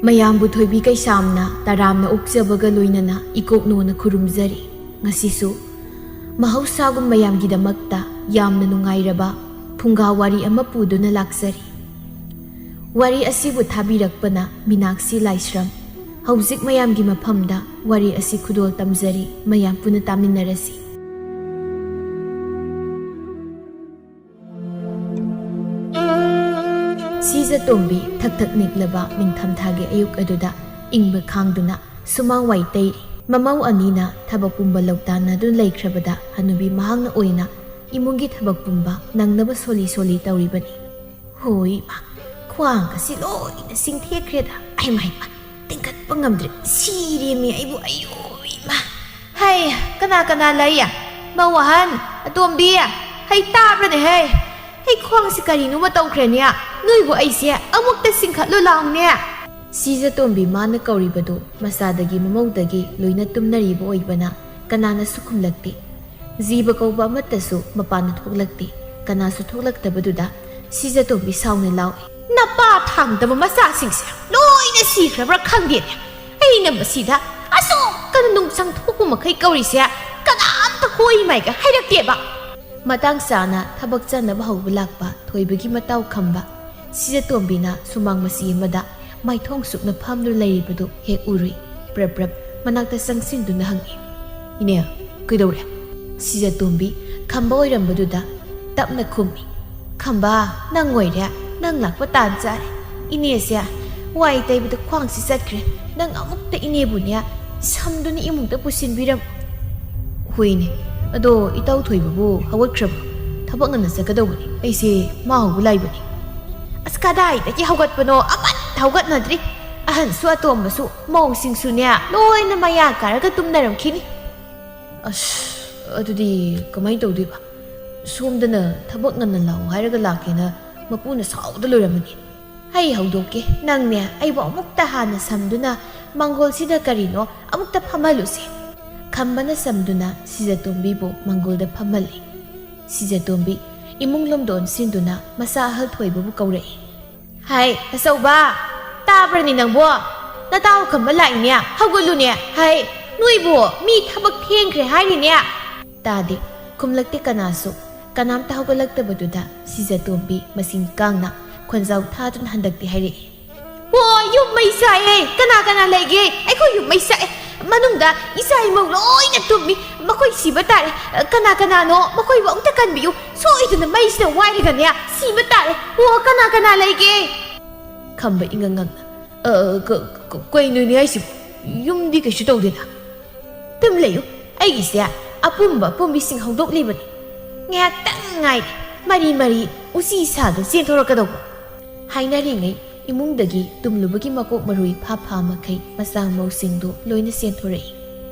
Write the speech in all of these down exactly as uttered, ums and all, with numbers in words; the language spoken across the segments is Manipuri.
ꯃꯌꯥꯝꯕꯨ ꯊꯣꯏꯕꯤ ꯀꯩꯁꯥꯝꯅ ꯇꯔꯥꯝꯅ ꯑꯣꯛꯆꯕꯒ ꯂꯣꯏꯅꯅ ꯏꯀꯣꯛꯅꯣꯅ ꯈꯨꯔꯨꯝꯖꯔꯤ꯫ ꯉꯁꯤꯁꯨ ꯃꯍꯧꯁꯥꯒꯨꯝ ꯃꯌꯥꯝꯒꯤꯗꯃꯛꯇ ꯌꯥꯝꯅ ꯅꯨꯡꯉꯥꯏꯔꯕ ꯐꯨꯡꯒꯥ ꯋꯥꯔꯤ ꯑꯃ ꯄꯨꯗꯨꯅ ꯂꯥꯛꯆꯔꯤ꯫ ꯋꯥꯔꯤ ꯑꯁꯤꯕꯨ ꯊꯥꯕꯤꯔꯛꯄꯅ ꯃꯤꯅꯥꯛꯁꯤ ꯂꯥꯏꯁ꯭ꯔꯝ꯫ ꯍꯧꯖꯤꯛ ꯃꯌꯥꯝꯒꯤ ꯃꯐꯝꯗ ꯋꯥꯔꯤ ꯑꯁꯤ ꯈꯨꯗꯣꯜ ꯇꯝꯖꯔꯤ, ꯃꯌꯥꯝ ꯄꯨꯟꯅ ꯇꯥꯃꯤꯟꯅꯔꯁꯤ꯫ ꯁꯤꯖꯇꯣꯝꯕꯤ ꯊꯛ ꯊꯛ ꯅꯤꯛꯂꯕ ꯅꯤꯡꯊꯝꯊꯥꯒꯤ ꯑꯌꯨꯛ ꯑꯗꯨꯗ ꯏꯪꯕ ꯈꯥꯡꯗꯨꯅ ꯁꯨꯃꯥꯡ ꯋꯥꯏ ꯇꯩꯔꯤ꯫ ꯃꯃꯧ ꯑꯅꯤꯅ ꯊꯕꯛ ꯄꯨꯝꯕ ꯂꯧꯇꯥꯟꯅꯗꯨꯅ ꯂꯩꯈ꯭ꯔꯕꯗ ꯍꯅꯨꯕꯤ ꯃꯍꯥꯛꯅ ꯑꯣꯏꯅ ꯏꯃꯨꯡꯒꯤ ꯊꯕꯛ ꯄꯨꯝꯕ ꯅꯪꯅꯕ ꯁꯣꯜꯂꯤ ꯁꯣꯜꯂꯤ ꯇꯧꯔꯤꯕꯅꯤ꯫ ꯍꯣꯏ ꯏꯃꯥ, ꯈ꯭ꯋꯥꯡ ꯑꯁꯤ ꯂꯣꯏꯅ ꯁꯤꯡꯊꯦꯛꯈ꯭ꯔꯦꯗ꯫ ꯑꯩ ꯃꯥ, ꯏꯃꯥ, ꯇꯤꯡꯈꯠꯄ ꯉꯝꯗ꯭ꯔꯦ꯫ ꯁꯤꯔꯦꯃꯤ ꯑꯩꯕꯨ, ꯑꯌꯣ ꯏꯃꯥ꯫ ꯍꯩ, ꯀꯅꯥ ꯀꯅꯥ ꯂꯩ? ꯃꯧ ꯑꯍꯟ, ꯑꯇꯣꯝꯕꯤ, ꯍꯩ ꯇꯥꯕ꯭ꯔꯅꯦ ꯍꯩ? ꯑꯩ ꯈ꯭ꯋꯥꯡꯁꯤ ꯀꯔꯤꯅꯣꯃ ꯇꯧꯈ꯭ꯔꯦꯅꯦ꯫ ꯅꯣꯏꯕꯨ ꯑꯩꯁꯦ ꯑꯃꯨꯛꯇ ꯆꯤꯡꯈꯠꯂꯨ ꯂꯥꯎꯅꯦ꯫ ꯁꯤꯖꯇꯣꯝꯕꯤ ꯃꯥꯅ ꯀꯧꯔꯤꯕꯗꯨ ꯃꯆꯥꯗꯒꯤ ꯃꯃꯧꯗꯒꯤ ꯂꯣꯏꯅ ꯇꯨꯝꯅꯔꯤꯕ ꯑꯣꯏꯕꯅ ꯀꯅꯥꯅꯁꯨ ꯈꯨꯝꯂꯛꯇꯦ꯫ ꯖꯤꯕ ꯀꯧꯕ ꯑꯃꯠꯇꯁꯨ ꯃꯄꯥꯟꯗ ꯊꯣꯛꯂꯛꯇꯦ꯫ ꯀꯅꯥꯁꯨ ꯊꯣꯛꯂꯛꯇꯕꯗꯨꯗ ꯁꯤꯖꯇꯣꯝꯕꯤ ꯁꯥꯎꯅ ꯂꯥꯎꯏ꯫ ꯅꯄꯥ ꯊꯥꯡꯗꯕ ꯃꯆꯥꯁꯤꯡꯁꯦ ꯂꯣꯏꯅ ꯁꯤꯈ꯭ꯔꯕ꯭ꯔꯥ ꯈꯪꯗꯦꯅꯦ꯫ ꯑꯩꯅ ꯃꯁꯤꯗ ꯑꯁꯨꯛ ꯀꯟꯅ ꯅꯨꯡꯁꯪ ꯊꯣꯛꯄ ꯃꯈꯩ ꯀꯧꯔꯤꯁꯦ ꯀꯅꯥꯝꯇ ꯍꯣꯏ ꯃꯥꯏꯒ ꯍꯥꯏꯔꯛꯇꯦꯕ꯫ ꯃꯇꯥꯡ ꯆꯥꯅ ꯊꯕꯛ ꯆꯠꯅꯕ ꯍꯧꯕ ꯂꯥꯛꯄ ꯊꯣꯏꯕꯒꯤ ꯃꯇꯥꯎ ꯈꯝꯕ ꯁꯤꯖꯇꯣꯝꯕꯤꯅ ꯁꯨꯃꯥꯡ ꯃꯆꯤ ꯑꯃꯗ ꯃꯥꯏꯊꯣꯡ ꯁꯨꯞꯅ ꯐꯝꯗꯨꯅ ꯂꯩꯔꯤꯕꯗꯨ ꯍꯦꯛ ꯎꯔꯨꯏ꯫ ꯄ꯭ꯔꯞ ꯄ꯭ꯔꯞ ꯃꯅꯥꯛꯇ ꯆꯪꯁꯤꯟꯗꯨꯅ ꯍꯪꯉꯤ, "ꯏꯅꯦ, ꯀꯩꯗꯧꯔꯦ?" ꯁꯤꯖꯇꯣꯝꯕꯤ ꯈꯝꯕ ꯑꯣꯏꯔꯝꯕꯗꯨꯗ ꯇꯞꯅ ꯈꯨꯝꯃꯤ, "ꯈꯝꯕ, ꯅꯪ ꯑꯣꯏꯔꯦ꯫ ꯅꯪ ꯂꯥꯛꯄ ꯇꯥꯟ ꯆꯥꯔꯦ꯫ ꯏꯅꯦꯁꯦ ꯋꯥꯏ ꯇꯩꯕꯗ ꯈ꯭ꯋꯥꯡꯁꯤ ꯆꯠꯈ꯭ꯔꯦ꯫ ꯅꯪ ꯑꯃꯨꯛꯇ ꯏꯅꯦꯕꯨꯅꯦ ꯁꯝꯗꯨꯅ ꯏꯃꯨꯡꯗ ꯄꯨꯁꯤꯟꯕꯤꯔꯝꯃꯨ꯫" "ꯍꯣꯏꯅꯦ, ꯑꯗꯣ ꯏꯇꯥꯎ ꯊꯣꯏꯕꯕꯨ ꯍꯧꯒꯠꯈ꯭ꯔꯕꯣ? ꯊꯕꯛ ꯉꯟꯅ ꯆꯠꯀꯗꯧꯕꯅꯤ꯫ ꯑꯩꯁꯦ ꯃꯥ ꯍꯧꯕ ꯂꯥꯏꯕꯅꯤ꯫" "ꯑꯁ, ꯀꯗꯥꯏꯗꯒꯤ ꯍꯧꯒꯠꯄꯅꯣ? ꯑꯃꯠꯇ ꯍꯧꯒꯠꯅꯗ꯭ꯔꯤ꯫ ꯑꯍꯟꯁꯨ ꯑꯇꯣꯝꯕꯁꯨ ꯃꯧꯁꯤꯡꯁꯨꯅꯦ ꯂꯣꯏꯅ ꯃꯌꯥ ꯀꯥꯔꯒ ꯇꯨꯝꯅꯔꯝꯈꯤꯅꯤ꯫" "ꯑꯁ, ꯑꯗꯨꯗꯤ ꯀꯃꯥꯏꯅ ꯇꯧꯗꯣꯏꯕ? ꯁꯣꯝꯗꯅ ꯊꯕꯛ ꯉꯟꯅ ꯂꯥꯛꯑꯣ ꯍꯥꯏꯔꯒ ꯂꯥꯛꯀꯦꯅ ꯃꯄꯨꯅ ꯁꯥꯎꯗ ꯂꯣꯏꯔꯝꯃꯅꯤ꯫" "ꯑꯩ ꯍꯧꯗꯣꯛꯀꯦ, ꯅꯪꯅꯦ ꯑꯩꯕꯨ ꯑꯃꯨꯛꯇ ꯍꯥꯟꯅ ꯁꯝꯗꯨꯅ ꯃꯥꯡꯒꯣꯜꯁꯤꯗ ꯀꯔꯤꯅꯣ ꯑꯃꯨꯛꯇ ꯐꯝꯍꯜꯂꯨꯁꯦ꯫" ꯈꯝꯕꯅ ꯁꯝꯗꯨꯅ ꯁꯤꯖꯇꯣꯝꯕꯤꯕꯨ ꯃꯥꯡꯒꯣꯜꯗ ꯐꯝꯍꯜꯂꯤ꯫ ꯁꯤꯖꯇꯣꯝꯕꯤ ꯏꯃꯨꯡ ꯂꯣꯝꯗ ꯑꯣꯟꯁꯤꯟꯗꯨꯅ ꯃꯆꯥ ꯑꯍꯜ ꯊꯣꯏꯕꯕꯨ ꯀꯧꯔꯛꯏ꯫ "ꯍꯥꯏ, ꯑꯆꯧꯕ!" ꯇꯥꯕ꯭ꯔꯅꯦ ꯅꯪꯕꯣ? ꯅꯇꯥꯎ ꯈꯝꯕ ꯂꯥꯛꯏꯅꯦ, ꯍꯧꯒꯠꯂꯨꯅꯦ꯫ ꯍꯥꯏ, ꯅꯣꯏꯕꯨ ꯃꯤ ꯊꯕꯛ ꯊꯦꯡꯈ꯭ꯔꯦ ꯍꯥꯏꯔꯤꯅꯦ꯫ ꯇꯥꯗꯦ, ꯈꯨꯝꯂꯛꯇꯦ ꯀꯅꯥꯁꯨ꯫ ꯀꯅꯥꯝꯇ ꯍꯧꯒꯠꯂꯛꯇꯕꯗꯨꯗ ꯁꯤꯖꯇꯣꯝꯕꯤ ꯃꯆꯤꯟ ꯀꯥꯡꯅ ꯈꯣꯟꯖꯥꯎ ꯊꯥꯗꯨꯅ ꯍꯟꯗꯛꯇꯤ ꯍꯥꯏꯔꯛꯏ꯫ "ꯑꯣ, ꯌꯨꯝ ꯃꯩ ꯆꯥꯛꯑꯦ! ꯀꯅꯥ ꯀꯅꯥ ꯂꯩꯒꯦ? ꯑꯩꯈꯣꯏ ꯌꯨꯝ ꯃꯩ ꯆꯥꯛꯑꯦ! ꯃꯅꯨꯡꯗ ꯏꯆꯥ ꯏꯃꯧ ꯂꯣꯏꯅ ꯇꯨꯝꯃꯤ꯫ ꯃꯈꯣꯏ ꯁꯤꯕ ꯇꯥꯔꯦ꯫ ꯀꯅꯥ ꯀꯅꯥꯅꯣ? ꯃꯈꯣꯏꯕꯨ ꯑꯝꯇ ꯀꯟꯕꯤꯌꯨ꯫ ꯁꯣꯏꯗꯅ ꯃꯩꯁꯤꯅ ꯋꯥꯏꯔꯒꯅꯦ ꯁꯤꯕ ꯇꯥꯔꯦ꯫ ꯑꯣ, ꯀꯅꯥ ꯀꯅꯥ ꯂꯩꯒꯦ?" ꯈꯝꯕ ꯏꯉꯛ ꯉꯛꯅ, "ꯑ, ꯀ-, ꯀ-, ꯀꯩꯅꯣꯅꯦ ꯍꯥꯏꯁꯤꯕꯨ? ꯌꯨꯝꯗꯤ ꯀꯩꯁꯨ ꯇꯧꯗꯦꯅ?" "ꯇꯨꯝ ꯂꯩꯌꯨ, ꯑꯩꯒꯤꯁꯦ ꯑꯄꯨꯝꯕ ꯑꯄꯨꯝꯕꯤꯁꯤꯡ ꯍꯧꯗꯣꯛꯂꯤꯕꯅꯤ꯫ ꯉꯥꯏꯍꯥꯛꯇꯪ ꯉꯥꯏꯔꯦ, ꯃꯔꯤ ꯃꯔꯤ ꯎꯆꯤ ꯁꯥꯗ ꯆꯦꯟꯊꯣꯔꯛꯀꯗꯧꯕ꯫" ꯍꯥꯏꯅꯔꯤꯉꯩ ꯏꯃꯨꯡꯗꯒꯤ ꯇꯨꯝꯂꯨꯕꯒꯤ ꯃꯀꯣꯛ ꯃꯔꯨ ꯏꯐꯥ ꯐꯥ ꯃꯈꯩ ꯃꯆꯥ ꯃꯧꯁꯤꯡꯗꯨ ꯂꯣꯏꯅ ꯆꯦꯟꯊꯣꯔꯛꯏ꯫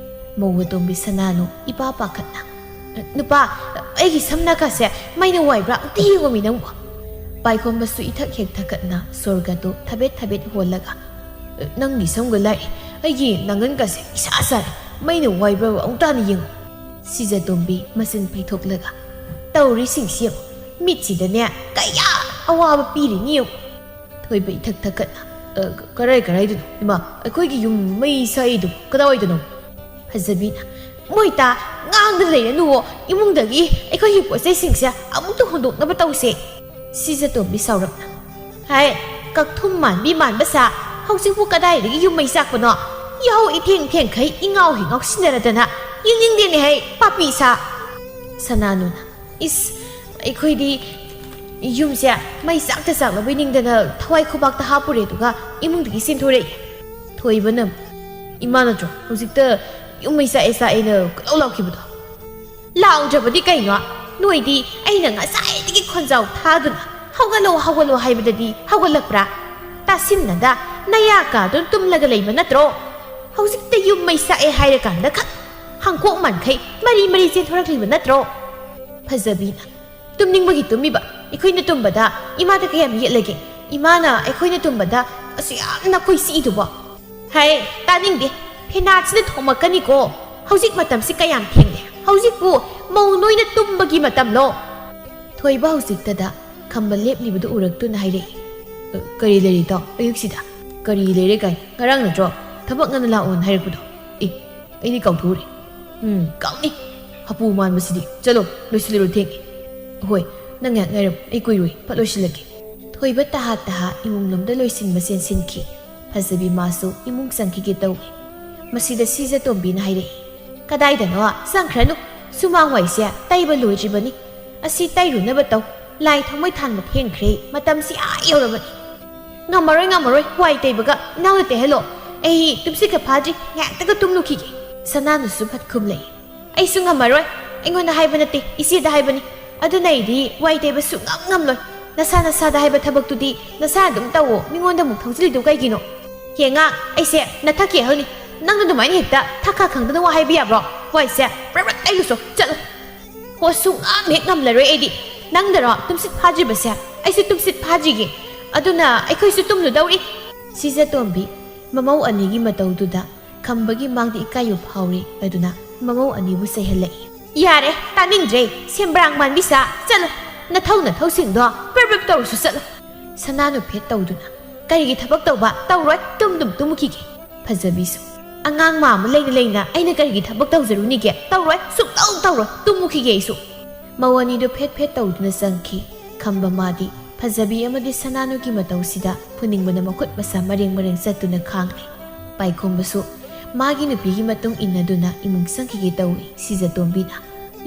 ꯃꯧ ꯑꯇꯣꯝꯕꯤ ꯁꯅꯥꯅꯨ ꯏꯄꯥ ꯄꯥꯈꯠꯅ, "ꯅꯨꯄꯥ, ꯑꯩꯒꯤ ꯁꯝ ꯅꯥꯀꯥꯁꯦ ꯃꯩꯅ ꯋꯥꯏꯕ꯭ꯔꯥ? ꯑꯝꯇ ꯌꯦꯡꯉꯣꯃꯤ ꯅꯪꯕꯨ꯫" ꯄꯥꯏꯈꯣꯝꯕꯁꯨ ꯏꯊꯛ ꯍꯦꯛ ꯊꯛꯀꯠꯅ ꯁꯣꯔꯒꯗꯨ ꯊꯕꯦꯠ ꯊꯕꯦꯠ ꯍꯣꯜꯂꯒ, "ꯅꯪꯒꯤ ꯁꯝꯒ ꯂꯥꯏꯔꯤ, ꯑꯩꯒꯤ ꯅꯥꯉꯟꯒꯁꯦ ꯏꯁꯥ ꯁꯥꯔꯦ, ꯃꯩꯅ ꯋꯥꯏꯕ꯭ꯔꯥ ꯑꯃꯨꯛꯇ ꯍꯥꯟꯅ ꯌꯦꯡꯉꯨ꯫" ꯁꯤꯖꯇꯣꯝꯕꯤ ꯃꯆꯤꯟ ꯐꯩꯊꯣꯛꯂꯒ, "ꯇꯧꯔꯤꯁꯤꯡꯁꯤ ꯌꯦꯡꯉꯨ, ꯃꯤꯠꯁꯤꯗꯅꯦ ꯀꯌꯥ ꯑꯋꯥꯕ ꯄꯤꯔꯤꯅꯤ ꯌꯦꯡꯉꯨ꯫" ꯊꯣꯏꯕ ꯏꯊꯛ ꯊꯛꯀꯠꯅ, "ꯑ, ꯀ-, ꯀꯔꯥꯏ ꯀꯔꯥꯏꯗꯅꯣ? ꯏꯃꯥ, ꯑꯩꯈꯣꯏꯒꯤ ꯌꯨꯝ ꯃꯩ ꯁꯥꯛꯏꯗꯨ ꯀꯗꯥꯏꯋꯥꯏꯗꯅꯣ?" ꯐꯖꯕꯤꯅ, "ꯃꯣꯏꯇꯥ, ꯉꯥꯡꯗ ꯂꯩꯔꯅꯨꯋꯣ, ꯏꯃꯨꯡꯗꯒꯤ ꯑꯩꯈꯣꯏꯒꯤ ꯄꯣꯠ ꯆꯩꯁꯤꯡꯁꯦ ꯑꯃꯨꯛꯇ ꯍꯣꯟꯗꯣꯛꯅꯕ ꯇꯧꯁꯦ꯫" ꯁꯤꯖꯇꯣꯝꯕꯤ ꯁꯥꯎꯔꯞꯅ, "ꯍꯥꯏ, ꯀꯛꯊꯨꯝ ꯃꯥꯟꯕꯤ ꯃꯥꯟꯕ ꯁꯥ, ꯍꯧꯖꯤꯛꯄꯨ ꯀꯗꯥꯏꯗꯒꯤ ꯌꯨꯝ ꯃꯩ ꯆꯥꯛꯄꯅꯣ? ꯌꯥꯍꯧ ꯏꯊꯦꯡ ꯊꯦꯡꯈꯩ ꯏꯉꯥꯎ ꯍꯤꯉꯥꯎ ꯁꯤꯟꯅꯔꯗꯅ, ꯌꯦꯡꯅꯤꯡꯗꯦꯅꯦ ꯍꯩ, ꯄꯥꯄꯤ ꯁꯥ꯫" ꯁꯅꯥꯅꯨꯅ, "ꯏꯁ, ꯑꯩꯈꯣꯏꯗꯤ ꯌꯨꯝꯁꯦ ꯃꯩ ꯆꯥꯛꯇ ꯆꯥꯛꯅꯕꯣꯏ ꯅꯤꯡꯗꯅ ꯊꯋꯥꯏ ꯈꯨꯕꯥꯛꯇ ꯍꯥꯞꯄꯨꯔꯦ, ꯑꯗꯨꯒ ꯏꯃꯨꯡꯗꯒꯤ ꯆꯦꯟꯊꯣꯔꯛꯑꯦ꯫" ꯊꯣꯏꯕꯅ, "ꯏꯃꯥ ꯅꯠꯇ꯭ꯔꯣ ꯍꯧꯖꯤꯛꯇ ꯌꯨꯝ ꯃꯩ ꯆꯥꯛꯑꯦ ꯆꯥꯛꯑꯦꯅ ꯀꯣꯏꯂꯥꯎ ꯂꯥꯎꯈꯤꯕꯗꯣ?" "ꯂꯥꯎꯗ꯭ꯔꯕꯗꯤ ꯀꯩꯅꯣ? ꯅꯣꯏꯗꯤ ꯑꯩꯅ ꯉꯁꯥꯏꯗꯒꯤ ꯈꯣꯟꯖꯥꯎ ꯊꯥꯗꯨꯅ 'ꯍꯧꯒꯠꯂꯣ, ꯍꯧꯒꯠꯂꯣ' ꯍꯥꯏꯕꯗꯗꯤ ꯍꯧꯒꯠꯂꯛꯄ꯭ꯔꯥ? ꯇꯥꯁꯤꯟꯅꯗ ꯅꯌꯥ ꯀꯥꯗꯨꯅ ꯇꯨꯝꯂꯒ ꯂꯩꯕ ꯅꯠꯇ꯭ꯔꯣ? ꯍꯧꯖꯤꯛꯇ ꯌꯨꯝ ꯃꯩ ꯆꯥꯛꯑꯦ ꯍꯥꯏꯔꯀꯥꯟꯗ ꯈꯛ ꯍꯥꯡꯀꯣꯛ ꯃꯥꯟꯈꯩ ꯃꯔꯤ ꯃꯔꯤ ꯆꯦꯟꯊꯣꯔꯛꯂꯤꯕ ꯅꯠꯇ꯭ꯔꯣ?" ꯐꯖꯕꯤꯅ, "ꯇꯨꯝꯅꯤꯡꯕꯒꯤ ꯇꯨꯝꯃꯤꯕ꯫ ꯑꯩꯈꯣꯏꯅ ꯇꯨꯝꯕꯗ ꯏꯃꯥꯗ ꯀꯌꯥꯝ ꯌꯦꯠꯂꯒꯦ? ꯏꯃꯥꯅ ꯑꯩꯈꯣꯏꯅ ꯇꯨꯝꯕꯗ ꯑꯁꯨ ꯌꯥꯝꯅ ꯀꯣꯏ ꯆꯤꯛꯏꯗꯨꯕꯣ?" "ꯍꯦ, ꯇꯥꯅꯤꯡꯗꯦ꯫ ꯐꯦꯅꯥꯠꯁꯤꯅ ꯊꯣꯝꯃꯛꯀꯅꯤꯀꯣ꯫ ꯍꯧꯖꯤꯛ ꯃꯇꯝꯁꯤ ꯀꯌꯥꯝ ꯊꯦꯡꯂꯦ? ꯍꯧꯖꯤꯛꯄꯨ ꯃꯧ ꯅꯣꯏꯅ ꯇꯨꯝꯕꯒꯤ ꯃꯇꯝꯂꯣ?" ꯊꯣꯏꯕ ꯍꯧꯖꯤꯛꯇꯗ ꯈꯝꯕ ꯂꯦꯞꯂꯤꯕꯗꯨ ꯎꯔꯛꯇꯨꯅ ꯍꯥꯏꯔꯛꯏ, "ꯑ, ꯀꯔꯤ ꯂꯩꯔꯤ ꯏꯇꯥꯎ? ꯑꯌꯨꯛꯁꯤꯗ?" "ꯀꯔꯤ ꯂꯩꯔꯦ ꯀꯥꯏ? ꯉꯔꯥꯡ ꯅꯠꯇ꯭ꯔꯣ ꯊꯕꯛ ꯉꯟꯅ ꯂꯥꯛꯑꯣꯅ ꯍꯥꯏꯔꯛꯄꯗꯣ? ꯑꯦ, ꯑꯩꯗꯤ ꯀꯥꯎꯊꯣꯛꯎꯔꯦ꯫ ꯎꯝ, ꯀꯥꯎꯅꯤ꯫ ꯍꯥꯄꯨ ꯃꯥꯟꯕꯁꯤꯗꯤ꯫ ꯆꯠꯂꯣ, ꯂꯣꯏꯁꯤꯜꯂꯨꯔꯣ, ꯊꯦꯡꯉꯦ꯫ ꯍꯣꯏ, ꯅꯪ ꯉꯥꯏꯍꯥꯛ ꯉꯥꯏꯔꯝꯃꯨ, ꯑꯩ ꯀꯨꯏꯔꯣꯏ, ꯐꯠ ꯂꯣꯏꯁꯤꯜꯂꯒꯦ꯫" ꯊꯣꯏꯕ ꯇꯍꯥ ꯇꯍꯥ ꯏꯃꯨꯡ ꯂꯣꯝꯗ ꯂꯣꯏꯁꯤꯟꯕ ꯆꯦꯟꯁꯤꯟꯈꯤ꯫ ꯐꯖꯕꯤ ꯃꯥꯁꯨ ꯏꯃꯨꯡ ꯆꯪꯈꯤꯒꯦ ꯇꯧꯏ꯫ ꯃꯁꯤꯗ ꯁꯤꯖꯇꯣꯝꯕꯤꯅ ꯍꯥꯏꯔꯛꯏ, "ꯀꯗꯥꯏꯗꯅꯣ ꯆꯪꯈ꯭ꯔꯅꯨ, ꯁꯨꯃꯥꯡ ꯋꯥꯏꯁꯦ ꯇꯩꯕ ꯂꯣꯏꯗ꯭ꯔꯤꯕꯅꯤ꯫ ꯑꯁꯤ ꯇꯩꯔꯨꯅꯕ ꯇꯧ, ꯂꯥꯏ ꯊꯥꯎꯃꯩ ꯊꯥꯟꯕ ꯊꯦꯡꯈ꯭ꯔꯦ, ꯃꯇꯝꯁꯤ ꯑꯥ ꯌꯧꯔꯕꯅꯤ꯫" "ꯉꯝꯃꯔꯣꯏ, ꯉꯝꯃꯔꯣꯏ, ꯋꯥꯏ ꯇꯩꯕꯒ ꯏꯅꯥꯎꯅ ꯇꯩꯍꯜꯂꯣ꯫ ꯑꯩ ꯇꯨꯝꯁꯤꯠꯀ ꯐꯥꯗ꯭ꯔꯤ, ꯉꯥꯏꯍꯥꯛꯇꯒ ꯇꯨꯝꯂꯨꯈꯤꯒꯦ꯫" ꯁꯅꯥꯅꯁꯨ ꯐꯠ ꯈꯨꯝꯂꯛꯏ, "ꯑꯩꯁꯨ ꯉꯝꯃꯔꯣꯏ, ꯑꯩꯉꯣꯟꯗ ꯍꯥꯏꯕ ꯅꯠꯇꯦ, ꯏꯆꯦꯗ ꯍꯥꯏꯕꯅꯤ꯫ ꯑꯗꯨꯅ ꯑꯩꯗꯤ ꯋꯥꯏ ꯇꯩꯕ ꯁꯨꯡꯉꯝ ꯉꯝꯂꯣꯏ꯫ ꯅꯁꯥ ꯅꯁꯥꯗ ꯍꯥꯏꯕ ꯊꯕꯛꯇꯨꯗꯤ ꯅꯁꯥ ꯑꯗꯨꯝ ꯇꯧꯋꯣ, ꯃꯤꯉꯣꯟꯗ ꯑꯃꯨꯛ ꯊꯧꯖꯤꯜꯂꯤꯗꯨ ꯀꯩꯒꯤꯅꯣ? ꯌꯦꯡꯉ, ꯑꯩꯁꯦ ꯅꯊꯛꯀꯤ ꯑꯍꯜꯅꯤ, ꯅꯪꯅ ꯑꯗꯨꯃꯥꯏꯅ ꯍꯦꯛꯇ ꯊꯛꯈꯥ ꯈꯪꯗꯅ ꯋꯥ ꯍꯥꯏꯕ ꯌꯥꯕ꯭ꯔꯣ? ꯋꯥꯏꯁꯦ ꯄ꯭ꯔꯞ ꯄ꯭ꯔꯞ ꯇꯩꯔꯨꯆꯣ, ꯆꯠꯂꯣ꯫" "ꯍꯣ, ꯁꯨꯡꯉꯝ ꯍꯦꯛ ꯉꯝꯂꯔꯣꯏ ꯑꯩꯗꯤ꯫ ꯅꯪꯗꯔꯣ ꯇꯨꯝꯁꯤꯠ ꯐꯥꯗ꯭ꯔꯤꯕꯁꯦ? ꯑꯩꯁꯨ ꯇꯨꯝꯁꯤꯠ ꯐꯥꯗ꯭ꯔꯤꯒꯦ꯫ ꯑꯗꯨꯅ ꯑꯩꯈꯣꯏꯁꯨ ꯇꯨꯝꯂꯨꯗꯧꯔꯤ꯫" ꯁꯤꯖꯇꯣꯝꯕꯤ ꯃꯃꯧ ꯑꯅꯤꯒꯤ ꯃꯇꯧꯗꯨꯗ ꯈꯝꯕꯒꯤ ꯃꯥꯡꯗ ꯏꯀꯥꯏꯕ ꯐꯥꯎꯔꯦ꯫ ꯑꯗꯨꯅ ꯃꯃꯧ ꯑꯅꯤꯕꯨ ꯆꯩꯍꯜꯂꯛꯏ꯫ "ꯌꯥꯔꯦ, ꯇꯥꯅꯤꯡꯗ꯭ꯔꯦ, ꯁꯦꯝꯕ꯭ꯔꯥꯡ ꯃꯥꯟꯕꯤ ꯁꯥ꯫ ꯆꯠꯂꯣ, ꯅꯊꯧ ꯅꯊꯧꯁꯤꯡꯗꯣ ꯄ꯭ꯔꯞ ꯄ꯭ꯔꯞ ꯇꯧꯔꯨꯆꯣ, ꯆꯠꯂꯣ꯫" ꯁꯅꯥꯅꯨ ꯐꯦꯠ ꯇꯧꯗꯨꯅ, "ꯀꯔꯤꯒꯤ ꯊꯕꯛ ꯇꯧꯕ? ꯇꯧꯔꯣꯏ, ꯇꯨꯝꯗꯨꯝ ꯇꯨꯝꯃꯨꯈꯤꯒꯦ꯫" ꯐꯖꯕꯤꯁꯨ, "ꯑꯉꯥꯡ ꯃꯥ ꯑꯃ ꯂꯩꯅ ꯂꯩꯅ ꯑꯩꯅ ꯀꯔꯤꯒꯤ ꯊꯕꯛ ꯇꯧꯖꯔꯨꯅꯤꯒꯦ? ꯇꯧꯔꯣꯏ, ꯁꯨꯛꯇꯧ ꯇꯧꯔꯣꯏ, ꯇꯨꯝꯃꯨꯈꯤꯒꯦ ꯑꯩꯁꯨ꯫" ꯃꯧ ꯑꯅꯤꯗꯨ ꯐꯦꯠ ꯐꯦꯠ ꯇꯧꯗꯨꯅ ꯆꯪꯈꯤ꯫ ꯈꯝꯕ ꯃꯥꯗꯤ ꯐꯖꯕꯤ ꯑꯃꯗꯤ ꯁꯅꯥꯅꯨꯒꯤ ꯃꯇꯧꯁꯤꯗ ꯐꯨꯅꯤꯡꯕꯅ ꯃꯈꯨꯠ ꯃꯁꯥ ꯃꯔꯦꯡ ꯃꯔꯦꯡ ꯆꯠꯇꯨꯅ ꯈꯥꯡꯂꯦ꯫ ꯄꯥꯏꯈꯣꯝꯕꯁꯨ ꯃꯥꯒꯤ ꯅꯨꯄꯤꯒꯤ ꯃꯇꯨꯡ ꯏꯟꯅꯗꯨꯅ ꯏꯃꯨꯡ ꯆꯪꯈꯤꯒꯦ ꯇꯧꯏ꯫ ꯁꯤꯖꯇꯣꯝꯕꯤꯅ,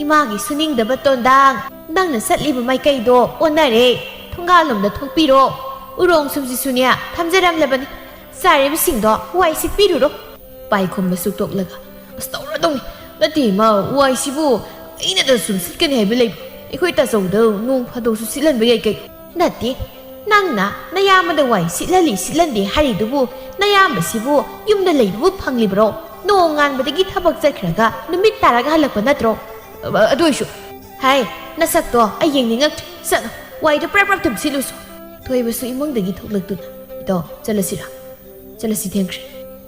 "ꯏꯃꯥꯒꯤ ꯁꯨꯅꯤꯡꯗꯕ ꯇꯣꯟꯗꯥꯡ, ꯅꯪꯅ ꯆꯠꯂꯤꯕ ꯃꯥꯏꯀꯩꯗꯣ ꯑꯣꯟꯅꯔꯦ꯫ ꯊꯣꯡꯒꯥꯜꯂꯣꯝꯗ ꯊꯣꯛꯄꯤꯔꯣ꯫ ꯎꯔꯣꯡ ꯁꯨꯝꯁꯤꯁꯨꯅꯦ ꯊꯝꯖꯔꯝꯂꯕꯅꯤ꯫ ꯆꯥꯔꯤꯕꯁꯤꯡꯗꯣ ꯋꯥꯏ ꯁꯤꯠꯄꯤꯔꯨꯔꯣ꯫" ꯄꯥꯏꯈꯣꯝꯕꯁꯨ ꯇꯣꯛꯂꯒ, "ꯑꯁ, ꯇꯧꯔꯗꯧꯅꯤ꯫ ꯅꯠꯇꯦ, ꯏꯃꯥ, ꯋꯥꯏꯁꯤꯕꯨ ꯑꯩꯅꯗ ꯁꯨꯝ ꯁꯤꯠꯀꯅꯤ ꯍꯥꯏꯕ ꯂꯩꯕ꯭ꯔꯣ? ꯑꯩꯈꯣꯏ ꯇꯥꯆꯧꯗ ꯅꯣꯡ ꯐꯥꯗꯣꯛꯁꯨ ꯁꯤꯠꯍꯟꯕ ꯌꯥꯏ ꯀꯩꯅꯣ?" "ꯅꯠꯇꯦ, ꯅꯪꯅ ꯅꯌꯥꯝꯕꯗ ꯋꯥꯏ ꯁꯤꯠꯍꯜꯂꯤ ꯁꯤꯠꯍꯟꯗꯦ ꯍꯥꯏꯔꯤꯗꯨꯕꯨ, ꯅꯌꯥꯝꯕꯁꯤꯕꯨ ꯌꯨꯝꯗ ꯂꯩꯕꯕꯨ ꯐꯪꯂꯤꯕ꯭ꯔꯣ? ꯅꯣꯡꯉꯥꯟꯕꯗꯒꯤ ꯊꯕꯛ ꯆꯠꯈ꯭ꯔꯒ ꯅꯨꯃꯤꯠ ꯇꯥꯔꯒ ꯍꯜꯂꯛꯄ ꯅꯠꯇ꯭ꯔꯣ? ꯑ, ꯑꯗꯨ ꯑꯣꯏꯁꯨ, ꯍꯥꯏ, ꯅꯁꯛꯇꯣ ꯑꯩ ꯌꯦꯡꯅꯤꯡꯉꯛꯇ꯭ꯔꯦ꯫ ꯆꯠꯂꯣ, ꯋꯥꯏꯗꯣ ꯄ꯭ꯔꯞ ꯄ꯭ꯔꯞ ꯇꯨꯝꯁꯤꯜꯂꯨꯁꯨ꯫" ꯊꯣꯏꯕꯁꯨ ꯏꯃꯨꯡꯗꯒꯤ ꯊꯣꯛꯂꯛꯇꯨꯅ, "ꯏꯇꯥꯎ, ꯆꯠꯂꯁꯤꯔꯥ? ꯆꯠꯂꯁꯤ, ꯊꯦꯡꯈ꯭ꯔꯦ꯫"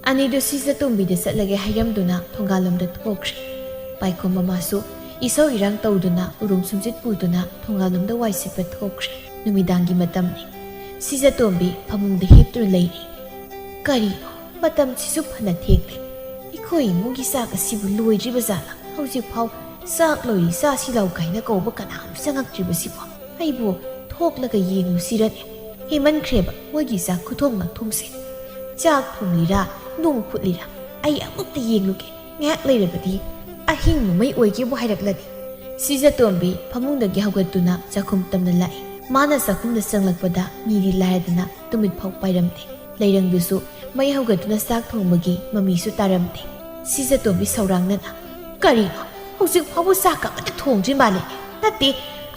ꯑꯅꯤꯗꯨ ꯁꯤꯖꯇꯣꯝꯕꯤꯗ ꯆꯠꯂꯒꯦ ꯍꯥꯏꯔꯝꯗꯨꯅ ꯊꯣꯡꯒꯥꯜꯂꯣꯝꯗ ꯊꯣꯛꯈ꯭ꯔꯦ꯫ ꯄꯥꯏꯈꯣꯝꯕ ꯃꯥꯁꯨ ꯏꯁꯧ ꯏꯔꯥꯡ ꯇꯧꯗꯨꯅ ꯎꯔꯨꯝ ꯁꯨꯝꯖꯤꯠ ꯄꯨꯗꯨꯅ ꯊꯣꯡꯒꯥꯜꯂꯣꯝꯗ ꯋꯥꯏ ꯁꯤꯠꯄ ꯊꯣꯛꯈ꯭ꯔꯦ꯫ ꯅꯨꯃꯤꯗꯥꯡꯒꯤ ꯃꯇꯝꯅꯤ꯫ ꯁꯤꯖꯇꯣꯝꯕꯤ ꯐꯃꯨꯡꯗ ꯍꯤꯞꯇꯨꯅ ꯂꯩꯔꯤ꯫ ꯀꯔꯤꯅꯣ? ꯃꯇꯝꯁꯤꯁꯨ ꯐꯅ ꯊꯦꯡꯂꯦ꯫ ꯑꯩꯈꯣꯏ ꯏꯃꯨꯡꯒꯤ ꯆꯥꯛ ꯑꯁꯤꯕꯨ ꯂꯣꯏꯗ꯭ꯔꯤꯕ ꯖꯥꯠꯂꯥ? ꯍꯧꯖꯤꯛꯐꯥꯎ "ꯆꯥꯛ ꯂꯣꯏꯔꯤ, ꯆꯥꯁꯤ ꯂꯥꯎ" ꯀꯥꯏꯅ ꯀꯧꯕ ꯀꯅꯥ ꯑꯃꯁꯨ ꯆꯪꯉꯛꯇ꯭ꯔꯤꯕꯁꯤꯕꯣ? ꯑꯩꯕꯨ ꯊꯣꯛꯂꯒ ꯌꯦꯡꯂꯨꯁꯤꯔꯅꯦ? ꯍꯦꯟꯃꯟꯈ꯭ꯔꯦꯕ ꯃꯣꯏꯒꯤ ꯆꯥꯛ ꯈꯨꯊꯣꯡ ꯂꯥꯛꯊꯣꯡꯁꯦ꯫ ꯆꯥꯛ ꯊꯣꯡꯂꯤꯔꯥ, ꯅꯣꯡ ꯐꯨꯠꯂꯤꯔꯥ? ꯑꯩ ꯑꯃꯨꯛꯇ ꯌꯦꯡꯂꯨꯒꯦ꯫ ꯉꯥꯏꯍꯥꯛ ꯂꯩꯔꯕꯗꯤ ꯑꯍꯤꯡ ꯅꯣꯡꯃꯩ ꯑꯣꯏꯒꯦꯕꯨ ꯍꯥꯏꯔꯛꯂꯗꯤ꯫ ꯁꯤꯖꯇꯣꯝꯕꯤ ꯐꯃꯨꯡꯗꯒꯤ ꯍꯧꯒꯠꯇꯨꯅ ꯆꯥꯛꯈꯨꯝ ꯇꯝꯅ ꯂꯥꯛꯏ꯫ ꯃꯥꯅ ꯆꯥꯛꯈꯨꯝꯗ ꯆꯪꯂꯛꯄꯗ ꯃꯤꯗꯤ ꯂꯥꯏꯔꯗꯅ ꯇꯨꯃꯤꯠ ꯐꯥꯎ ꯄꯥꯏꯔꯝꯗꯦ꯫ ꯂꯩꯔꯪꯗꯨꯁꯨ ꯃꯩ ꯍꯧꯒꯠꯇꯨꯅ ꯆꯥꯛ ꯊꯣꯡꯕꯒꯤ ꯃꯃꯤꯁꯨ ꯇꯥꯔꯝꯗꯦ꯫ ꯁꯤꯖꯇꯣꯝꯕꯤ ꯁꯧꯔꯥꯡꯅꯅ, "ꯀꯔꯤꯅꯣ? ꯍꯧꯖꯤꯛ ꯐꯥꯎꯕ ꯆꯥꯛꯀ ꯑꯃꯠꯇ ꯊꯣꯡꯗ꯭ꯔꯤ ꯃꯥꯜꯂꯦ꯫ ꯅꯠꯇꯦ,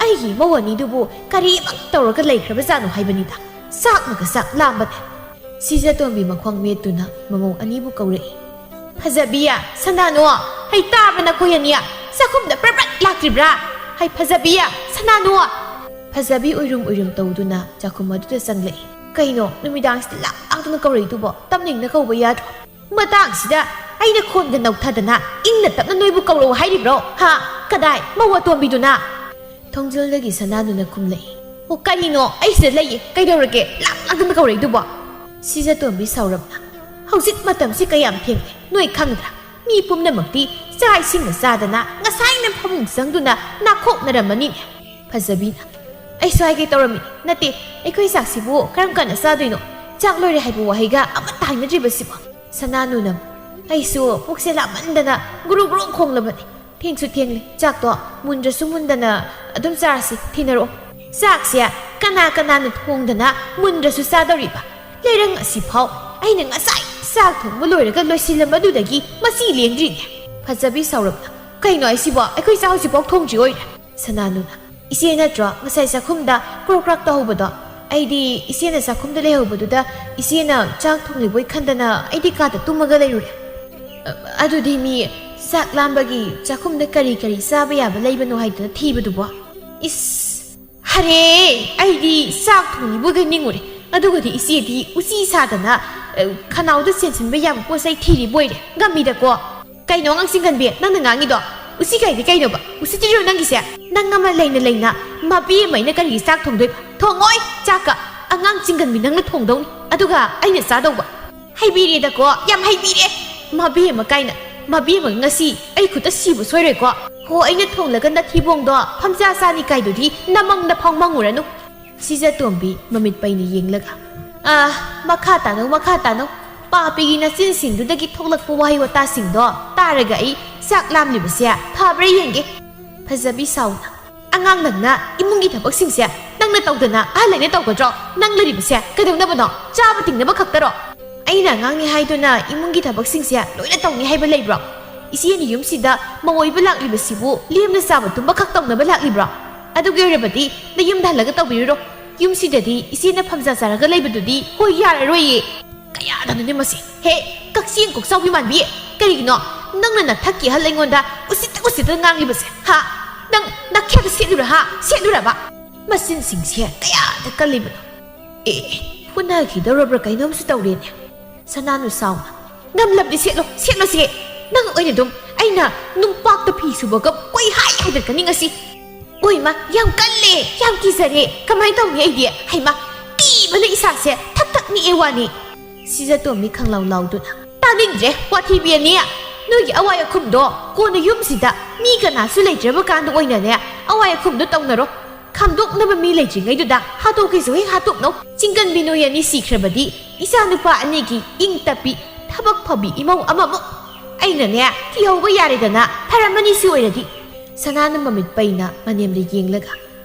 ꯑꯩꯒꯤ ꯏꯃꯧ ꯑꯅꯤꯗꯨꯕꯨ ꯀꯔꯤꯃꯛ ꯇꯧꯔꯒ ꯂꯩꯈ꯭ꯔꯕꯖꯥꯠꯅꯣ ꯍꯥꯏꯕꯅꯤꯗ꯫ ꯆꯥꯛꯅꯒ ꯆꯥꯛ ꯂꯥꯝꯕꯅꯦ"꯫ ꯁꯤꯖꯇꯣꯝꯕꯤ ꯃꯈꯣꯡ ꯃꯦꯠꯇꯨꯅ ꯃꯃꯧ ꯑꯅꯤꯕꯨ ꯀꯧꯔꯛꯏ꯫ "ꯐꯖꯕꯤ, ꯁꯅꯥꯅꯨ, ꯍꯩ ꯇꯥꯕ ꯅꯈꯣꯏ ꯑꯅꯤ! ꯆꯥꯛꯈꯨꯝꯗ ꯄ꯭ꯔꯞ ꯄ꯭ꯔꯞ ꯂꯥꯛꯇ꯭ꯔꯤꯕ꯭ꯔꯥ? ꯍꯩ, ꯐꯖꯕꯤ, ꯁꯅꯥꯅꯨ!" ꯐꯖꯕꯤ ꯎꯏꯔꯨꯝ ꯎꯏꯔꯨꯝ ꯇꯧꯗꯨꯅ ꯆꯥꯛꯈꯨꯝ ꯑꯗꯨꯗ ꯆꯪꯂꯛꯏ꯫ "ꯀꯩꯅꯣ, ꯅꯨꯃꯤꯗꯥꯡꯁꯤꯗ ꯂꯥꯛ ꯂꯥꯛꯇꯨꯅ ꯀꯧꯔꯛꯏꯗꯨꯕꯣ? ꯇꯞꯅ ꯏꯪꯅ ꯀꯧꯕ ꯌꯥꯗ꯭ꯔꯣ? ꯃꯇꯥꯡꯁꯤꯗ ꯑꯩꯅ ꯈꯣꯟꯒ ꯅꯧꯊꯗꯅ ꯏꯪꯅ ꯇꯞꯅ ꯅꯣꯏꯕꯨ ꯀꯧꯔꯛꯑꯣ ꯍꯥꯏꯔꯤꯕ꯭ꯔꯣ? ꯍꯥ? ꯀꯗꯥꯏ? ꯃꯧ ꯑꯇꯣꯝꯕꯤꯗꯨꯅ?" ꯊꯣꯡꯖꯤꯜꯗꯒꯤ ꯁꯅꯥꯅꯨꯅ ꯀꯨꯝꯂꯛꯏ꯫ "ꯑꯣ, ꯀꯔꯤꯅꯣ? ꯑꯩ ꯁꯤꯗ ꯂꯩꯌꯦ꯫ ꯀꯩꯗꯧꯔꯒꯦ? ꯂꯥꯛ ꯂꯥꯛꯇꯅ ꯀꯧꯔꯛꯏꯗꯨꯕꯣ?" ꯁꯤꯖꯇꯣꯝꯕꯤ ꯁꯥꯎꯔꯞꯅ, "ꯍꯧꯖꯤꯛ ꯃꯇꯝꯁꯤ ꯀꯌꯥꯝ ꯊꯦꯡꯂꯦ, ꯅꯣꯏ ꯈꯪꯗ꯭ꯔꯥ? ꯃꯤ ꯄꯨꯝꯅꯃꯛꯇꯤ ꯆꯥꯛ ꯏꯁꯤꯡꯒ ꯆꯥꯗꯅ ꯉꯁꯥꯏꯅ ꯐꯃꯨꯡ ꯆꯪꯗꯨꯅ ꯅꯥꯈꯣꯛꯅꯔꯝꯃꯅꯤꯅꯦ"꯫ ꯐꯖꯕꯤꯅ, "ꯑꯩꯁꯨ ꯍꯥꯏꯒꯦ ꯇꯧꯔꯝꯃꯤ꯫ ꯅꯠꯇꯦ, ꯑꯩꯈꯣꯏ ꯆꯥꯛꯁꯤꯕꯨ ꯀꯔꯝ ꯀꯥꯟꯗ ꯆꯥꯗꯣꯏꯅꯣ? ꯆꯥꯛ ꯂꯣꯏꯔꯦ ꯍꯥꯏꯕ ꯋꯥꯍꯩꯒ ꯑꯃꯠꯇ ꯍꯥꯏꯅꯗ꯭ꯔꯤꯕꯁꯤꯕꯣ?" ꯁꯅꯥꯅꯨꯅ, "ꯑꯩꯁꯨ ꯄꯨꯛꯁꯦ ꯂꯥꯝꯃꯟꯗꯅ ꯒꯨꯔꯨ ꯒꯨꯔꯨ ꯈꯣꯡꯂꯕꯅꯤ꯫ ꯊꯦꯡꯁꯨ ꯊꯦꯡꯂꯦ, ꯆꯥꯛꯇꯣ ꯃꯨꯟꯗ꯭ꯔꯁꯨ ꯃꯨꯟꯗꯅ ꯑꯗꯨꯝ ꯆꯥꯔꯁꯤ, ꯊꯤꯅꯔꯛꯑꯣ꯫ ꯆꯥꯛꯁꯦ ꯀꯅꯥ ꯀꯅꯥꯅ ꯊꯣꯡꯗꯅ ꯃꯨꯟꯗ꯭ꯔꯁꯨ ꯆꯥꯗꯧꯔꯤꯕ? ꯂꯩꯔꯪ ꯑꯁꯤꯐꯥꯎ ꯑꯩꯅ ꯉꯁꯥꯏ ꯆꯥꯛ ꯊꯣꯡꯕ ꯂꯣꯏꯔꯒ ꯂꯣꯏꯁꯤꯜꯂꯝꯕꯗꯨꯗꯒꯤ ꯃꯁꯤ ꯂꯦꯡꯗ꯭ꯔꯤꯅꯦ"꯫ ꯐꯖꯕꯤ ꯁꯥꯎꯔꯞꯅ, "ꯀꯩꯅꯣ ꯍꯥꯏꯁꯤꯕꯣ? ꯑꯩꯈꯣꯏ ꯆꯥꯛ ꯍꯧꯖꯤꯛꯐꯥꯎ ꯊꯣꯡꯗ꯭ꯔꯤ ꯑꯣꯏꯔꯦ"꯫ ꯁꯅꯥꯅꯨꯅ, "ꯏꯆꯦ ꯅꯠꯇ꯭ꯔꯣ ꯉꯁꯥꯏ ꯆꯥꯛꯈꯨꯝꯗ ꯀ꯭ꯔꯣꯛ ꯀ꯭ꯔꯥꯛ ꯇꯧꯍꯧꯕꯗꯣ? ꯑꯩꯗꯤ ꯏꯆꯦꯅ ꯆꯥꯛꯈꯨꯝꯗ ꯂꯩꯍꯧꯕꯗꯨꯗ ꯏꯆꯦꯅ ꯆꯥꯛ ꯊꯣꯡꯂꯤꯕꯣꯏ ꯈꯟꯗꯅ ꯑꯩꯗꯤ ꯀꯥꯗ ꯇꯨꯝꯃꯒ ꯂꯩꯔꯨꯔꯦ꯫ ꯑ-, ꯑꯗꯨꯗꯤ ꯃꯤ ꯆꯥꯛ ꯂꯥꯝꯕꯒꯤ ꯆꯥꯛꯈꯨꯝꯗ ꯀꯔꯤ ꯀꯔꯤ ꯆꯥꯕ ꯌꯥꯕ ꯂꯩꯕꯅꯣ ꯍꯥꯏꯗꯅ ꯊꯤꯕꯗꯨꯕꯣ? ꯏꯁ! ꯍꯔꯦ! ꯑꯩꯗꯤ ꯆꯥꯛ ꯊꯣꯡꯉꯤꯕꯣꯏꯒ ꯅꯤꯡꯉꯨꯔꯦ꯫ ꯑꯗꯨꯒꯗꯤ ꯏꯆꯦꯗꯤ ꯎꯆꯤ ꯁꯥꯗꯅ, ꯑ, ꯈꯅꯥꯎꯗ ꯆꯦꯟꯁꯤꯟꯕ ꯌꯥꯕ ꯄꯣꯠ ꯆꯩ ꯊꯤꯔꯤꯕꯣꯏꯔꯦ꯫ ꯉꯝꯃꯤꯗꯀꯣ"꯫ "ꯀꯩꯅꯣ, ꯑꯉꯥꯡ ꯆꯤꯡꯒꯟꯕꯤ, ꯅꯪꯅ ꯉꯥꯡꯉꯤꯗꯣ? ꯎꯆꯤ ꯀꯥꯏꯗꯤ ꯀꯩꯅꯣꯕ? ꯎꯁꯤꯠꯇ꯭ꯔꯤꯔꯣ ꯅꯪꯒꯤꯁꯦ? ꯅꯪ ꯑꯃ ꯂꯩꯅ ꯂꯩꯅ ꯃꯄꯤ ꯑꯃ ꯑꯩꯅ ꯀꯔꯤꯒꯤ ꯆꯥꯛ ꯊꯣꯡꯗꯣꯏꯕ? ꯊꯣꯡꯉꯣꯏ ꯆꯥꯛꯀ꯫ ꯑꯉꯥꯡ ꯆꯤꯡꯒꯟꯕꯤ ꯅꯪꯅ ꯊꯣꯡꯗꯧꯅꯤ, ꯑꯗꯨꯒ ꯑꯩꯅ ꯆꯥꯗꯧꯕ"꯫ ꯍꯩꯕꯤꯔꯦꯗꯀꯣ, ꯌꯥꯝ ꯍꯩꯕꯤꯔꯦ꯫ ꯃꯥꯕꯦꯝꯃ ꯀꯥꯏꯅ, ꯃꯥꯕꯦꯝꯃ ꯉꯁꯤ ꯑꯩ ꯈꯨꯠꯇ ꯁꯤꯕ ꯁꯣꯏꯔꯣꯏꯀꯣ꯫ ꯍꯣ, ꯑꯩꯅ ꯊꯣꯡꯂꯒ ꯅꯊꯤꯕꯣꯡꯗꯣ ꯐꯝꯖꯥ ꯆꯥꯅꯤ ꯀꯥꯏꯗꯨꯗꯤ ꯅꯃꯪꯗ ꯐꯥꯎ ꯃꯪꯉꯨꯔꯅꯨ꯫ ꯁꯤꯖꯇꯣꯝꯕꯤ ꯃꯃꯤꯠ ꯄꯩꯅ ꯌꯦꯡꯂꯒ, "ꯑꯥ, ꯃꯈꯥ ꯇꯥꯅꯧ, ꯃꯈꯥ ꯇꯥꯅꯧ꯫ ꯄꯥꯄꯤꯒꯤ ꯅꯆꯤꯟꯁꯤꯡꯗꯨꯗꯒꯤ ꯊꯣꯛꯂꯛꯄ ꯋꯥꯍꯩ ꯋꯥꯇꯥꯁꯤꯡꯗꯣ ꯇꯥꯔꯒ ꯑꯩ ꯆꯥꯛ ꯂꯥꯝꯂꯤꯕꯁꯦ ꯐꯕ꯭ꯔꯥ ꯌꯦꯡꯒꯦ꯫" ꯐꯖꯕꯤ ꯁꯥꯎꯅ, "ꯑꯉꯥꯡ ꯅꯪꯅ ꯏꯃꯨꯡꯒꯤ ꯊꯕꯛꯁꯤꯡꯁꯦ ꯅꯪꯅ ꯇꯧꯗꯅ ꯑꯍꯜ ꯑꯩꯅ ꯇꯧꯒꯗ꯭ꯔꯣ? ꯅꯪ ꯂꯩꯔꯤꯕꯁꯦ ꯀꯩꯗꯧꯅꯕꯅꯣ? ꯆꯥꯕ ꯇꯤꯡꯅꯕ ꯈꯛꯇꯔꯣ?" "ꯑꯩꯅ ꯑꯉꯥꯡꯅꯤ ꯍꯥꯏꯗꯨꯅ ꯏꯃꯨꯡꯒꯤ ꯊꯕꯛꯁꯤꯡꯁꯦ ꯂꯣꯏꯅ ꯇꯧꯅꯤ ꯍꯥꯏꯕ ꯂꯩꯕ꯭ꯔꯣ? ꯏꯆꯦꯅ ꯌꯨꯝꯁꯤꯗ ꯃꯧ ꯑꯣꯏꯕ ꯂꯥꯛꯂꯤꯕꯁꯤꯕꯨ ꯂꯦꯝꯅ ꯆꯥꯕ ꯇꯨꯝꯕ ꯈꯛ ꯇꯧꯅꯕ ꯂꯥꯛꯂꯤꯕ꯭ꯔꯣ? ꯑꯗꯨꯒꯤ ꯑꯣꯏꯔꯕꯗꯤ ꯅꯌꯨꯝꯗ ꯍꯜꯂꯒ ꯇꯧꯕꯤꯔꯨꯔꯣ꯫ ꯌꯨꯝꯁꯤꯗꯗꯤ ꯏꯆꯦꯅ ꯐꯝꯖꯥ ꯆꯥꯔꯒ ꯂꯩꯕꯗꯨꯗꯤ ꯍꯣꯏ ꯌꯥꯔꯔꯣꯏꯌꯦ꯫" "ꯀꯌꯥꯗꯅꯣꯅꯦ ꯃꯁꯤ? ꯍꯦ, ꯀꯛꯆꯦꯡ ꯀꯣꯛꯆꯥꯎꯕꯤ ꯃꯥꯟꯕꯤ! ꯀꯔꯤꯒꯤꯅꯣ ꯅꯪꯅ ꯅꯊꯛꯀꯤ ꯑꯍꯜ ꯑꯩꯉꯣꯟꯗ ꯎꯁꯤꯠꯇ ꯎꯁꯤꯠꯇ ꯉꯥꯡꯂꯤꯕꯁꯦ? ꯍꯥ? ꯅꯪ ꯅꯈꯦꯠꯇ ꯁꯦꯠꯂꯨꯔ ꯍꯥ? ꯁꯦꯠꯂꯨꯔꯕ? ꯃꯆꯤꯟꯁꯤꯡꯁꯦ ꯀꯌꯥꯗ ꯀꯜꯂꯤꯕꯅꯣ!" "ꯑꯦ, ꯐꯨꯅꯈꯤꯗꯧꯔꯕ꯭ꯔꯥ ꯀꯩꯅꯣꯝꯁꯨ ꯇꯧꯔꯦꯅꯦ꯫" ꯁꯅꯥꯅꯨ ꯁꯥꯎꯅ, "ꯉꯝꯂꯕꯗꯤ ꯁꯦꯠꯂꯣ, ꯁꯦꯠꯂꯣꯁꯦ꯫ ꯅꯪ ꯑꯣꯏꯅ ꯑꯗꯨꯝ ꯑꯩꯅ ꯅꯨꯡꯄꯥꯛꯇ ꯐꯤ ꯁꯨꯕꯒ ꯀꯣꯏ ꯍꯥꯏ ꯍꯥꯏꯗꯠꯀꯅꯤ ꯉꯁꯤ꯫ ꯑꯣꯏꯃ, ꯌꯥꯝ ꯀꯜꯂꯦ, ꯌꯥꯝ ꯀꯤꯖꯔꯦ꯫ ꯀꯃꯥꯏ ꯇꯧꯅꯤ ꯑꯩꯗꯤ? ꯍꯩꯃ, ꯀꯤꯕꯅ ꯏꯁꯥꯁꯦ ꯊꯛ ꯊꯛ ꯅꯤꯛꯑꯦ ꯋꯥꯅꯤ꯫" ꯁꯤꯖꯇꯣꯝꯕꯤ ꯈꯪꯂꯥꯎ ꯂꯥꯎꯗꯨꯅ, "ꯇꯥꯅꯤꯡꯗ꯭ꯔꯦ ꯋꯥꯊꯤꯕꯤ ꯑꯅꯤ꯫ ꯅꯣꯏꯒꯤ ꯑꯋꯥꯏ ꯑꯈꯨꯝꯗꯣ ꯀꯣꯟꯅ ꯌꯨꯝꯁꯤꯗ ꯃꯤ ꯀꯅꯥꯁꯨ ꯂꯩꯇ꯭ꯔꯕ ꯀꯥꯟꯗ ꯑꯣꯏꯅꯅꯦ ꯑꯋꯥꯏ ꯑꯈꯨꯝꯗꯣ ꯇꯧꯅꯔꯣ꯫ ꯈꯥꯝꯗꯣꯛꯅꯕ ꯃꯤ ꯂꯩꯇ꯭ꯔꯤꯉꯩꯗꯨꯗ ꯍꯥꯠꯇꯣꯛꯀꯦꯁꯨ ꯍꯦꯛ ꯍꯥꯠꯇꯣꯛꯅꯧ꯫ ꯆꯤꯡꯒꯟꯕꯤ ꯅꯣꯏ ꯑꯅꯤ ꯁꯤꯈ꯭ꯔꯕꯗꯤ ꯏꯆꯥ ꯅꯨꯄꯥ ꯑꯅꯤꯒꯤ ꯏꯪ ꯇꯞꯄꯤ, ꯊꯕꯛ ꯐꯕꯤ ꯏꯃꯧ ꯑꯃꯃꯨꯛ ꯑꯩꯅꯅꯦ ꯊꯤꯍꯧꯕ ꯌꯥꯔꯦꯗꯅ꯫ ꯐꯔꯝꯃꯅꯤ ꯁꯤ ꯑꯣꯏꯔꯗꯤ꯫" ꯁꯅꯥꯅ ꯃꯃꯤꯠ ꯄꯩꯅ ꯃꯅꯦꯝꯗ ꯌꯦꯡꯂꯒ,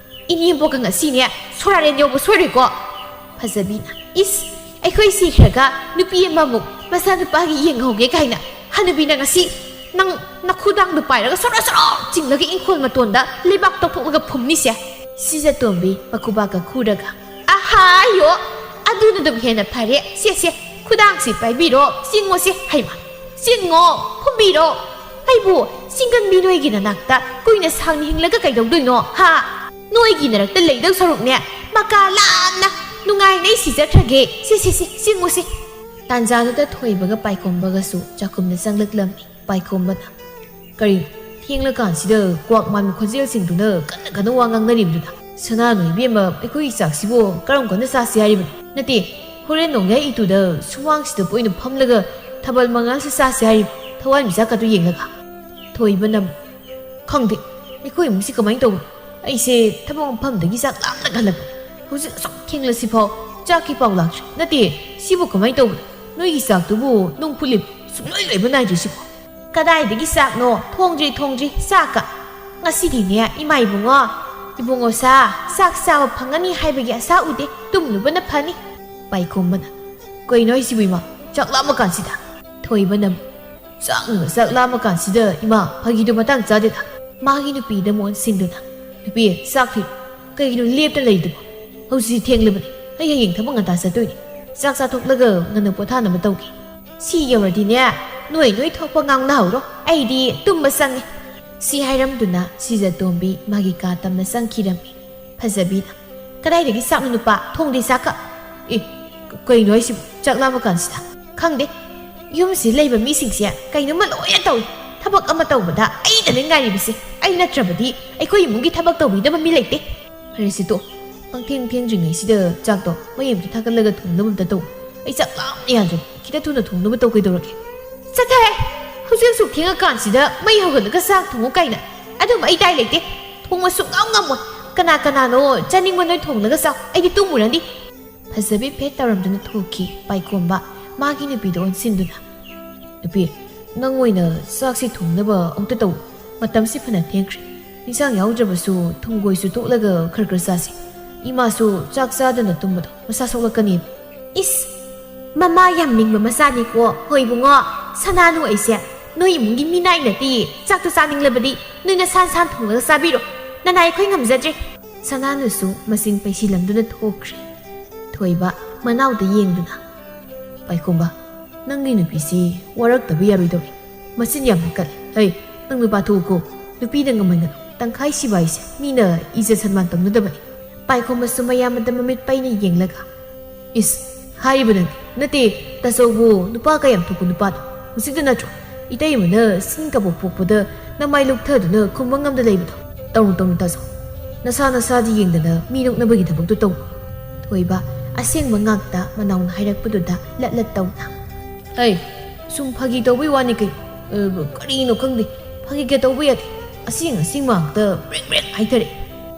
"ꯏꯅꯦꯝꯕꯣꯛꯀ ꯉꯁꯤꯅꯦ ꯁꯣꯔꯥꯔꯦꯟ ꯌꯧꯕ ꯁꯣꯏꯔꯣꯏꯀꯣ꯫" ꯐꯖꯕꯤꯅ, "ꯏꯁ, ꯑꯩꯈꯣꯏ ꯁꯤꯈ꯭ꯔꯒ ꯅꯨꯄꯤ ꯑꯃꯃꯨꯛ ꯃꯆꯥꯅꯨꯄꯥꯒꯤ ꯌꯦꯡꯍꯧꯒꯦ ꯀꯥꯏꯅ꯫ ꯍꯅꯨꯕꯤ ꯅꯪ ꯉꯁꯤ ꯅꯪ ꯅꯈꯨꯗꯥꯡꯗꯣ ꯄꯥꯏꯔꯒ ꯁꯣꯔꯣ ꯁꯣꯔꯣ ꯆꯤꯡꯂꯒ ꯏꯪꯈꯣꯜ ꯃꯇꯣꯟꯗ ꯂꯩꯕꯥꯛ ꯇꯧꯊꯣꯛꯂꯒ ꯐꯨꯝꯅꯤꯁꯦ꯫" ꯁꯤꯖꯇꯣꯝꯕꯤ ꯃꯈꯨꯕꯥꯛꯀ ꯈꯨꯔꯒ, "ꯑꯍꯥꯌꯣ, ꯑꯗꯨꯅ ꯑꯗꯨꯝ ꯍꯦꯟꯅ ꯐꯔꯦ꯫ ꯁꯦ, ꯁꯦ, ꯈꯨꯗꯥꯡꯁꯤ ꯄꯥꯏꯕꯤꯔꯣ, ꯆꯤꯡꯉꯣꯁꯦ꯫ ꯍꯩꯃ, ꯆꯤꯡꯉꯣ, ꯐꯨꯝꯕꯤꯔꯣ꯫ ꯑꯩꯕꯨ ꯆꯤꯡꯒꯟꯕꯤ ꯅꯣꯏꯒꯤ ꯅꯅꯥꯛꯇ ꯀꯨꯏꯅ ꯁꯥꯡꯅ ꯍꯤꯡꯂꯒ ꯀꯩꯗꯧꯗꯣꯏꯅꯣ, ꯍꯥ? ꯅꯣꯏꯒꯤ ꯅꯔꯛꯇ ꯂꯩꯗꯧ ꯁꯔꯨꯛꯅꯦ, ꯃꯀꯥ ꯂꯥꯝꯅ ꯅꯨꯡꯉꯥꯏꯅ ꯑꯩ ꯁꯤꯖꯈ꯭ꯔꯒꯦ꯫ ꯁꯦ, ꯁꯦ, ꯁꯦ, ꯆꯤꯡꯉꯨꯁꯦ꯫" ꯇꯥꯟꯖꯥꯗꯨꯗ ꯊꯣꯏꯕꯒ ꯄꯥꯏꯈꯣꯝꯕꯒꯁꯨ ꯆꯥꯛꯈꯨꯝꯗ ꯆꯪꯂꯛꯂꯝꯃꯤ꯫ ꯄꯥꯏꯈꯣꯝꯕꯅ, "ꯀꯔꯤ, ꯊꯦꯡꯂꯀꯥꯟꯁꯤꯗ ꯀ꯭ꯋꯥꯛ ꯃꯥꯟꯕ ꯈꯣꯟꯖꯦꯜꯁꯤꯡꯗꯨꯅ ꯀꯟꯅ ꯀꯟꯅ ꯋꯥ ꯉꯥꯡꯅꯔꯤꯕꯗꯨꯅ? ꯁꯅꯥꯅꯨ ꯏꯕꯦꯝꯃ, ꯑꯩꯈꯣꯏꯒꯤ ꯆꯥꯛꯁꯤꯕꯨ ꯀꯔꯝ ꯀꯥꯟꯗ ꯆꯥꯁꯤ ꯍꯥꯏꯔꯤꯕꯅꯣ? ꯅꯠꯇꯦ, ꯍꯣꯔꯦꯟ ꯅꯣꯡꯌꯥꯏ ꯏꯇꯨꯗ ꯁꯨꯃꯥꯡꯁꯤꯗ ꯑꯣꯏꯅ ꯐꯝꯂꯒ ꯊꯥꯕꯜ ꯃꯉꯥꯜꯁꯤ ꯆꯥꯁꯦ ꯍꯥꯏꯔꯤꯕ ꯊꯋꯥꯟꯃꯤꯆꯥꯛꯀꯗꯨ ꯌꯦꯡꯂꯒ꯫ ꯊꯣꯏꯕꯅ ꯑꯃꯨꯛ, "ꯈꯪꯗꯦ, ꯑꯩꯈꯣꯏ ꯏꯃꯨꯡꯁꯤ ꯀꯃꯥꯏꯅ ꯇꯧꯕ? ꯑꯩꯁꯦ ꯊꯕꯛ ꯃꯐꯝꯗꯒꯤ ꯆꯥꯛ ꯂꯥꯝꯅ ꯍꯜꯂꯛꯄ꯫ ꯍꯧꯖꯤꯛ ꯑꯁꯨꯛ ꯊꯦꯡꯂꯁꯤꯐꯥꯎ ꯆꯥꯛꯀꯤ ꯄꯥꯎ ꯂꯥꯛꯇ꯭ꯔꯤ꯫ ꯅꯠꯇꯦ, ꯁꯤꯕꯨ ꯀꯃꯥꯏꯅ ꯇꯧꯕꯅꯣ? ꯅꯣꯏꯒꯤ ꯆꯥꯛꯇꯨꯕꯨ ꯅꯨꯡ ꯐꯨꯠꯂꯤꯕ ꯁꯨꯡꯂꯣꯏ ꯂꯣꯏꯕ ꯅꯥꯏꯗ꯭ꯔꯤꯁꯤꯕꯣ?" "ꯀꯗꯥꯏꯗꯒꯤ ꯆꯥꯛꯅꯣ? ꯊꯣꯡꯗ꯭ꯔꯤ, ꯊꯣꯡꯗ꯭ꯔꯤ, ꯆꯥꯛꯀ꯫ ꯉꯁꯤꯗꯤꯅꯦ, ꯏꯃꯥ ꯏꯕꯨꯡꯉꯣ, ꯏꯕꯨꯡꯉꯣ ꯁꯥ, ꯆꯥꯛ ꯆꯥꯕ ꯐꯪꯒꯅꯤ ꯍꯥꯏꯕꯒꯤ ꯑꯁꯥ ꯎꯗꯦ꯫ ꯇꯨꯝꯂꯨꯕꯅ ꯐꯅꯤ꯫" ꯄꯥꯏꯈꯣꯝꯕꯅ, "ꯀꯩꯅꯣ ꯍꯥꯏꯁꯤꯕꯨ ꯏꯃꯥ? ꯆꯥꯛ ꯂꯥꯝꯃ ꯀꯥꯟꯁꯤꯗ?" ꯊꯣꯏꯕꯅ ꯑꯃꯨꯛ, "ꯆꯥꯛꯅ ꯆꯥꯛ ꯂꯥꯝꯃ ꯀꯥꯟꯁꯤꯗ ꯏꯃꯥ, ꯐꯥꯒꯤꯗꯨ ꯃꯇꯥꯡ ꯆꯥꯗꯦꯗ꯫" ꯃꯥꯒꯤ ꯅꯨꯄꯤꯗ ꯑꯃꯨꯛ ꯑꯣꯟꯁꯤꯟꯗꯨꯅ, "ꯅꯨꯄꯤ, ꯆꯥꯛ ꯊꯤꯔꯣ꯫ ꯀꯩꯒꯤꯅꯣ ꯂꯦꯞꯇ ꯂꯩꯗꯨꯕꯣ? ꯍꯧꯖꯤꯛ ꯊꯦꯡꯂꯕꯅꯤ꯫ ꯑꯩ ꯍꯌꯦꯡ ꯊꯕꯛ ꯉꯟꯇꯥ ꯆꯠꯇꯣꯏꯅꯤ꯫ ꯆꯥꯛ ꯆꯥꯊꯣꯛꯂꯒ ꯉꯟꯅ ꯄꯣꯊꯥꯅꯕ ꯇꯧꯒꯦ꯫ ꯁꯤ ꯌꯧꯔꯗꯤꯅꯦ, ꯅꯣꯏ ꯅꯣꯏ ꯊꯣꯛꯄ ꯉꯥꯡꯅꯍꯧꯔꯣ꯫ ꯑꯩꯗꯤ ꯇꯨꯝꯕ ꯆꯪꯉꯦ꯫" ꯁꯤ ꯍꯥꯏꯔꯝꯗꯨꯅ ꯁꯤꯖꯇꯣꯝꯕꯤ ꯃꯥꯒꯤ ꯀꯥ ꯇꯝꯅ ꯆꯪꯈꯤꯔꯝꯃꯤ꯫ ꯐꯖꯕꯤꯅ, "ꯀꯗꯥꯏꯗꯒꯤ ꯆꯥꯛꯅꯣ ꯅꯨꯄꯥ? ꯊꯣꯡꯗꯦ ꯆꯥꯛꯀ꯫" "ꯑꯦ, ꯀ-, ꯀꯩꯅꯣ ꯍꯥꯏꯁꯤꯕꯨ? ꯆꯥꯛ ꯂꯥꯝꯃ ꯀꯥꯟꯁꯤꯗ?" "ꯈꯪꯗꯦ, ꯌꯨꯝꯁꯤ ꯂꯩꯕ ꯃꯤꯁꯤꯡꯁꯦ ꯀꯩꯅꯣꯝꯃ ꯂꯣꯏꯅ ꯇꯧꯏ꯫ ꯊꯕꯛ ꯑꯃ ꯇꯧꯕꯗ ꯑꯩꯗꯅꯦ ꯉꯥꯏꯔꯤꯕꯁꯦ꯫ ꯑꯩ ꯅꯠꯇ꯭ꯔꯕꯗꯤ ꯑꯩꯈꯣꯏ ꯏꯃꯨꯡꯒꯤ ꯊꯕꯛ ꯇꯧꯕꯤꯅꯕ ꯃꯤ ꯂꯩꯇꯦ꯫" "ꯐꯔꯦꯁꯦ ꯇꯣ, ꯄꯪꯊꯦꯡ ꯊꯦꯡꯗ꯭ꯔꯤꯉꯩꯁꯤꯗ ꯆꯥꯛꯇꯣ ꯃꯩ ꯑꯝꯇ ꯊꯥꯒꯠꯂꯒ ꯊꯣꯡꯅꯕ ꯑꯝꯇ ꯇꯧ꯫ ꯑꯩ ꯆꯥꯛ ꯂꯥꯝꯅ ꯌꯥꯗ꯭ꯔꯦ꯫ ꯈꯤꯇ ꯊꯨꯅ ꯊꯣꯡꯅꯕ ꯇꯧ ꯀꯩꯗꯧꯔꯒꯦ?" "ꯆꯠꯊꯍꯦ! ꯍꯧꯖꯤꯛ ꯑꯁꯨꯛ ꯊꯦꯡꯉꯀꯥꯟꯁꯤꯗ ꯃꯩ ꯍꯧꯒꯠꯂꯒ ꯆꯥꯛ ꯊꯣꯡꯉꯨ ꯀꯥꯏꯅ꯫ ꯑꯗꯨꯝ ꯑꯩ ꯗꯥꯏ ꯂꯩꯇꯦ꯫ ꯊꯣꯡꯕ ꯁꯨꯡꯉꯝ ꯉꯝꯃꯣꯏ꯫ ꯀꯅꯥ ꯀꯅꯥꯅꯣ ꯆꯥꯅꯤꯡꯕ ꯅꯣꯏ ꯊꯣꯡꯂꯒ ꯆꯥꯎ꯫ ꯑꯩꯗꯤ ꯇꯨꯝꯃꯨꯔꯅꯤ꯫" ꯐꯖꯕꯤ ꯐꯦꯠ ꯇꯧꯔꯝꯗꯨꯅ ꯊꯣꯛꯈꯤ꯫ ꯄꯥꯏꯈꯣꯝꯕ ꯃꯥꯒꯤ ꯅꯨꯄꯤꯗ ꯑꯣꯟꯁꯤꯟꯗꯨꯅ, "ꯅꯨꯄꯤ, ꯅꯪ ꯑꯣꯏꯅ ꯆꯥꯛꯁꯤ ꯊꯣꯡꯅꯕ ꯑꯃꯨꯛꯇ ꯇꯧ꯫ ꯃꯇꯝꯁꯤ ꯐꯅ ꯊꯦꯡꯈ꯭ꯔꯦ꯫ ꯏꯟꯁꯥꯡ ꯌꯥꯎꯗ꯭ꯔꯕꯁꯨ ꯊꯨꯝꯒꯣꯏꯁꯨ ꯇꯣꯠꯂꯒ ꯈꯔ ꯈꯔ ꯆꯥꯁꯤ꯫ ꯏꯃꯥꯁꯨ ꯆꯥꯛ ꯆꯥꯗꯅ ꯇꯨꯝꯕꯗꯣ ꯃꯁꯥ ꯁꯣꯛꯂꯛꯀꯅꯦꯕ꯫" "ꯏꯁ! ꯃꯃꯥ ꯌꯥꯝ ꯅꯤꯡꯕ ꯃꯆꯥꯅꯤꯀꯣ꯫ ꯍꯣꯏ ꯏꯕꯨꯡꯉꯣ, ꯁꯅꯥꯅꯨ ꯑꯩꯁꯦ ꯅꯣꯏ ꯏꯃꯨꯡꯒꯤ ꯃꯤꯅꯥꯏ ꯅꯠꯇꯦ꯫ ꯆꯥꯛꯇꯨ ꯆꯥꯅꯤꯡꯂꯕꯗꯤ ꯅꯣꯏ ꯅꯁꯥ ꯅꯁꯥꯅ ꯊꯣꯡꯂꯒ ꯆꯥꯕꯤꯔꯣ꯫ ꯅꯅꯥꯏ ꯑꯩꯈꯣꯏ ꯉꯝꯖꯗ꯭ꯔꯦ꯫" ꯁꯅꯥꯅꯨꯁꯨ ꯃꯆꯤꯟ ꯄꯩꯁꯤꯜꯂꯝꯗꯨꯅ ꯊꯣꯛꯈ꯭ꯔꯦ꯫ ꯊꯣꯏꯕ ꯃꯅꯥꯎꯗ ꯌꯦꯡꯗꯨꯅ, "ꯄꯥꯏꯈꯣꯝꯕ, ꯅꯪꯒꯤ ꯅꯨꯄꯤꯁꯤ ꯋꯥꯔꯛꯇꯕ ꯌꯥꯔꯣꯏꯗꯧꯔꯤ꯫ ꯃꯆꯤꯟ ꯌꯥꯝꯅ ꯀꯜꯂꯤ꯫ ꯍꯩ, ꯅꯪ ꯅꯨꯄꯥ ꯊꯣꯛꯎꯀꯣ꯫ ꯅꯨꯄꯤꯗ ꯉꯝꯍꯟꯒꯅꯨ꯫ ꯇꯪꯈꯥꯏ ꯁꯤꯕ ꯍꯥꯏꯁꯦ ꯃꯤꯅ ꯏꯖꯠ ꯁꯟꯃꯥꯟ ꯇꯧꯅꯗꯕꯅꯤ꯫" ꯄꯥꯏꯈꯣꯝꯕꯁꯨ ꯃꯌꯥꯝꯗ ꯃꯃꯤꯠ ꯄꯩꯅ ꯌꯦꯡꯂꯒ, "ꯏꯁ, ꯍꯥꯏꯔꯤꯕ ꯅꯪ ꯅꯠꯇꯦ, ꯇꯥꯆꯧꯕꯨ ꯅꯨꯄꯥ ꯀꯌꯥꯝ ꯊꯣꯛꯄ ꯅꯨꯄꯥꯅꯣ? ꯍꯧꯖꯤꯛꯇ ꯅꯠꯇ꯭ꯔꯣ ꯏꯇꯩꯃꯅ ꯁꯤꯟ ꯀꯕꯣꯛ ꯄꯣꯛꯄꯗ ꯅꯃꯥꯏ ꯂꯨꯞꯊꯗꯨꯅ ꯈꯨꯝꯕ ꯉꯝꯗ ꯂꯩꯕꯗꯣ? ꯇꯧꯅꯨ, ꯇꯧꯅꯨ ꯇꯥꯆꯧ꯫ ꯅꯁꯥ ꯅꯁꯥꯗꯤ ꯌꯦꯡꯗꯅ ꯃꯤ ꯅꯣꯛꯅꯕꯒꯤ ꯊꯕꯛꯇꯨ ꯇꯧꯅꯨ꯫" ꯊꯣꯏꯕ ꯑꯁꯦꯡꯕ ꯉꯥꯛꯇ ꯃꯅꯥꯎꯅ ꯍꯥꯏꯔꯛꯄꯗꯨꯗ ꯂꯠ ꯂꯠ ꯇꯧꯅ, "ꯍꯩ, ꯁꯨꯝ ꯐꯥꯒꯤ ꯇꯧꯕꯩ ꯋꯥꯅꯤ ꯀꯩꯅꯣ꯫ ꯑ, ꯀꯔꯤꯅꯣ ꯈꯪꯗꯦ, ꯐꯥꯒꯤꯒ ꯇꯧꯕ ꯌꯥꯗꯦ꯫ ꯑꯁꯦꯡ ꯑꯁꯦꯡꯕ ꯉꯥꯛꯇ ꯕ꯭ꯔꯦꯡ ꯕ꯭ꯔꯦꯡ ꯍꯥꯏꯊꯔꯛꯑꯦ꯫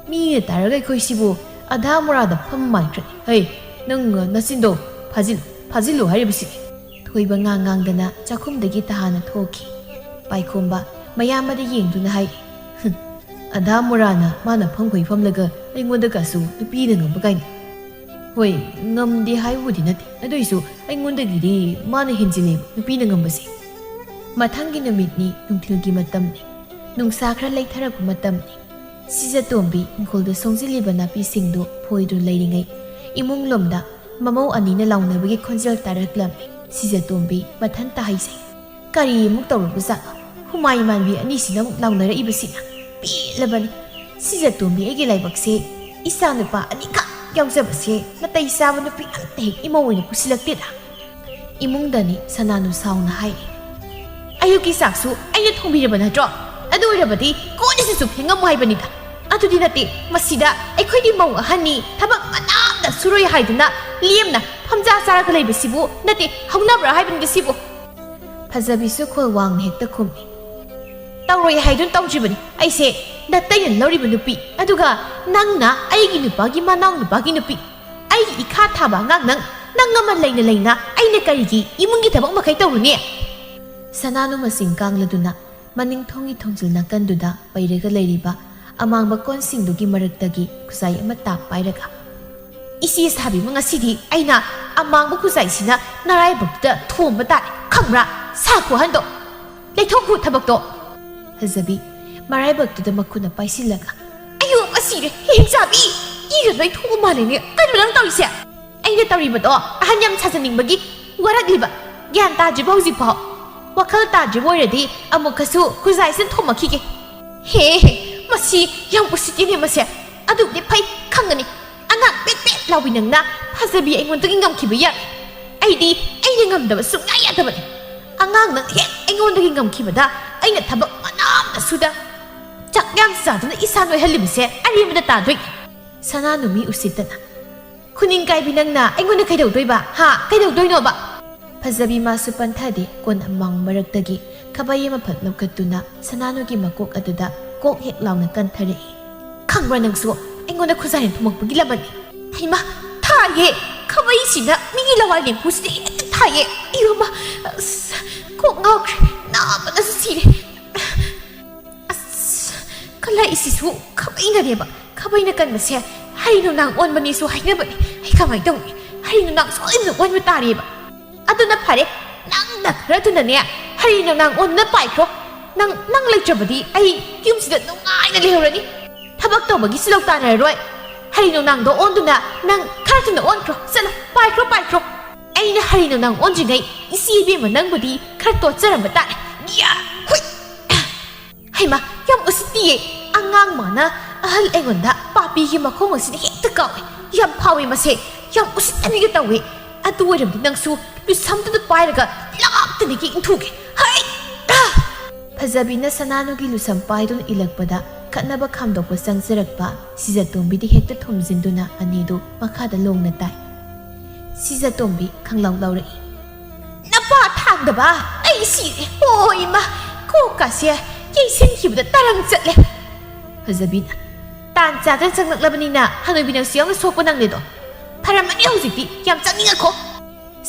ꯃꯤꯅ ꯇꯥꯔꯒ ꯑꯩꯈꯣꯏꯁꯤꯕꯨ ꯑꯙꯥ ꯃꯣꯔꯥꯗ ꯐꯝ ꯃꯥꯟꯈ꯭ꯔꯅꯤ꯫ ꯍꯩ, ꯅꯪ, ꯑ, ꯅꯆꯤꯟꯗꯣ ꯐꯥꯖꯤꯜꯂꯨ, ꯐꯥꯖꯤꯜꯂꯨ ꯍꯥꯏꯔꯤꯕꯁꯤꯅꯤ꯫" ꯊꯣꯏꯕ ꯉꯥꯡ ꯉꯥꯡꯗꯅ ꯆꯥꯛꯈꯨꯝꯗꯒꯤ ꯇꯍꯥꯅ ꯊꯣꯛꯈꯤ꯫ ꯄꯥꯏꯈꯣꯝꯕ ꯃꯌꯥꯝꯕꯗ ꯌꯦꯡꯗꯨꯅ ꯍꯥꯏ, "ꯍꯨꯝ, ꯑꯙꯥ ꯃꯣꯔꯥꯅ ꯃꯥꯅ ꯐꯝꯈꯣꯏ ꯐꯝꯂꯒ ꯑꯩꯉꯣꯟꯗꯒꯁꯨ ꯅꯨꯄꯤꯅ ꯉꯝꯕ ꯀꯥꯏꯅ꯫ ꯍꯣꯏ, ꯉꯝꯗꯦ ꯍꯥꯏꯕꯕꯨꯗꯤ ꯅꯠꯇꯦ, ꯑꯗꯨꯏꯁꯨ ꯑꯩꯉꯣꯟꯗꯒꯤꯗꯤ ꯃꯥꯅ ꯍꯦꯟꯖꯤꯜꯂꯦꯕ ꯅꯨꯄꯤꯅ ꯉꯝꯕꯁꯦ꯫" ꯃꯊꯪꯒꯤ ꯅꯨꯃꯤꯠꯅꯤ, ꯅꯨꯡꯊꯤꯜꯒꯤ ꯃꯇꯝꯅꯤ꯫ ꯅꯨꯡꯁꯥ ꯈꯔ ꯂꯩꯊꯔꯛꯄ ꯃꯇꯝꯅꯤ꯫ ꯁꯤꯖꯇꯣꯝꯕꯤ ꯏꯪꯈꯣꯜꯗ ꯁꯣꯡꯖꯤꯜꯂꯤꯕ ꯅꯥꯄꯤꯁꯤꯡꯗꯨ ꯐꯣꯏꯗꯨꯅ ꯂꯩꯔꯤꯉꯩ, ꯏꯃꯨꯡ ꯂꯣꯝꯗ ꯃꯃꯧ ꯑꯅꯤꯅ ꯂꯥꯎꯅꯕꯒꯤ ꯈꯣꯟꯖꯦꯜ ꯇꯥꯔꯛꯂꯝꯃꯤ꯫ ꯁꯤꯖꯇꯣꯝꯕꯤ ꯃꯊꯟꯇ ꯍꯥꯏꯖꯩ, "ꯀꯔꯤ ꯑꯃꯨꯛ ꯇꯧꯔꯨꯕꯖꯥꯠꯅꯣ? ꯍꯨꯃꯥꯏ ꯃꯥꯟꯕꯤ ꯑꯅꯤꯁꯤꯅ ꯑꯃꯨꯛ ꯂꯥꯎꯅꯔꯛꯏꯕꯁꯤꯅ? ꯄꯦꯜꯂꯕꯅꯤ꯫ ꯁꯤꯖꯇꯣꯝꯕꯤ, ꯑꯩꯒꯤ ꯂꯥꯏꯕꯛꯁꯦ, ꯏꯆꯥ ꯅꯨꯄꯥ ꯑꯅꯤꯈꯛ ꯌꯥꯎꯖꯕꯁꯦ ꯅꯥꯇꯩ ꯆꯥꯕ ꯅꯨꯄꯤ ꯑꯝꯇ ꯍꯦꯛ ꯏꯃꯧ ꯑꯣꯏꯅ ꯄꯨꯁꯤꯜꯂꯛꯇꯦꯗ꯫" ꯏꯃꯨꯡꯗꯅꯤ ꯁꯅꯥꯅꯨ ꯁꯥꯎꯅ ꯍꯥꯏꯔꯤ, "ꯑꯌꯨꯛꯀꯤ ꯆꯥꯛꯁꯨ ꯑꯩꯅ ꯊꯣꯡꯕꯤꯔꯕ ꯅꯠꯇ꯭ꯔꯣ? ꯑꯗꯨ ꯑꯣꯏꯔꯕꯗꯤ ꯀꯣꯟꯅꯁꯤꯁꯨ ꯐꯦꯡꯉꯝꯃꯨ ꯍꯥꯏꯕꯅꯤꯗ꯫ ꯑꯗꯨꯗꯤ ꯅꯠꯇꯦ, ꯃꯁꯤꯗ ꯑꯩꯈꯣꯏꯗꯤ ꯃꯧ ꯑꯍꯟꯅꯤ, ꯊꯕꯛ ꯃꯅꯥ ꯑꯃꯇ ꯁꯨꯔꯣꯏ ꯍꯥꯏꯗꯨꯅ ꯂꯦꯝꯅ ꯐꯝꯖꯥ ꯆꯥꯔꯒ ꯂꯩꯕꯁꯤꯕꯨ ꯅꯠꯇꯦ, ꯍꯧꯅꯕ꯭ꯔꯥ ꯍꯥꯏꯕꯅꯤꯗ ꯁꯤꯕꯨ?" ꯐꯖꯕꯤꯁꯨ ꯈꯣꯜ ꯋꯥꯡꯅ ꯍꯦꯛꯇ ꯈꯨꯝꯃꯤ, "ꯇꯧꯔꯣꯏ ꯍꯥꯏꯗꯨꯅ ꯇꯧꯗ꯭ꯔꯤꯕꯅꯤ ꯑꯩꯁꯦ, ꯅꯇꯩꯅ ꯂꯧꯔꯤꯕ ꯅꯨꯄꯤ, ꯑꯗꯨꯒ ꯅꯪꯅ ꯑꯩꯒꯤ ꯅꯨꯄꯥꯒꯤ ꯃꯅꯥꯎ ꯅꯨꯄꯥꯒꯤ ꯅꯨꯄꯤ, ꯑꯩꯒꯤ ꯏꯈꯥ ꯊꯥꯕ ꯑꯉꯥꯡ ꯅꯪ, ꯅꯪ ꯑꯃ ꯂꯩꯅ ꯂꯩꯅ ꯑꯩꯅ ꯀꯔꯤꯒꯤ ꯏꯃꯨꯡꯒꯤ ꯊꯕꯛ ꯃꯈꯩ ꯇꯧꯔꯨꯅꯤ?" ꯁꯅꯥꯅꯨ ꯃꯁꯤꯡ ꯀꯥꯡꯂꯗꯨꯅ ꯃꯅꯤꯡ ꯊꯣꯡꯒꯤ ꯊꯣꯡꯖꯤꯜ ꯅꯥꯀꯟꯗꯨꯗ ꯄꯩꯔꯒ ꯂꯩꯔꯤꯕ ꯑꯃꯥꯡꯕ ꯀꯣꯟꯁꯤꯡꯗꯨꯒꯤ ꯃꯔꯛꯇꯒꯤ ꯈꯨꯖꯥꯏ ꯑꯃ ꯇꯥꯞ ꯄꯥꯏꯔꯒ, "ꯏꯆꯦ ꯁꯥꯕꯤꯃ, ꯉꯁꯤꯗꯤ ꯑꯩꯅ ꯑꯃꯥꯡꯕ ꯈꯨꯖꯥꯏꯁꯤꯅ ꯅꯔꯥꯏꯕꯛꯇꯨꯗ ꯊꯣꯝꯕ ꯇꯥꯔꯦ, ꯈꯪꯕ꯭ꯔꯥ? ꯁꯥ ꯈꯨꯍꯟꯗꯣ, ꯂꯩꯊꯣꯛꯈꯣ ꯊꯕꯛꯇꯣ꯫" ꯐꯖꯕꯤ ꯃꯔꯥꯏꯕꯛꯇꯨꯗ ꯃꯈꯨꯠꯅ ꯄꯥꯏꯁꯤꯜꯂꯒ, "ꯑꯌꯣ, ꯃꯁꯤꯔꯦ, ꯍꯦꯛ ꯆꯥꯕꯤ! ꯏꯒ ꯂꯣꯏ ꯊꯣꯛꯄ ꯃꯥꯜꯂꯦꯅꯦ, ꯀꯩꯅꯣ ꯅꯪ ꯇꯧꯔꯤꯁꯦ?" "ꯑꯩꯅ ꯇꯧꯔꯤꯕꯗꯣ ꯑꯍꯟ ꯌꯥꯝ ꯁꯥꯖꯅꯤꯡꯕꯒꯤ ꯋꯥꯔꯛꯂꯤꯕ꯫ ꯒ꯭ꯌꯥꯟ ꯇꯥꯗ꯭ꯔꯤꯕ ꯍꯧꯖꯤꯛꯐꯥꯎ? ꯋꯥꯈꯜ ꯇꯥꯗ꯭ꯔꯤꯕ ꯑꯣꯏꯔꯗꯤ ꯑꯃꯨꯛꯀꯁꯨ ꯈꯨꯖꯥꯏꯁꯤꯅ ꯊꯣꯝꯃꯛꯈꯤꯒꯦ꯫" "ꯍꯦ, ꯍꯦ, ꯃꯁꯤ ꯌꯥꯝ ꯎꯁꯤꯠꯇꯦꯅꯦ ꯃꯁꯦ꯫ ꯑꯗꯨꯕꯨꯗꯤ ꯐꯩ, ꯈꯪꯒꯅꯤ꯫ ꯑꯉꯥꯡ ꯄꯦꯠ ꯄꯦꯠ ꯂꯥꯎꯕꯤ ꯅꯪꯅ ꯐꯖꯕꯤ ꯑꯩꯉꯣꯟꯗꯒꯤ ꯉꯝꯈꯤꯕ ꯌꯥꯏ꯫ ꯑꯩꯗꯤ ꯑꯩꯅ ꯉꯝꯗꯕ ꯁꯨꯡꯌꯥ ꯌꯥꯗꯕꯅꯤ꯫ ꯑꯉꯥꯡ ꯅꯪ ꯍꯦꯛ ꯑꯩꯉꯣꯟꯗꯒꯤ ꯉꯝꯈꯤꯕꯗ ꯑꯩꯅ ꯊꯕꯛ ꯃꯅꯥ ꯑꯃꯇ ꯁꯨꯗ ꯆꯥꯛ ꯌꯥꯝ ꯆꯥꯗꯨꯅ ꯏꯁꯥ ꯅꯣꯏꯍꯜꯂꯤꯕꯁꯦ ꯑꯔꯦꯝꯕꯗ ꯇꯥꯗꯣꯏꯅꯤ꯫" ꯁꯅꯥꯅꯨꯃꯤ ꯎꯁꯤꯠꯇꯅ, ꯈꯨꯅꯤꯡ ꯀꯥꯏꯕꯤ ꯅꯪꯅ ꯑꯩꯉꯣꯟꯗ ꯀꯩꯗꯧꯗꯣꯏꯕ? ꯍꯥ? ꯀꯩꯗꯧꯗꯣꯏꯅꯣꯕ? ꯐꯖꯕꯤ ꯃꯥꯁꯨ ꯄꯟꯊꯗꯦ꯫ ꯀꯣꯟ ꯑꯃꯥꯡ ꯃꯔꯛꯇꯒꯤ ꯈꯥꯕꯩ ꯑꯃ ꯐꯠ ꯂꯧꯈꯠꯇꯨꯅ ꯁꯅꯥꯅꯨꯒꯤ ꯃꯀꯣꯛ ꯑꯗꯨꯗ ꯀꯣꯛ ꯍꯦꯛ ꯂꯥꯎꯅ ꯀꯟꯊꯔꯛꯏ꯫ ꯈꯪꯕ꯭ꯔꯥ ꯅꯪꯁꯨ? ꯑꯩꯉꯣꯟꯗ ꯈꯨꯖꯥꯏꯅ ꯊꯨꯝꯃꯛꯄꯒꯤ ꯂꯃꯟꯅꯤ꯫ ꯍꯩꯃꯥ! ꯊꯥꯏꯌꯦ! ꯈꯥꯕꯩꯁꯤꯅ ꯃꯤꯒꯤ ꯂꯋꯥꯏ ꯂꯦꯝꯐꯨꯁꯤꯗ ꯍꯦꯛꯇ ꯊꯥꯏꯌꯦ! ꯑꯌꯣꯃ! ꯑꯁ! ꯀꯣꯛ ꯉꯥꯎꯈ꯭ꯔꯦ! ꯅꯥꯕꯅꯁꯨ ꯁꯤꯔꯦ! ꯑꯁ! ꯈꯂꯛꯏꯁꯤꯁꯨ ꯈꯥꯕꯩꯅꯅꯦꯕ꯫ ꯈꯥꯕꯩꯅ ꯀꯟꯕꯁꯦ ꯍꯔꯤ ꯅꯣꯡꯅꯥꯡ ꯑꯣꯟꯕꯅꯦꯁꯨ ꯍꯥꯏꯅꯕꯅꯦ꯫ ꯑꯩ ꯀꯃꯥꯏꯅ ꯇꯧꯅꯤ? ꯍꯔꯤ ꯅꯣꯡꯅꯥꯡ ꯁꯣꯏꯗꯅ ꯑꯣꯟꯕ ꯇꯥꯔꯦꯕ꯫ ꯑꯗꯨꯅ ꯐꯔꯦ, ꯅꯪꯅ ꯈꯔ ꯊꯨꯅꯅꯦ ꯍꯔꯤ ꯅꯣꯡꯅꯥꯡ ꯑꯣꯟꯗꯨꯅ ꯄꯥꯏꯈ꯭ꯔꯣ꯫ ꯅꯪ, ꯅꯪ ꯂꯩꯇ꯭ꯔꯕꯗꯤ ꯑꯩ ꯌꯨꯝꯁꯤꯗ ꯅꯨꯡꯉꯥꯏꯅ ꯂꯩꯍꯧꯔꯅꯤ꯫ ꯊꯕꯛ ꯇꯧꯕꯒꯤ ꯁꯤꯜꯂꯧ ꯇꯥꯟꯅꯔꯔꯣꯏ꯫ ꯍꯔꯤ ꯅꯣꯡꯅꯥꯡꯗꯣ ꯑꯣꯟꯗꯨꯅ ꯅꯪ ꯈꯔ ꯊꯨꯅ ꯑꯣꯟꯈ꯭ꯔꯣ꯫ ꯆꯠꯂꯣ, ꯄꯥꯏꯈ꯭ꯔꯣ, ꯄꯥꯏꯈ꯭ꯔꯣ꯫ ꯑꯩꯅ ꯍꯔꯤ ꯅꯣꯡꯅꯥꯡ ꯑꯣꯟꯗ꯭ꯔꯤꯉꯩ ꯏꯆꯦ ꯏꯕꯦꯝꯃ ꯅꯪꯕꯨꯗꯤ ꯈꯔ ꯇꯣꯠꯆꯔꯝꯕ ꯇꯥꯔꯦ꯫ ꯌꯥ! ꯍꯨꯏ! ꯍꯩꯃꯥ, ꯌꯥꯝ ꯎꯁꯤꯠꯇꯤꯌꯦ꯫ ꯑꯉꯥꯡ ꯃꯥꯅ ꯑꯍꯜ ꯑꯩꯉꯣꯟꯗ ꯄꯥꯄꯤꯒꯤ ꯃꯈꯣꯡ ꯑꯁꯤꯗ ꯍꯦꯛꯇ ꯀꯥꯎꯏ꯫ ꯌꯥꯝ ꯐꯥꯎꯏ ꯃꯁꯦ꯫ ꯌꯥꯝ ꯎꯁꯤꯠꯇꯅꯤꯒ ꯇꯧꯏ꯫ ꯑꯗꯨ ꯑꯣꯏꯔꯕꯗꯤ ꯅꯪꯁꯨ ꯂꯨꯁꯝꯗꯨꯗ ꯄꯥꯏꯔꯒ ꯂꯥꯞꯇꯅ ꯌꯦꯛ ꯏꯟꯊꯨꯒꯦ꯫ ꯍꯩ! ꯐꯖꯕꯤꯅ ꯁꯅꯥꯅꯨꯒꯤ ꯂꯨꯁꯝ ꯄꯥꯏꯗꯨꯅ ꯏꯜꯂꯛꯄꯗ ꯈꯠꯅꯕ ꯈꯥꯝꯗꯣꯛꯄ ꯆꯪꯖꯔꯛꯄ ꯁꯤꯖꯇꯣꯝꯕꯤꯗꯤ ꯍꯦꯛꯇ ꯊꯣꯝꯖꯤꯟꯗꯨꯅ ꯑꯅꯤꯗꯨ ꯃꯈꯥꯗ ꯂꯣꯡꯅ ꯇꯥꯏ꯫ ꯁꯤꯖꯇꯣꯝꯕꯤ ꯈꯪꯂꯥꯎ ꯂꯥꯎꯔꯛꯏ꯫ ꯅꯄꯥ ꯊꯥꯡꯗꯕ! ꯑꯩ ꯁꯤꯔꯦ! ꯑꯣ ꯏꯃꯥ! ꯀꯣꯛꯀꯥꯁꯦ ꯌꯩꯁꯤꯟꯈꯤꯕꯗ ꯇꯔꯪ ꯆꯠꯂꯦ꯫ ꯐꯖꯕꯤꯅ, ꯇꯥꯟ ꯆꯥꯗꯅ ꯆꯪꯂꯛꯂꯕꯅꯤꯅ ꯍꯅꯨꯕꯤ ꯅꯪꯁꯨ ꯌꯥꯎꯅ ꯁꯣꯛꯄ ꯅꯪꯂꯦꯗꯣ꯫ ꯐꯔꯝꯃꯅꯤ ꯍꯧꯖꯤꯛꯇꯤ, ꯌꯥꯝ ꯆꯪꯅꯤꯡꯉꯛꯈꯣ꯫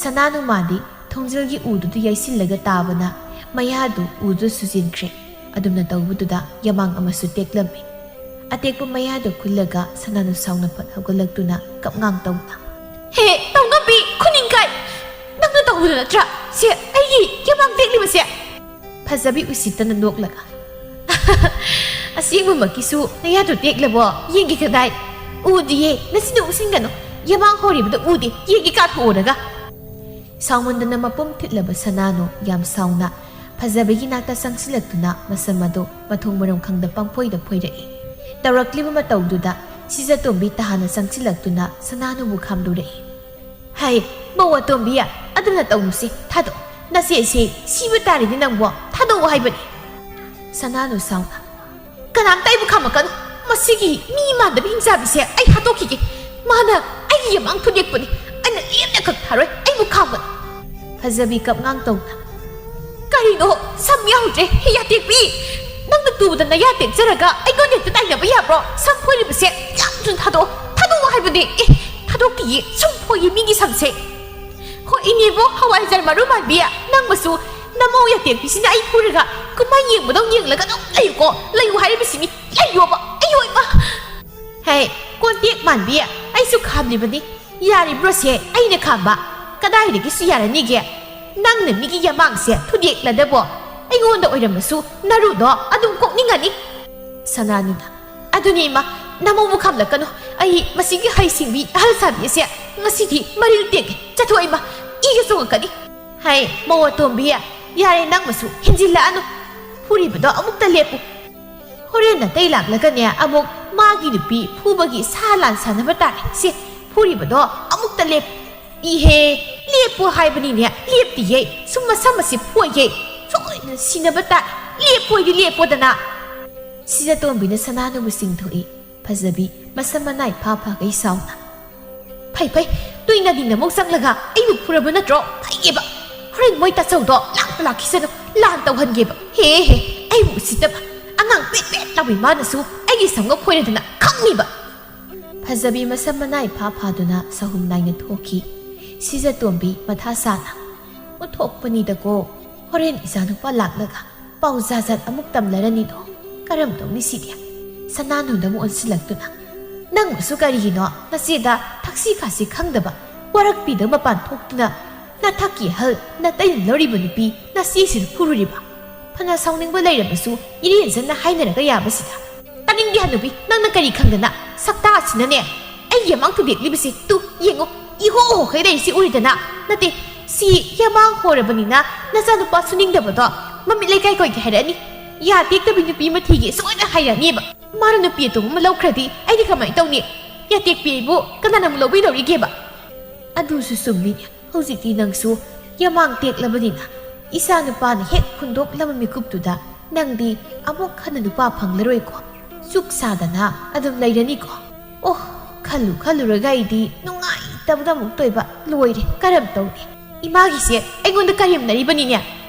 ꯁꯅꯥꯅꯨ ꯃꯥꯗꯤ ꯊꯣꯡꯖꯤꯜꯒꯤ ꯎꯗꯨꯗ ꯌꯩꯁꯤꯜꯂꯒ ꯇꯥꯕꯅ ꯃꯌꯥꯗꯨ ꯎꯗꯨ ꯁꯨꯖꯤꯟꯈ꯭ꯔꯦ꯫ ꯑꯗꯨꯝꯅ ꯇꯧꯕꯗꯨꯗ ꯌꯃꯥꯡ ꯑꯃꯁꯨ ꯇꯦꯛꯂꯝꯃꯤ꯫ ꯑꯇꯦꯛꯄ ꯃꯌꯥꯗꯨ ꯈꯨꯜꯂꯒ ꯁꯅꯥꯅꯨ ꯁꯥꯎꯅ ꯐꯠ ꯍꯧꯒꯠꯂꯛꯇꯨꯅ ꯀꯞꯉꯥꯡ ꯇꯧꯅ, "ꯍꯦ, ꯇꯧꯉꯝꯕꯤ, ꯈꯨꯅꯤꯡ ꯀꯥꯏ! ꯅꯪꯅ ꯇꯧꯕꯗꯨ ꯅꯠꯇ꯭ꯔꯥ? ꯁꯦ, ꯑꯩꯒꯤ ꯌꯃꯥꯡ ꯇꯦꯛꯂꯤꯕꯁꯦ?" ꯐꯖꯕꯤ ꯎꯁꯤꯠꯇꯅ ꯅꯣꯛꯂꯒ, "ꯑꯁꯦꯡꯕꯃꯛꯀꯤꯁꯨ ꯅꯌꯥꯗꯨ ꯇꯦꯛꯂꯕꯣ? ꯌꯦꯡꯒꯦ ꯀꯗꯥꯏ?" "ꯎꯗꯤꯌꯦ, ꯅꯆꯤꯟꯗꯨ ꯎꯞꯁꯤꯟꯒꯅꯨ꯫ ꯌꯃꯥꯡ ꯍꯣꯔꯤꯕꯗꯨ ꯎꯗꯦ, ꯌꯦꯡꯒꯦ ꯀꯥꯊꯣꯛꯎꯔꯒ꯫" ꯁꯥꯎꯃꯟꯗꯅ ꯃꯄꯨꯝ ꯊꯤꯠꯂꯕ ꯁꯅꯥꯅꯨ ꯌꯥꯝ ꯁꯥꯎꯅ ꯐꯖꯕꯤꯒꯤ ꯅꯥꯛꯇ ꯆꯪꯁꯤꯜꯂꯛꯇꯨꯅ ꯃꯁꯝ ꯑꯗꯨ ꯃꯊꯣꯡ ꯃꯔꯝ ꯈꯪꯗ ꯄꯪꯐꯣꯏꯗ ꯐꯣꯏꯔꯛꯏ꯫ ꯇꯧꯔꯛꯂꯤꯕ ꯃꯇꯧꯗꯨꯗ ꯁꯤꯖꯇꯣꯝꯕꯤ ꯇꯍꯥꯟꯅ ꯆꯪꯁꯤꯜꯂꯛꯇꯨꯅ ꯁꯅꯥꯅꯨꯕꯨ ꯈꯥꯝꯗꯣꯔꯛꯏ꯫ "ꯍꯩ, ꯃꯧ ꯑꯇꯣꯝꯕꯤ, ꯑꯗꯨꯝꯅ ꯇꯧꯅꯨꯁꯦ, ꯊꯥꯗꯣꯛ꯫ ꯅꯆꯦꯁꯦ ꯁꯤꯕ ꯇꯥꯔꯦꯅꯦ ꯅꯪꯕꯣ, ꯊꯥꯗꯣꯛꯑꯣ ꯍꯥꯏꯕꯅꯤ꯫" ꯁꯅꯥꯅꯨ ꯁꯥꯎꯅ, "ꯀꯅꯥꯝꯇ ꯑꯩꯕꯨ ꯈꯥꯝꯃꯛꯀꯅꯨ꯫ ꯃꯁꯤꯒꯤ ꯃꯤ ꯃꯥꯟꯗꯕ ꯍꯤꯡꯆꯥꯕꯤꯁꯦ ꯑꯩ ꯍꯥꯠꯇꯣꯛꯈꯤꯒꯦ꯫ ꯃꯥꯅ ꯑꯩ" ꯌꯥꯃꯥꯡ ꯊꯨꯗꯦꯛꯄꯅꯤ꯫ ꯑꯩꯅ ꯂꯦꯝꯅ ꯈꯛ ꯊꯥꯔꯣꯏ꯫ ꯑꯩꯕꯨ ꯈꯥꯝꯒꯅꯨ꯫ ꯐꯖꯕꯤ ꯀꯞꯉꯥꯡ ꯇꯧꯅ, "ꯀꯔꯤꯅꯣ? ꯁꯝ ꯌꯥꯎꯗ꯭ꯔꯦ꯫ ꯍꯦ, ꯌꯥꯇꯦꯛꯄꯤ! ꯅꯪꯅ ꯇꯨꯕꯗ ꯅꯌꯥ ꯇꯦꯛꯆꯔꯒ ꯑꯩꯉꯣꯟꯗ ꯍꯦꯛꯇ ꯇꯥꯏꯅꯕ ꯌꯥꯕ꯭ꯔꯣ? ꯁꯝ ꯐꯣꯏꯔꯤꯕꯁꯦ ꯌꯥꯝ ꯊꯨꯅ ꯊꯥꯗꯣꯛꯑꯣ꯫ ꯊꯥꯗꯣꯛꯑꯣ ꯍꯥꯏꯕꯅꯦ꯫ ꯑꯦ, ꯊꯥꯗꯣꯛꯇꯤꯌꯦ꯫ ꯁꯨꯝ ꯐꯣꯏꯌꯦ ꯃꯤꯒꯤ ꯁꯝꯁꯦ꯫ ꯍꯣꯏ, ꯏꯅꯦꯕꯣ, ꯍꯋꯥꯏꯖꯥꯔ ꯃꯔꯨ ꯃꯥꯟꯕꯤ, ꯅꯪꯕꯨꯁꯨ ꯅꯃꯧ ꯌꯥꯇꯦꯛꯄꯤꯁꯤꯅ ꯑꯩ ꯐꯨꯔꯒ ꯀꯨꯝꯍꯩ ꯌꯦꯡꯕꯗꯧ ꯌꯦꯡꯂꯒ ꯑꯗꯨꯝ ꯂꯩꯌꯨꯀꯣ꯫ ꯂꯩꯌꯨ ꯍꯥꯏꯔꯤꯕꯁꯤꯅꯤ꯫ ꯂꯩꯌꯣꯕ꯫ ꯑꯩ ꯑꯣꯏꯃ!" "ꯍꯦ, ꯀꯣꯟꯇꯦꯛ ꯃꯥꯟꯕꯤ, ꯑꯩꯁꯨ ꯈꯥꯝꯂꯤꯕꯅꯤ꯫ ꯌꯥꯔꯤꯕ꯭ꯔꯣꯁꯦ ꯑꯩꯅ ꯈꯥꯝꯕ? ꯀꯗꯥꯏꯗꯒꯤꯁꯨ ꯌꯥꯔꯅꯤꯒꯦ? ꯅꯪꯅ ꯃꯤꯒꯤ ꯌꯥꯃꯥꯡꯁꯦ ꯊꯨꯗꯦꯛꯂꯗꯕꯣ? ꯑꯩꯉꯣꯟꯗ ꯑꯣꯏꯔꯝꯃꯁꯨ ꯅꯔꯨꯗꯣ ꯑꯗꯨꯝ ꯀꯣꯛꯅꯤꯡꯒꯅꯤ꯫" ꯁꯅꯥꯅꯨꯅ, "ꯑꯗꯨꯅꯤ ꯏꯃꯥ, ꯅꯃꯧꯕꯨ ꯈꯥꯝꯂꯛꯀꯅꯨ꯫ ꯑꯩ ꯃꯁꯤꯒꯤ ꯍꯩꯁꯤꯡꯕꯤ ꯑꯍꯜ ꯁꯥꯕꯤ ꯑꯁꯦ ꯉꯁꯤꯗꯤ ꯃꯔꯤꯜ ꯇꯦꯛꯀꯦ꯫ ꯆꯠꯊꯣꯛ ꯏꯃꯥ, ꯏꯒ ꯆꯣꯡꯉꯛꯀꯅꯤ꯫" "ꯍꯩ, ꯃꯧ ꯑꯇꯣꯝꯕꯤ, ꯌꯥꯔꯦ, ꯅꯪꯃꯁꯨ ꯍꯦꯟꯖꯤꯜꯂꯛꯑꯅꯨ꯫ ꯐꯨꯔꯤꯕꯗꯣ ꯑꯃꯨꯛꯇ ꯂꯦꯞꯄꯨ꯫ ꯍꯣꯔꯦꯟ ꯅꯥꯇꯩ ꯂꯥꯛꯂꯒꯅꯦ, ꯑꯃꯨꯛ ꯃꯥꯒꯤ ꯅꯨꯄꯤ ꯐꯨꯕꯒꯤ ꯁꯥ ꯂꯥꯟ ꯁꯥꯟꯅꯕ ꯇꯥꯔꯦ꯫ ꯁꯦ, ꯐꯨꯔꯤꯕꯗꯣ ꯑꯃꯨꯛꯇ ꯂꯦꯞꯄꯨ꯫" "ꯏꯍꯦ, ꯂꯦꯞꯄꯨ ꯍꯥꯏꯕꯅꯤꯅꯦ, ꯂꯦꯞꯇꯤꯌꯦ꯫ ꯁꯨꯝ ꯃꯁꯝ ꯑꯁꯤ ꯐꯣꯏꯒꯦ꯫ ꯁꯣꯏꯗꯅ ꯁꯤꯅꯕ ꯇꯥꯔꯦ꯫ ꯂꯦꯞꯄꯣꯏꯗꯤ ꯂꯦꯞꯄꯣꯗꯅ꯫" ꯁꯤꯖꯇꯣꯝꯕꯤꯅ ꯁꯅꯥꯅꯨꯕꯨ ꯆꯤꯡꯊꯣꯛꯏ꯫ ꯐꯖꯕꯤ ꯃꯁꯝ ꯃꯅꯥꯏ ꯐꯥ ꯐꯥꯒꯩ ꯁꯥꯎꯅ, "ꯐꯩ, ꯐꯩ, ꯇꯨꯏꯅꯗꯤ ꯅꯃꯧ ꯆꯪꯂꯒ ꯑꯩꯕꯨ ꯐꯨꯔꯕ ꯅꯠꯇ꯭ꯔꯣ? ꯐꯩꯌꯦꯕ꯫ ꯍꯣꯔꯦꯟ ꯃꯣꯏ ꯇꯥꯆꯧꯗꯣ ꯂꯥꯛꯇ ꯂꯥꯛꯈꯤꯁꯅꯨ, ꯂꯥꯟ ꯇꯧꯍꯟꯒꯦꯕ꯫ ꯍꯦ, ꯍꯦ, ꯑꯩꯕꯨ ꯎꯁꯤꯠꯇꯕ꯫ ꯑꯉꯥꯡ ꯄꯦꯠ ꯄꯦꯠ ꯂꯥꯎꯕꯤ ꯃꯥꯅꯁꯨ ꯑꯩꯒꯤ ꯁꯝꯒ ꯈꯣꯏꯔꯗꯅ ꯈꯪꯅꯤꯕ꯫" ꯐꯖꯕꯤ ꯃꯁꯝ ꯃꯅꯥꯏ ꯐꯥ ꯐꯥꯗꯨꯅ ꯁꯍꯨꯝ ꯅꯥꯏꯅ ꯊꯣꯛꯈꯤ꯫ ꯁꯤꯖꯇꯣꯝꯕꯤ ꯃꯊꯥ ꯁꯥꯅ, "ꯑꯣꯟꯊꯣꯛꯄꯅꯤꯗꯀꯣ, ꯍꯣꯔꯦꯟ ꯏꯆꯥꯅꯨꯄꯥ ꯂꯥꯛꯂꯒ ꯄꯥꯎ ꯖꯥꯠ ꯖꯥꯠ ꯑꯃꯨꯛ ꯇꯝꯂꯔꯅꯤꯗꯣ꯫ ꯀꯔꯝ ꯇꯧꯅꯤ ꯁꯤꯗꯤ?" ꯁꯅꯥꯅꯨꯗ ꯑꯃꯨꯛ ꯑꯣꯟꯁꯤꯜꯂꯛꯇꯨꯅ, "ꯅꯪꯕꯨꯁꯨ ꯀꯔꯤꯒꯤꯅꯣ ꯅꯆꯦꯗ ꯊꯛꯁꯤ ꯈꯥꯁꯤ ꯈꯪꯗꯕ, ꯋꯥꯔꯛꯄꯤꯗ ꯃꯄꯥꯟ ꯊꯣꯛꯇꯨꯅ ꯅꯊꯛꯀꯤ ꯑꯍꯜ ꯅꯇꯩꯅ ꯂꯧꯔꯤꯕ ꯅꯨꯄꯤ ꯅꯆꯦꯁꯤꯗ ꯐꯨꯔꯨꯔꯤꯕ? ꯐꯅ ꯁꯥꯎꯅꯤꯡꯕ ꯂꯩꯔꯕꯁꯨ ꯏꯔꯦꯟꯖꯟꯅ ꯍꯥꯏꯅꯔꯒ ꯌꯥꯕꯁꯤꯗ꯫ ꯇꯥꯅꯤꯡꯗꯦ ꯍꯅꯨꯕꯤ, ꯅꯪꯅ ꯀꯔꯤ ꯈꯪꯗꯅ? ꯁꯛꯇꯥ ꯑꯁꯤꯅꯅꯦ ꯑꯩꯒꯤ ꯑꯃꯥꯡ ꯊꯨꯗꯦꯛꯂꯤꯕꯁꯤ꯫ ꯇꯨ, ꯌꯦꯡꯉꯨ, ꯏꯍꯣ ꯍꯣꯈꯩ ꯂꯩꯔꯤꯁꯤ ꯎꯔꯤꯗꯅ? ꯅꯠꯇꯦ, ꯁꯤ ꯌꯥꯃꯥꯡ ꯍꯣꯔꯕꯅꯤꯅ ꯅꯆꯥꯅꯨꯄꯥ ꯁꯨꯅꯤꯡꯗꯕꯗꯣ ꯃꯃꯤꯠ ꯂꯩꯀꯥꯏ ꯀꯣꯏꯒꯦ ꯍꯥꯏꯔꯛꯑꯅꯤ꯫ ꯌꯥ ꯇꯦꯛꯇꯕꯤ ꯅꯨꯄꯤ ꯃꯊꯤꯒꯤ ꯁꯣꯏꯗꯅ ꯍꯥꯏꯔꯛꯑꯅꯦꯕ꯫ ꯃꯥꯅ ꯅꯨꯄꯤ ꯑꯇꯣꯞꯄ ꯑꯃ ꯂꯧꯈ꯭ꯔꯗꯤ ꯑꯩꯗꯤ ꯀꯃꯥꯏꯅ ꯇꯧꯅꯤ? ꯌꯥ ꯇꯦꯛꯄꯤ ꯑꯩꯕꯨ ꯀꯅꯥꯅ ꯑꯃꯨꯛ ꯂꯧꯕꯤꯗꯧꯔꯤꯒꯦꯕ?" "ꯑꯗꯨꯁꯨ ꯆꯨꯝꯃꯤꯅꯦ꯫ ꯍꯧꯖꯤꯛꯇꯤ ꯅꯪꯁꯨ ꯌꯥꯃꯥꯡ ꯇꯦꯛꯂꯕꯅꯤꯅ ꯏꯆꯥ ꯅꯨꯄꯥꯅ ꯍꯦꯛ ꯍꯨꯟꯗꯣꯛꯂꯕ ꯃꯤꯀꯨꯞꯇꯨꯗ ꯅꯪꯗꯤ ꯑꯃꯨꯛ ꯍꯟꯅ ꯅꯨꯄꯥ ꯐꯪꯂꯔꯣꯏꯀꯣ꯫ ꯆꯨꯛ ꯁꯥꯗꯅ ꯑꯗꯨꯝ ꯂꯩꯔꯅꯤꯀꯣ꯫ ꯑꯣ, ꯈꯜꯂꯨ ꯈꯜꯂꯨꯔꯒ ꯑꯩꯗꯤ ꯅꯨꯡꯉꯥꯏ" ꯇꯕꯨꯗ ꯑꯃꯨꯛ ꯇꯣꯏꯕ ꯂꯣꯏꯔꯦ꯫ ꯀꯔꯝ ꯇꯧꯅꯤ? ꯏꯃꯥꯒꯤꯁꯦ ꯑꯩꯉꯣꯟꯗ ꯀꯔꯦꯝꯅꯔꯤꯕꯅꯤꯅꯦ꯫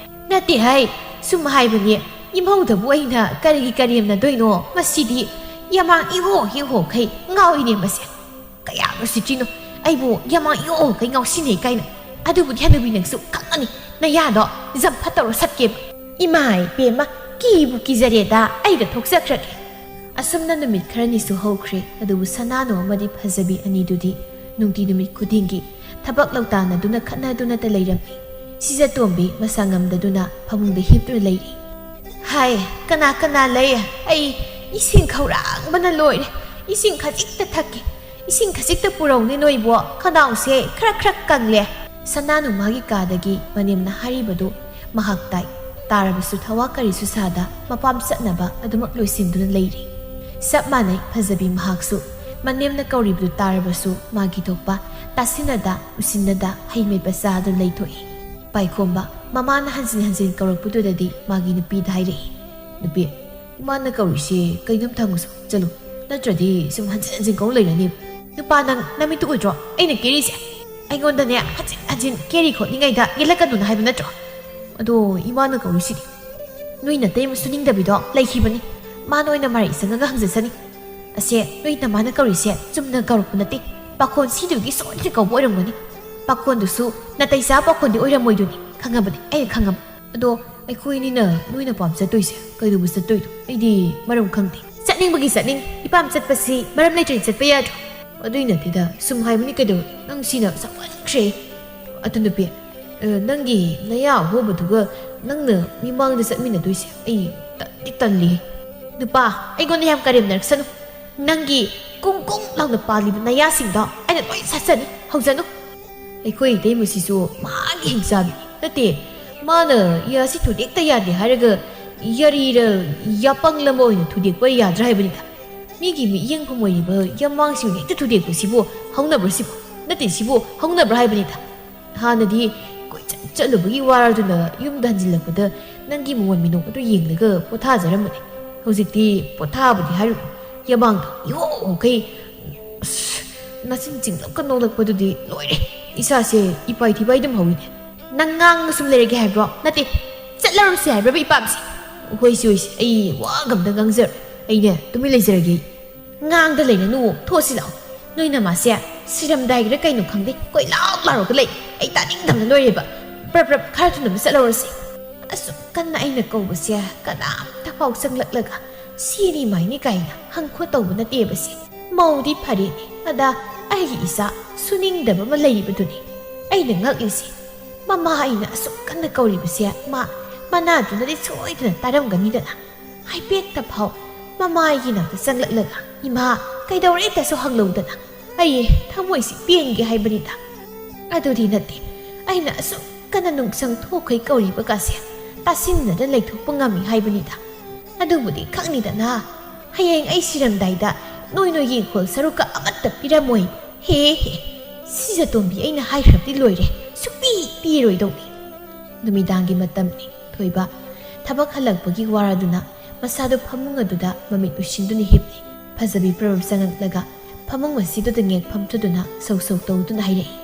ꯅꯠꯇꯦ ꯍꯥꯏ, ꯁꯨꯝ ꯍꯥꯏꯕꯅꯦ꯫ ꯏꯃꯧꯗꯕꯨ ꯑꯩꯅ ꯀꯔꯤꯒꯤ ꯀꯔꯦꯝꯅꯗꯣꯏꯅꯣ? ꯃꯁꯤꯗꯤ ꯌꯥꯃꯥꯡ ꯏꯍꯣ ꯍꯤꯍꯣꯈꯩ ꯉꯥꯎꯏꯅꯦ ꯃꯁꯦ꯫ ꯀꯌꯥꯝ ꯎꯁꯤꯠꯇ꯭ꯔꯤꯅꯣ? ꯑꯩꯕꯨ ꯌꯥꯃꯥꯡ ꯏꯍꯣꯍꯣꯈꯩ ꯉꯥꯎꯁꯤꯟꯅꯩ ꯀꯥꯏꯅ꯫ ꯑꯗꯨꯕꯨꯗꯤ ꯍꯅꯨꯕꯤ ꯅꯪꯁꯨ ꯈꯪꯉꯅꯤ꯫ ꯅꯌꯥꯗꯣ ꯖꯝꯐꯠ ꯇꯧꯔ ꯁꯠꯀꯦꯕ꯫ ꯏꯃꯥ ꯏꯕꯦꯝꯃ, ꯀꯤꯕꯨ ꯀꯤꯖꯔꯦꯗ꯫ ꯑꯩꯒ ꯊꯣꯛꯆꯈ꯭ꯔꯒꯦ꯫ ꯑꯁꯨꯝꯅ ꯅꯨꯃꯤꯠ ꯈꯔꯅꯤꯁꯨ ꯍꯧꯈ꯭ꯔꯦ꯫ ꯑꯗꯨꯕꯨ ꯁꯅꯥꯅꯨ ꯑꯃꯗꯤ ꯐꯖꯕꯤ ꯑꯅꯤꯗꯨꯗꯤ ꯅꯨꯡꯇꯤ ꯅꯨꯃꯤꯠ ꯈꯨꯗꯤꯡꯒꯤ ꯊꯕꯛ ꯂꯧꯇꯥꯟꯅꯗꯨꯅ ꯈꯠꯅꯗꯨꯅꯇ ꯂꯩꯔꯝꯃꯤ꯫ ꯁꯤꯖꯇꯣꯝꯕꯤ ꯃꯁꯥ ꯉꯝꯗꯗꯨꯅ ꯐꯃꯨꯡꯗ ꯍꯤꯞꯇꯨꯅ ꯂꯩꯔꯤ꯫ "ꯍꯥꯏ, ꯀꯅꯥ ꯀꯅꯥ ꯂꯩ? ꯑꯩ ꯏꯁꯤꯡ ꯈꯧꯔꯥꯡꯕꯅ ꯂꯣꯏꯔꯦ꯫ ꯏꯁꯤꯡ ꯈꯖꯤꯛꯇ ꯊꯛꯀꯦ꯫ ꯏꯁꯤꯡ ꯈꯖꯤꯛꯇ ꯄꯨꯔꯧꯅꯦ ꯅꯣꯏꯕꯣ꯫ ꯈꯅꯥꯎꯁꯦ ꯈꯔ ꯈꯔ ꯀꯪꯂꯦ꯫" ꯁꯅꯥꯅꯨ ꯃꯥꯒꯤ ꯀꯥꯗꯒꯤ ꯃꯅꯦꯝꯅ ꯍꯥꯏꯔꯤꯕꯗꯨ ꯃꯍꯥꯛ ꯇꯥꯏ꯫ ꯇꯥꯔꯕꯁꯨ ꯊꯋꯥ ꯀꯔꯤꯁꯨ ꯁꯥꯗ ꯃꯄꯥꯝ ꯆꯠꯅꯕ ꯑꯗꯨꯃꯛ ꯂꯣꯏꯁꯤꯟꯗꯨꯅ ꯂꯩꯔꯤ꯫ ꯆꯞ ꯃꯥꯟꯅꯩ ꯐꯖꯕꯤ ꯃꯍꯥꯛꯁꯨ꯫ ꯃꯅꯦꯝꯅ ꯀꯧꯔꯤꯕꯗꯨ ꯇꯥꯔꯕꯁꯨ ꯃꯥꯒꯤ ꯊꯣꯛꯄ ꯇꯥꯁꯤꯟꯅꯗ ꯎꯁꯤꯟꯅꯗ ꯍꯩ ꯃꯦꯠꯄ ꯆꯥꯗꯨꯅ ꯂꯩꯊꯣꯛꯏ꯫ ꯄꯥꯏꯈꯣꯝꯕ ꯃꯃꯥꯅ ꯍꯟꯖꯤꯟ ꯍꯟꯖꯤꯟ ꯀꯧꯔꯛꯄꯗꯨꯗꯗꯤ ꯃꯥꯒꯤ ꯅꯨꯄꯤꯗ ꯍꯥꯏꯔꯛꯏ, "ꯅꯨꯄꯤ, ꯏꯃꯥꯅ ꯀꯧꯔꯤꯁꯦ ꯀꯩꯅꯣꯝ ꯊꯥꯡꯉꯨꯁꯣ, ꯆꯠꯂꯨ꯫ ꯅꯠꯇ꯭ꯔꯗꯤ ꯁꯨꯝ ꯍꯟꯖꯤꯟ ꯍꯟꯖꯤꯟ ꯀꯧ ꯂꯩꯔꯅꯤ꯫ ꯅꯨꯄꯥ ꯅꯪ ꯅꯃꯤꯠꯇꯨ ꯎꯗ꯭ꯔꯣ ꯑꯩꯅ ꯀꯦꯔꯤꯁꯦ? ꯑꯩꯉꯣꯟꯗꯅꯦ ꯍꯟꯖꯤꯟ ꯍꯟꯖꯤꯟ ꯀꯦꯔꯤ ꯈꯣꯠꯂꯤꯉꯩꯗ ꯌꯦꯠꯂꯛꯀꯅꯨꯅ ꯍꯥꯏꯕ ꯅꯠꯇ꯭ꯔꯣ? ꯑꯗꯣ ꯏꯃꯥꯅ ꯀꯧꯔꯤꯁꯤꯗꯤ?" ꯅꯣꯏ ꯅꯇꯩꯃ ꯁꯨꯅꯤꯡꯗꯕꯤꯗꯣ ꯂꯩꯈꯤꯕꯅꯤ꯫ ꯃꯥꯅ ꯑꯣꯏꯅ ꯃꯔꯩ ꯆꯪꯉꯒ ꯍꯪꯖꯁꯅꯤ꯫ "ꯑꯁꯦ, ꯅꯣꯏ ꯅꯃꯥꯅ ꯀꯧꯔꯤꯁꯦ ꯆꯨꯝꯅ ꯀꯧꯔꯛꯄ ꯅꯠꯇꯦ꯫ ꯄꯥꯈꯣꯟ ꯁꯤꯗꯨꯒꯤ ꯁꯣꯏꯗꯅ ꯀꯧꯕ ꯑꯣꯏꯔꯝꯒꯅꯤ꯫ ꯄꯥꯈꯣꯟꯗꯨꯁꯨ ꯅꯥꯇꯩ ꯆꯥꯕ ꯄꯥꯈꯣꯟꯗꯤ ꯑꯣꯏꯔꯝꯃꯣꯏꯗꯨꯅꯤ, ꯈꯪꯉꯕꯅꯤ, ꯑꯩꯅ ꯈꯪꯉꯕ꯫ ꯑꯗꯣ ꯑꯩꯈꯣꯏꯅꯤꯅ ꯅꯣꯏꯅ ꯄꯥꯝ ꯆꯠꯇꯣꯏꯁꯦ ꯀꯩꯗꯧꯕ ꯆꯠꯇꯣꯏꯅꯣ? ꯑꯩꯗꯤ ꯃꯔꯝ ꯈꯪꯗꯦ꯫ ꯆꯠꯅꯤꯡꯕꯒꯤ ꯆꯠꯅꯤꯡ, ꯏꯄꯥꯝ ꯆꯠꯄꯁꯤ ꯃꯔꯝ ꯂꯩꯇ꯭ꯔꯗꯤ ꯆꯠꯄ ꯌꯥꯗ꯭ꯔꯣ?" "ꯑꯗꯨꯏ ꯅꯠꯇꯦꯗ, ꯁꯨꯝ ꯍꯥꯏꯕꯅꯤ ꯀꯩꯗꯧꯔꯦ? ꯅꯪ ꯁꯤꯅ ꯆꯥꯎꯃꯟꯈ꯭ꯔꯦ꯫ ꯑꯗꯨ ꯅꯨꯄꯤ, ꯑ, ꯅꯪꯒꯤ ꯅꯌꯥ ꯑꯍꯣꯕꯗꯨꯒ ꯅꯪꯅ ꯃꯤꯃꯥꯡꯗ ꯆꯠꯃꯤꯟꯅꯗꯣꯏꯁꯦ ꯑꯩ ꯇꯟꯗꯤ ꯇꯜꯂꯤ꯫ ꯅꯨꯄꯥ, ꯑꯩꯉꯣꯟꯗ ꯌꯥꯝ ꯀꯔꯦꯝꯅꯔꯛꯁꯅꯨ꯫ ꯅꯪꯒꯤ ꯀꯨꯡ ꯀꯨꯡ ꯂꯥꯎꯅ ꯄꯥꯜꯂꯤꯕ ꯅꯌꯥꯁꯤꯡꯗꯣ ꯑꯩꯅ ꯂꯣꯏ ꯁꯠꯆꯅꯤ꯫ ꯍꯧꯖꯅꯨ꯫" ꯑꯩꯈꯣꯏ ꯏꯇꯩꯃꯁꯤꯁꯨ ꯃꯥꯒꯤ ꯍꯤꯡꯆꯥꯕꯤ ꯅꯠꯇꯦ꯫ ꯃꯥꯅ ꯌꯥꯁꯤ ꯊꯨꯗꯦꯛꯇ ꯌꯥꯗꯦ ꯍꯥꯏꯔꯒ ꯌꯥꯔꯤꯔ ꯌꯥꯄꯪꯂꯝꯕ ꯑꯣꯏꯅ ꯊꯨꯗꯦꯛꯄ ꯌꯥꯗ꯭ꯔꯥ ꯍꯥꯏꯕꯅꯤꯗ꯫ ꯃꯤꯒꯤ ꯃꯤꯠꯌꯦꯡ ꯐꯝ ꯑꯣꯏꯔꯤꯕ ꯌꯥꯃꯥꯡꯁꯤꯡ ꯍꯦꯛꯇ ꯊꯨꯗꯦꯛꯄꯁꯤꯕꯨ ꯍꯧꯅꯕ꯭ꯔꯥ ꯁꯤꯕꯨ? ꯅꯠꯇꯦ, ꯁꯤꯕꯨ ꯍꯧꯅꯕ꯭ꯔꯥ ꯍꯥꯏꯕꯅꯤꯗ꯫ ꯍꯥꯟꯅꯗꯤ ꯀꯣꯏꯆꯠ ꯆꯠꯂꯨꯕꯒꯤ ꯋꯥꯔꯗꯨꯅ ꯌꯨꯝꯗ ꯍꯟꯖꯤꯜꯂꯛꯄꯗ ꯅꯪꯒꯤ ꯃꯃꯣꯟ ꯃꯤꯅꯣꯛ ꯑꯗꯨ ꯌꯦꯡꯂꯒ ꯄꯣꯊꯥꯖꯔꯝꯕꯅꯤ꯫ ꯍꯧꯖꯤꯛꯇꯤ ꯄꯣꯊꯥꯕꯗꯤ ꯍꯥꯏꯔꯨꯅꯨ, ꯌꯥꯃꯥꯡꯗꯣ ꯏꯍꯣ ꯍꯣꯈꯩ꯫ ꯑꯁ, ꯅꯆꯤꯟ ꯆꯤꯡꯂꯞꯀ ꯅꯣꯛꯂꯛꯄꯗꯨꯗꯤ ꯂꯣꯏꯔꯦ꯫ ꯏꯁꯥꯁꯦ ꯏꯄꯥꯏ ꯊꯤꯄꯥꯏ ꯑꯗꯨꯝ ꯍꯧꯏꯅꯦ꯫ ꯅꯪ ꯉꯥꯡꯉ ꯁꯨꯝ ꯂꯩꯔꯒꯦ ꯍꯥꯏꯕ꯭ꯔꯣ? ꯅꯠꯇꯦ, ꯆꯠꯂꯔꯣꯏꯁꯦ ꯍꯥꯏꯕ꯭ꯔꯕ ꯏꯄꯥꯝꯁꯦ? ꯍꯣꯏꯁꯦ, ꯍꯣꯏꯁꯦ, ꯑꯩ ꯋꯥ ꯑꯝꯇ ꯉꯥꯡꯖꯔꯣꯏ꯫ ꯑꯩꯅꯦ, ꯇꯨꯃꯤꯟ ꯂꯩꯖꯔꯒꯦ꯫ ꯉꯥꯡꯗ ꯂꯩꯔꯅꯨ, ꯊꯣꯛꯑꯁꯤ ꯂꯥꯛꯑꯣ꯫ ꯅꯣꯏ ꯅꯃꯥꯁꯦ ꯁꯤꯔꯝꯗꯥꯏꯒꯤꯔ ꯀꯩꯅꯣ ꯈꯪꯗꯦ, ꯀꯣꯏ ꯂꯥꯎ ꯂꯥꯎꯔꯒ ꯂꯩ꯫ ꯑꯩ ꯇꯥꯅꯤꯡꯗꯕꯅ ꯂꯣꯏꯔꯦꯕ꯫ ꯄ꯭ꯔꯞ ꯄ꯭ꯔꯞ ꯈꯔ ꯊꯨꯅ ꯑꯃ ꯆꯠꯍꯧꯔꯁꯤ꯫ ꯑꯁꯨꯛ ꯀꯟꯅ ꯑꯩꯅ ꯀꯧꯕꯁꯦ ꯀꯅꯥꯝꯇ ꯐꯥꯎ ꯆꯪꯂꯛꯂꯒ ꯁꯤꯅꯤ ꯃꯥꯏꯅꯤ ꯀꯥꯏꯅ ꯍꯪ ꯈꯣꯠ ꯇꯧꯕ ꯅꯠꯇꯦꯕꯁꯦ꯫ ꯃꯧꯗꯤ ꯐꯔꯦꯅꯦ, ꯑꯗ ꯑꯩꯒꯤ ꯏꯆꯥ ꯁꯨꯅꯤꯡꯗꯕ ꯑꯃ ꯂꯩꯔꯤꯕꯗꯨꯅꯤ ꯑꯩꯅ ꯉꯛꯂꯤꯁꯦ꯫ ꯃꯃꯥ ꯑꯩꯅ ꯑꯁꯨꯛ ꯀꯟꯅ ꯀꯧꯔꯤꯕꯁꯦ ꯃꯥ ꯃꯅꯥꯗꯨꯅꯗꯤ ꯁꯣꯏꯗꯅ ꯇꯥꯔꯝꯒꯅꯤꯗꯅ꯫ ꯍꯥꯏꯐꯦꯠꯇ ꯐꯥꯎ ꯃꯃꯥ ꯑꯩꯒꯤ ꯅꯥꯛꯇ ꯆꯪꯂꯛꯂꯒ, "ꯏꯃꯥ, ꯀꯩꯗꯧꯔꯦ?" ꯍꯦꯛꯇꯁꯨ ꯍꯪꯂꯧꯗꯅ꯫ ꯑꯩ ꯊꯃꯣꯏꯁꯤ ꯄꯦꯟꯒꯦ ꯍꯥꯏꯕꯅꯤꯗ꯫ ꯑꯗꯨꯗꯤ ꯅꯠꯇꯦ, ꯑꯩꯅ ꯑꯁꯨꯛ ꯀꯟꯅ ꯅꯨꯡꯁꯪ ꯊꯣꯛꯈꯩ ꯀꯧꯔꯤꯕ ꯀꯥꯁꯦ ꯇꯥꯁꯤꯟꯅꯗ ꯂꯩꯊꯣꯛꯄ ꯉꯝꯃꯤ ꯍꯥꯏꯕꯅꯤꯗ꯫ ꯑꯗꯨꯕꯨꯗꯤ ꯈꯪꯅꯤꯗꯅ, ꯍꯌꯦꯡ ꯑꯩ ꯁꯤꯔꯝꯗꯥꯏꯗ ꯅꯣꯏ ꯅꯣꯏꯒꯤ ꯏꯪꯈꯣꯜ ꯁꯔꯨꯛꯀ ꯑꯃꯠꯇ ꯄꯤꯔꯝꯃꯣꯏ꯫ ꯍꯦ ꯍꯦ, ꯁꯤꯖꯇꯣꯝꯕꯤ ꯑꯩꯅ ꯍꯥꯏꯈ꯭ꯔꯕꯗꯤ ꯂꯣꯏꯔꯦ, ꯁꯨꯛꯄꯤ ꯄꯤꯔꯣꯏꯗꯧꯅꯤ꯫ ꯅꯨꯃꯤꯗꯥꯡꯒꯤ ꯃꯇꯝꯅꯤ꯫ ꯊꯣꯏꯕ ꯊꯕꯛ ꯍꯜꯂꯛꯄꯒꯤ ꯋꯥꯔꯗꯨꯅ ꯃꯁꯥꯗꯨ ꯐꯃꯨꯡ ꯑꯗꯨꯗ ꯃꯃꯤꯠ ꯎꯏꯁꯤꯟꯗꯨꯅ ꯍꯤꯞꯂꯤ꯫ ꯐꯖꯕꯤ ꯄ꯭ꯔꯚꯨ ꯆꯪꯂꯛꯂꯒ ꯐꯃꯨꯡ ꯑꯁꯤꯗꯨꯗ ꯉꯦꯛ ꯐꯝꯊꯗꯨꯅ ꯁꯧ ꯁꯧ ꯇꯧꯗꯨꯅ ꯍꯥꯏꯔꯛꯏ,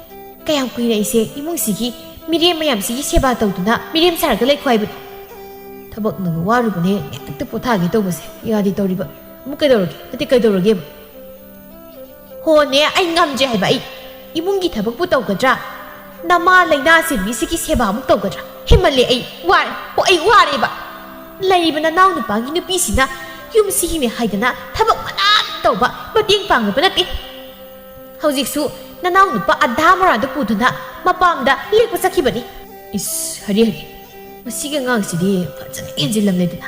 "ꯀꯌꯥꯝ ꯀꯨꯏꯅ ꯑꯩꯁꯦ ꯏꯃꯨꯡꯁꯤꯒꯤ ꯃꯤꯔꯦꯝ ꯃꯌꯥꯝꯁꯤꯒꯤ ꯁꯦꯕꯥ ꯇꯧꯗꯨꯅ ꯃꯤꯔꯦꯝ ꯁꯥꯔꯒ ꯂꯩꯈꯣ ꯍꯥꯏꯕꯅꯣ? ꯊꯕꯛꯅꯒ ꯋꯥꯔꯨꯕꯅꯦ, ꯉꯥꯏꯍꯥꯛꯇ ꯄꯣꯊꯥꯒꯦ ꯇꯧꯕꯁꯦ ꯌꯥꯗꯦ ꯇꯧꯔꯤꯕ꯫ ꯑꯃꯨꯛ ꯀꯩꯗꯧꯔꯒꯦ? ꯅꯠꯇꯦ, ꯀꯩꯗꯧꯔꯒꯦꯕ?" "ꯍꯣꯅꯦ, ꯑꯩ ꯉꯝꯗ꯭ꯔꯦ ꯍꯥꯏꯕ꯫ ꯑꯩ ꯏꯃꯨꯡꯒꯤ ꯊꯕꯛꯄꯨ ꯇꯧꯒꯗ꯭ꯔꯥ? ꯅꯃꯥ ꯂꯥꯏꯅꯥ ꯆꯦꯟꯕꯤꯁꯤꯒꯤ ꯁꯦꯕꯥ ꯑꯃꯨꯛ ꯇꯧꯒꯗ꯭ꯔꯥ? ꯍꯦꯟꯃꯜꯂꯦ, ꯑꯩ ꯋꯥꯔꯦ꯫ ꯍꯣ, ꯑꯩ ꯋꯥꯔꯦꯕ꯫ ꯂꯩꯔꯤꯕ ꯅꯅꯥꯎ ꯅꯨꯄꯥꯒꯤ ꯅꯨꯄꯤꯁꯤꯅ ꯌꯨꯝꯁꯤꯒꯤꯅꯦ ꯍꯥꯏꯗꯅ ꯊꯕꯛ ꯃꯅꯥ ꯇꯧꯕ, ꯃꯇꯦꯡ ꯄꯥꯡꯂꯕ ꯅꯠꯇꯦ꯫ ꯍꯧꯖꯤꯛꯁꯨ ꯅꯅꯥꯎ ꯅꯨꯄꯥ ꯑꯙꯥ ꯃꯔꯥꯗꯨ ꯄꯨꯗꯨꯅ ꯃꯄꯥꯝꯗ ꯂꯦꯛꯄ ꯆꯠꯈꯤꯕꯅꯤ꯫" ꯏꯁ, ꯍꯔꯦ ꯍꯔꯦ, ꯃꯁꯤꯒꯤ ꯑꯉꯥꯡꯁꯤꯗꯤ ꯐꯖꯅ ꯍꯦꯟꯖꯤꯜꯂꯝꯂꯦꯗꯅ꯫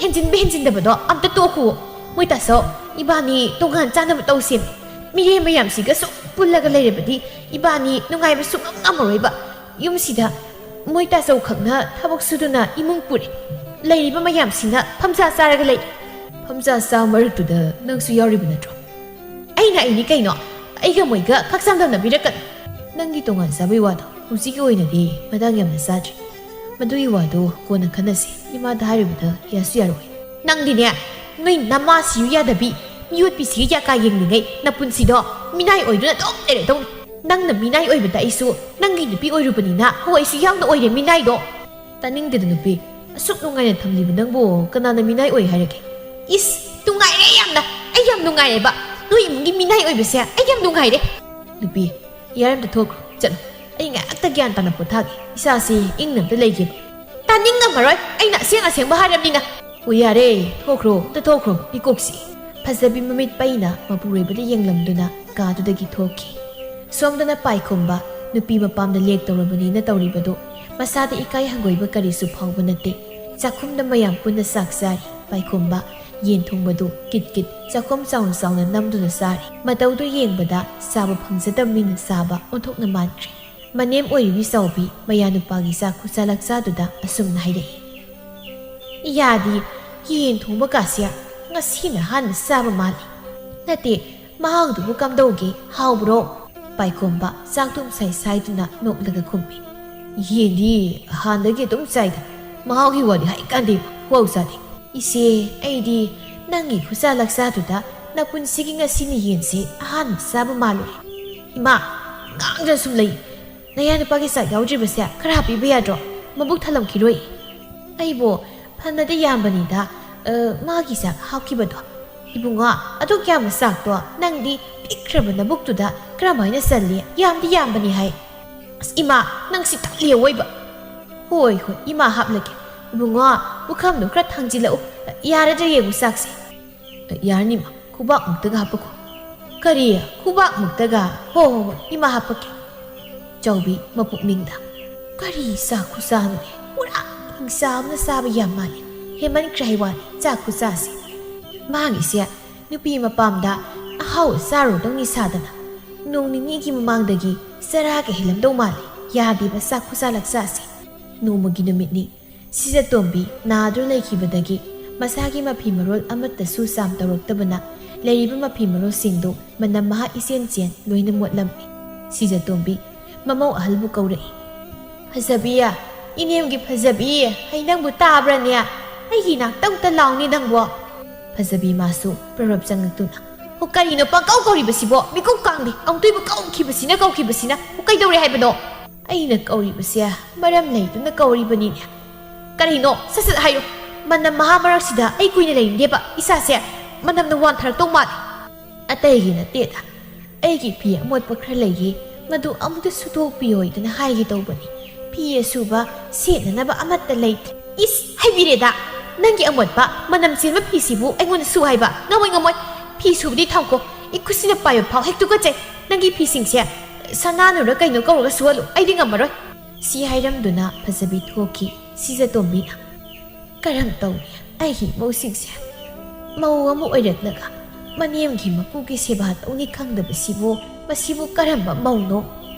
ꯍꯦꯟꯖꯤꯟꯕ ꯍꯦꯟꯖꯤꯟꯗꯕꯗꯣ ꯑꯝꯇ ꯇꯣꯛꯈꯨꯑꯣ꯫ ꯃꯣꯏ ꯇꯥꯆꯧ, ꯏꯕꯥꯅꯤ ꯇꯣꯉꯥꯟ ꯆꯥꯅꯕ ꯇꯧꯁꯦ꯫ ꯃꯤꯔꯦꯝ ꯃꯌꯥꯝꯁꯤꯒ ꯁꯨꯝ ꯄꯨꯜꯂꯒ ꯂꯩꯔꯕꯗꯤ ꯏꯕꯥꯅꯤ ꯅꯨꯡꯉꯥꯏꯕ ꯁꯨꯡꯉꯝ ꯉꯝꯃꯔꯣꯏꯕ꯫ ꯌꯨꯝꯁꯤꯗ ꯃꯣꯏ ꯇꯥꯆꯧ ꯈꯛꯅ ꯊꯕꯛ ꯁꯨꯗꯨꯅ ꯏꯃꯨꯡ ꯄꯨꯔꯤ꯫ ꯂꯩꯔꯤꯕ ꯃꯌꯥꯝꯁꯤꯅ ꯐꯝꯖꯥ ꯆꯥꯔꯒ ꯂꯩꯔꯤ꯫ ꯐꯝꯖꯥ ꯆꯥ ꯃꯔꯛꯇꯨꯗ ꯅꯪꯁꯨ ꯌꯥꯎꯔꯤꯕ ꯅꯠꯇ꯭ꯔꯣ? ꯑꯩꯅ ꯑꯩꯅꯤ ꯀꯩꯅꯣ? ꯑꯩꯒ ꯃꯣꯏꯒ ꯈꯛ ꯆꯥꯡꯗꯝꯅꯕꯤꯔꯛꯀꯅꯨ꯫ ꯅꯪꯒꯤ ꯇꯣꯉꯥꯟ ꯆꯥꯕꯩ ꯋꯥꯗꯣ ꯍꯧꯖꯤꯛꯀꯤ ꯑꯣꯏꯅꯗꯤ ꯃꯇꯥꯡ ꯌꯥꯝꯅ ꯆꯥꯗ꯭ꯔꯤ꯫ ꯃꯗꯨꯒꯤ ꯋꯥꯗꯣ ꯀꯣꯟꯅ ꯈꯟꯅꯁꯤ꯫ ꯏꯃꯥꯗ ꯍꯥꯏꯔꯨꯕꯗ ꯌꯥꯁꯨ ꯌꯥꯔꯣꯏ꯫ ꯅꯪꯗꯤꯅꯦ, ꯅꯣꯏ ꯅꯃꯥ ꯁꯤꯌꯨ ꯌꯥꯗꯕꯤ, ꯃꯤꯑꯣꯠꯄꯤ ꯁꯤꯒꯤ ꯌꯥꯀꯥ ꯌꯦꯡꯂꯤꯉꯩ ꯅꯄꯨꯟꯁꯤꯗꯣ ꯃꯤꯅꯥꯏ ꯑꯣꯏꯗꯨꯅ ꯑꯗꯨꯝ ꯂꯩꯔꯗꯧꯅꯤ꯫ ꯅꯪꯅ ꯃꯤꯅꯥꯏ ꯑꯣꯏꯕꯗ ꯑꯩꯁꯨ ꯅꯪꯒꯤ ꯅꯨꯄꯤ ꯑꯣꯏꯔꯨꯕꯅꯤꯅ ꯍꯣ ꯑꯩꯁꯨ ꯌꯥꯎꯅ ꯑꯣꯏꯔꯦ ꯃꯤꯅꯥꯏꯗꯣ꯫ ꯇꯥꯅꯤꯡꯗꯦꯗ ꯅꯨꯄꯤ, ꯑꯁꯨꯛ ꯅꯨꯡꯉꯥꯏꯅ ꯊꯝꯂꯤꯕ ꯅꯪꯕꯨ ꯀꯅꯥꯅ ꯃꯤꯅꯥꯏ ꯑꯣꯏ ꯍꯥꯏꯔꯒꯦ? ꯏꯁ, ꯅꯨꯡꯉꯥꯏꯔꯦ ꯌꯥꯝꯅ꯫ ꯑꯩ ꯌꯥꯝ ꯅꯨꯡꯉꯥꯏꯔꯦꯕ꯫ ꯅꯣꯏ ꯏꯃꯨꯡꯒꯤ ꯃꯤꯅꯥꯏ ꯑꯣꯏꯕꯁꯦ ꯑꯩ ꯌꯥꯝ ꯅꯨꯡꯉꯥꯏꯔꯦ꯫ ꯅꯨꯄꯤ, ꯌꯥꯔꯦ, ꯑꯝꯇ ꯊꯣꯛꯈ꯭ꯔꯣ, ꯆꯠꯂꯣ꯫ ꯑꯩ ꯉꯥꯏꯍꯥꯛꯇ ꯒ꯭ꯌꯥꯟ ꯇꯥꯅ ꯄꯣꯊꯥꯒꯦ꯫ ꯏꯁꯥꯁꯤ ꯏꯪꯅ ꯑꯝꯇ ꯂꯩꯒꯦꯕ꯫ ꯇꯥꯅꯤꯡꯉꯝꯃꯔꯣꯏ, ꯑꯩꯅ ꯑꯁꯦꯡ ꯑꯁꯦꯡꯕ ꯍꯥꯏꯔꯕꯅꯤꯅ꯫ ꯑꯣ, ꯌꯥꯔꯦ, ꯊꯣꯛꯈ꯭ꯔꯣ, ꯑꯝꯇ ꯊꯣꯛꯈ꯭ꯔꯣ, ꯃꯤꯀꯣꯛꯁꯤ꯫ ꯐꯖꯕꯤ ꯃꯃꯤꯠ ꯄꯩꯅ ꯃꯄꯨꯔꯣꯏꯕꯗ ꯌꯦꯡꯂꯝꯗꯨꯅ ꯀꯥꯗꯨꯗꯒꯤ ꯊꯣꯛꯈꯤ꯫ ꯁꯣꯝꯗꯅ ꯄꯥꯏꯈꯣꯝꯕ ꯅꯨꯄꯤ ꯃꯄꯥꯝꯗ ꯂꯦꯛ ꯇꯧꯔꯕꯅꯤꯅ ꯇꯧꯔꯤꯕꯗꯨ ꯃꯁꯥꯗ ꯏꯀꯥꯏ ꯍꯪꯒꯣꯏꯕ ꯀꯔꯤꯁꯨ ꯐꯥꯎꯕ ꯅꯠꯇꯦ꯫ ꯆꯥꯛꯈꯨꯝꯗ ꯃꯌꯥꯝ ꯄꯨꯟꯅ ꯆꯥꯛ ꯆꯥꯔꯤ꯫ ꯄꯥꯏꯈꯣꯝꯕ ꯌꯦꯟ ꯊꯣꯡꯕꯗꯨ ꯀꯤꯠ ꯀꯤꯠ ꯆꯥꯛꯈꯨꯝ ꯆꯥꯎꯅ ꯆꯥꯎꯅ ꯅꯝꯗꯨꯅ ꯆꯥꯔꯤ꯫ ꯃꯇꯧꯗꯨ ꯌꯦꯡꯕꯗ ꯆꯥꯕ ꯐꯪꯖꯗꯕ ꯃꯤꯅ ꯆꯥꯕ ꯑꯣꯟꯊꯣꯛꯅ ꯃꯥꯟꯈ꯭ꯔꯦ꯫ ꯃꯅꯦꯝ ꯑꯣꯏꯔꯤꯕꯤ ꯆꯥꯎꯕꯤ ꯃꯌꯥ ꯅꯨꯄꯥꯒꯤ ꯆꯥꯛ ꯈꯨꯆꯥ ꯂꯛꯆꯥꯗꯨꯗ ꯑꯁꯨꯝꯅ ꯍꯥꯏꯔꯛꯏ꯫ ꯏꯌꯥꯗꯤ ꯌꯦꯟ ꯊꯣꯡꯕ ꯀꯥꯁꯦ ꯉꯁꯤꯅ ꯑꯍꯥꯟꯕ ꯆꯥꯕ ꯃꯥꯜꯂꯤ꯫ ꯅꯠꯇꯦ, ꯃꯍꯥꯎꯗꯨꯕꯨ ꯀꯝꯗꯧꯒꯦ? ꯍꯥꯎꯕ꯭ꯔꯣ? ꯄꯥꯏꯈꯣꯝꯕ ꯆꯥꯛꯇꯨ ꯁꯥꯏ ꯁꯥꯏꯗꯨꯅ ꯅꯣꯛꯂꯒ ꯈꯨꯝꯃꯤ꯫ ꯌꯦꯟꯗꯤ ꯍꯥꯟꯅꯗꯒꯤ ꯑꯗꯨꯝ ꯆꯥꯏꯗ, ꯃꯍꯥꯎꯒꯤ ꯋꯥꯗꯤ ꯍꯥꯏꯀꯥꯟꯗꯦ, ꯈꯨꯍꯥꯎ ꯆꯥꯗꯦ꯫ ꯏꯆꯦ, ꯑꯩꯗꯤ ꯅꯪꯒꯤ ꯈꯨꯆꯥ ꯂꯛꯆꯥꯗꯨꯗ ꯅꯄꯨꯟꯁꯤꯒꯤ ꯉꯁꯤꯅ ꯌꯦꯟꯁꯤ ꯑꯍꯥꯟꯕ ꯆꯥꯕ ꯃꯥꯜꯂꯨꯔꯦ꯫ ꯏꯃꯥ, ꯉꯥꯡꯗꯅ ꯁꯨꯝ ꯂꯩ꯫ ꯅꯌꯥ ꯅꯨꯄꯥꯒꯤ ꯆꯥꯛ ꯌꯥꯎꯗ꯭ꯔꯤꯕꯁꯦ ꯈꯔ ꯍꯥꯞꯄꯤꯕ ꯌꯥꯗ꯭ꯔꯣ? ꯃꯕꯨꯛ ꯊꯜꯂꯝꯈꯤꯔꯣꯏ꯫ ꯑꯩꯕꯨ ꯐꯅꯗꯤ ꯌꯥꯝꯕꯅꯤꯗ, ꯑ, ꯃꯥꯒꯤ ꯆꯥꯛ ꯍꯥꯞꯈꯤꯕꯗꯣ꯫ ꯏꯕꯨꯡꯉꯣ, ꯑꯗꯨꯛ ꯌꯥꯝꯕ ꯆꯥꯛꯇꯣ ꯅꯪꯗꯤ ꯄꯤꯛꯈ꯭ꯔꯕ ꯅꯕꯨꯛꯇꯨꯗ ꯀꯔꯝꯍꯥꯏꯅ ꯆꯜꯂꯤ? ꯌꯥꯝꯗꯤ ꯌꯥꯝꯕꯅꯤ ꯍꯥꯏ꯫ ꯑꯁ, ꯏꯃꯥ, ꯅꯪ ꯁꯤ ꯇꯜꯂꯤ ꯑꯑꯣꯏꯕ꯫ ꯍꯣꯏ, ꯍꯣꯏ, ꯏꯃꯥ ꯍꯥꯞꯂꯒꯦ꯫ ꯏꯕꯨꯡꯉꯣ, ꯄꯨꯈꯝꯗꯣ ꯈꯔ ꯊꯥꯡꯖꯤꯜꯂꯛꯎ꯫ ꯌꯥꯔꯗ꯭ꯔꯥ ꯌꯦꯡꯉꯨ ꯆꯥꯛꯁꯦ꯫ ꯌꯥꯔꯅꯤ, ꯏꯃꯥ, ꯈꯨꯕꯥꯛꯃꯨꯛꯇꯒ ꯍꯥꯞꯄꯛꯈꯣ꯫ ꯀꯔꯤ? ꯈꯨꯕꯥꯛꯃꯨꯛꯇꯒ? ꯍꯣ, ꯍꯣ, ꯍꯣ, ꯏꯃꯥ ꯍꯥꯞꯄꯛꯀꯦ꯫ ꯆꯥꯎꯕꯤ ꯃꯄꯨꯛꯅꯤꯡꯗ, "ꯀꯔꯤ ꯆꯥꯛ ꯈꯨꯆꯥꯅꯣꯅꯦ? ꯄꯨꯔꯥ ꯍꯤꯡꯆꯥ ꯑꯃꯅ ꯆꯥꯕ ꯌꯥꯝ ꯃꯥꯜꯂꯦ꯫ ꯍꯦꯟꯃꯟꯈ꯭ꯔꯦ ꯍꯥꯏ ꯋꯥꯅꯤ, ꯆꯥꯛ ꯈꯨꯆꯥꯁꯦ꯫ ꯃꯥꯒꯤꯁꯦ ꯅꯨꯄꯤ ꯃꯄꯥꯝꯗ ꯑꯍꯥꯎ ꯆꯥꯔꯨꯗꯧꯅꯤ ꯁꯥꯗꯅ꯫ ꯅꯣꯡ ꯅꯤꯅꯤꯒꯤ ꯃꯃꯥꯡꯗꯒꯤ ꯆꯔꯥꯒ ꯍꯦꯜꯂꯝꯗꯧ ꯃꯥꯜꯂꯦ꯫ ꯌꯥꯗꯦꯕ ꯆꯥꯛ ꯈꯨꯆꯥ ꯂꯛꯆꯥꯁꯦ꯫ ꯅꯣꯡꯃꯒꯤ ꯅꯨꯃꯤꯠꯅꯤ꯫ ꯁꯤꯖꯇꯣꯝꯕꯤ ꯅꯥꯗꯨꯅ ꯂꯩꯈꯤꯕꯗꯒꯤ ꯃꯁꯥꯒꯤ ꯃꯐꯤ ꯃꯔꯣꯜ ꯑꯃꯠꯇꯁꯨ ꯆꯥꯝ ꯇꯧꯔꯛꯇꯕꯅ ꯂꯩꯔꯤꯕ ꯃꯐꯤ ꯃꯔꯣꯜꯁꯤꯡꯗꯨ ꯃꯅꯝ ꯃꯍꯥ ꯏꯆꯦꯟ ꯆꯦꯟ ꯂꯣꯏꯅ ꯃꯣꯠꯂꯝꯃꯤ꯫ ꯁꯤꯖꯇꯣꯝꯕꯤ ꯃꯃꯧ ꯑꯍꯜꯕꯨ ꯀꯧꯔꯛꯏ꯫ "ꯐꯖꯕꯤ, ꯏꯅꯦꯝꯒꯤ ꯐꯖꯕꯤ, ꯍꯩ ꯅꯪꯕꯨ ꯇꯥꯕ꯭ꯔꯅꯦ? ꯑꯩꯒꯤ ꯏꯅꯥꯛꯇ ꯑꯃꯨꯛꯇ ꯂꯥꯎꯅꯦ ꯅꯪꯕꯣ꯫" ꯐꯖꯕꯤ ꯃꯥꯁꯨ ꯄ꯭ꯔꯞ ꯄ꯭ꯔꯞ ꯆꯪꯉꯛꯇꯨꯅ, ꯑꯣ, ꯀꯔꯤꯅꯣ ꯄꯪꯀꯧ ꯀꯧꯔꯤꯕꯁꯤꯕꯣ? ꯃꯤꯀꯨꯞ ꯀꯥꯡꯗꯦ꯫ ꯑꯃꯨꯛꯇꯣꯏꯕ ꯀꯧꯈꯤꯕꯁꯤꯅ ꯀꯧꯈꯤꯕꯁꯤꯅ꯫ ꯑꯣ, ꯀꯩꯗꯧꯔꯦ ꯍꯥꯏꯕꯅꯣ? ꯑꯩꯅ ꯀꯧꯔꯤꯕꯁꯦ ꯃꯔꯝ ꯂꯩꯗꯨꯅ ꯀꯧꯔꯤꯕꯅꯤꯅꯦ꯫ ꯀꯔꯤꯅꯣ? ꯁꯠ ꯁꯠ ꯍꯥꯏꯔꯣ꯫ ꯃꯅꯝ ꯃꯍꯥ ꯃꯔꯛꯁꯤꯗ ꯑꯩ ꯀꯨꯏꯅ ꯂꯩꯅꯤꯡꯗꯦꯕ꯫ ꯏꯁꯥꯁꯦ ꯃꯅꯝꯅ ꯋꯥꯟꯊꯔꯛꯇꯧ ꯃꯥꯜꯂꯦ꯫ ꯑꯇꯩꯒꯤ ꯅꯠꯇꯦꯗ꯫ ꯑꯩꯒꯤ ꯐꯤ ꯑꯃꯣꯠꯄ ꯈꯔ ꯂꯩꯌꯦ, ꯃꯗꯨ ꯑꯃꯨꯛꯇ ꯁꯨꯗꯣꯛꯄꯤꯌꯣꯏꯗꯅ ꯍꯥꯏꯒꯦ ꯇꯧꯕꯅꯤ꯫ ꯐꯤ ꯑꯁꯨꯕ ꯁꯦꯠꯅꯅꯕ ꯑꯃꯠꯇ ꯂꯩꯇ꯭ꯔꯦ꯫ ꯏꯁ, ꯍꯩꯕꯤꯔꯦꯗ! ꯅꯪꯒꯤ ꯑꯃꯣꯠꯄ ꯃꯅꯝ ꯆꯦꯟꯕ ꯐꯤꯁꯤꯕꯨ ꯑꯩꯉꯣꯟꯗ ꯁꯨ ꯍꯥꯏꯕ? ꯉꯝꯃꯣꯏ, ꯉꯝꯃꯣꯏ꯫ ꯐꯤ ꯁꯨꯕꯗꯤ ꯊꯝꯈꯣ꯫ ꯏꯈꯨꯠꯁꯤꯅ ꯄꯥꯏꯕ ꯐꯥꯎ ꯍꯦꯛ ꯇꯨꯀꯠꯆꯩ꯫ ꯅꯪꯒꯤ ꯐꯤꯁꯤꯡꯁꯦ ꯁꯅꯥꯅꯨꯔ ꯀꯩꯅꯣ ꯀꯧꯔꯒ ꯁꯨꯍꯜꯂꯨ꯫ ꯑꯩꯗꯤ ꯉꯝꯃꯔꯣꯏ꯫ ꯁꯤ ꯍꯥꯏꯔꯝꯗꯨꯅ ꯐꯖꯕꯤ ꯊꯣꯛꯈꯤ꯫ ꯁꯤꯖꯇꯣꯝꯕꯤꯅ, "ꯀꯔꯝ ꯇꯧꯅꯤ ꯑꯩꯒꯤ ꯏꯃꯧꯁꯤꯡꯁꯦ? ꯃꯧ ꯑꯃ ꯑꯣꯏꯔꯛꯂꯒ ꯃꯅꯦꯝꯒꯤ ꯃꯀꯨꯒꯤ ꯁꯦꯕꯥ ꯇꯧꯅꯤ ꯈꯪꯗꯕꯁꯤꯕꯨ, ꯃꯁꯤꯕꯨ ꯀꯔꯝꯕ ꯃꯧꯅꯣ?"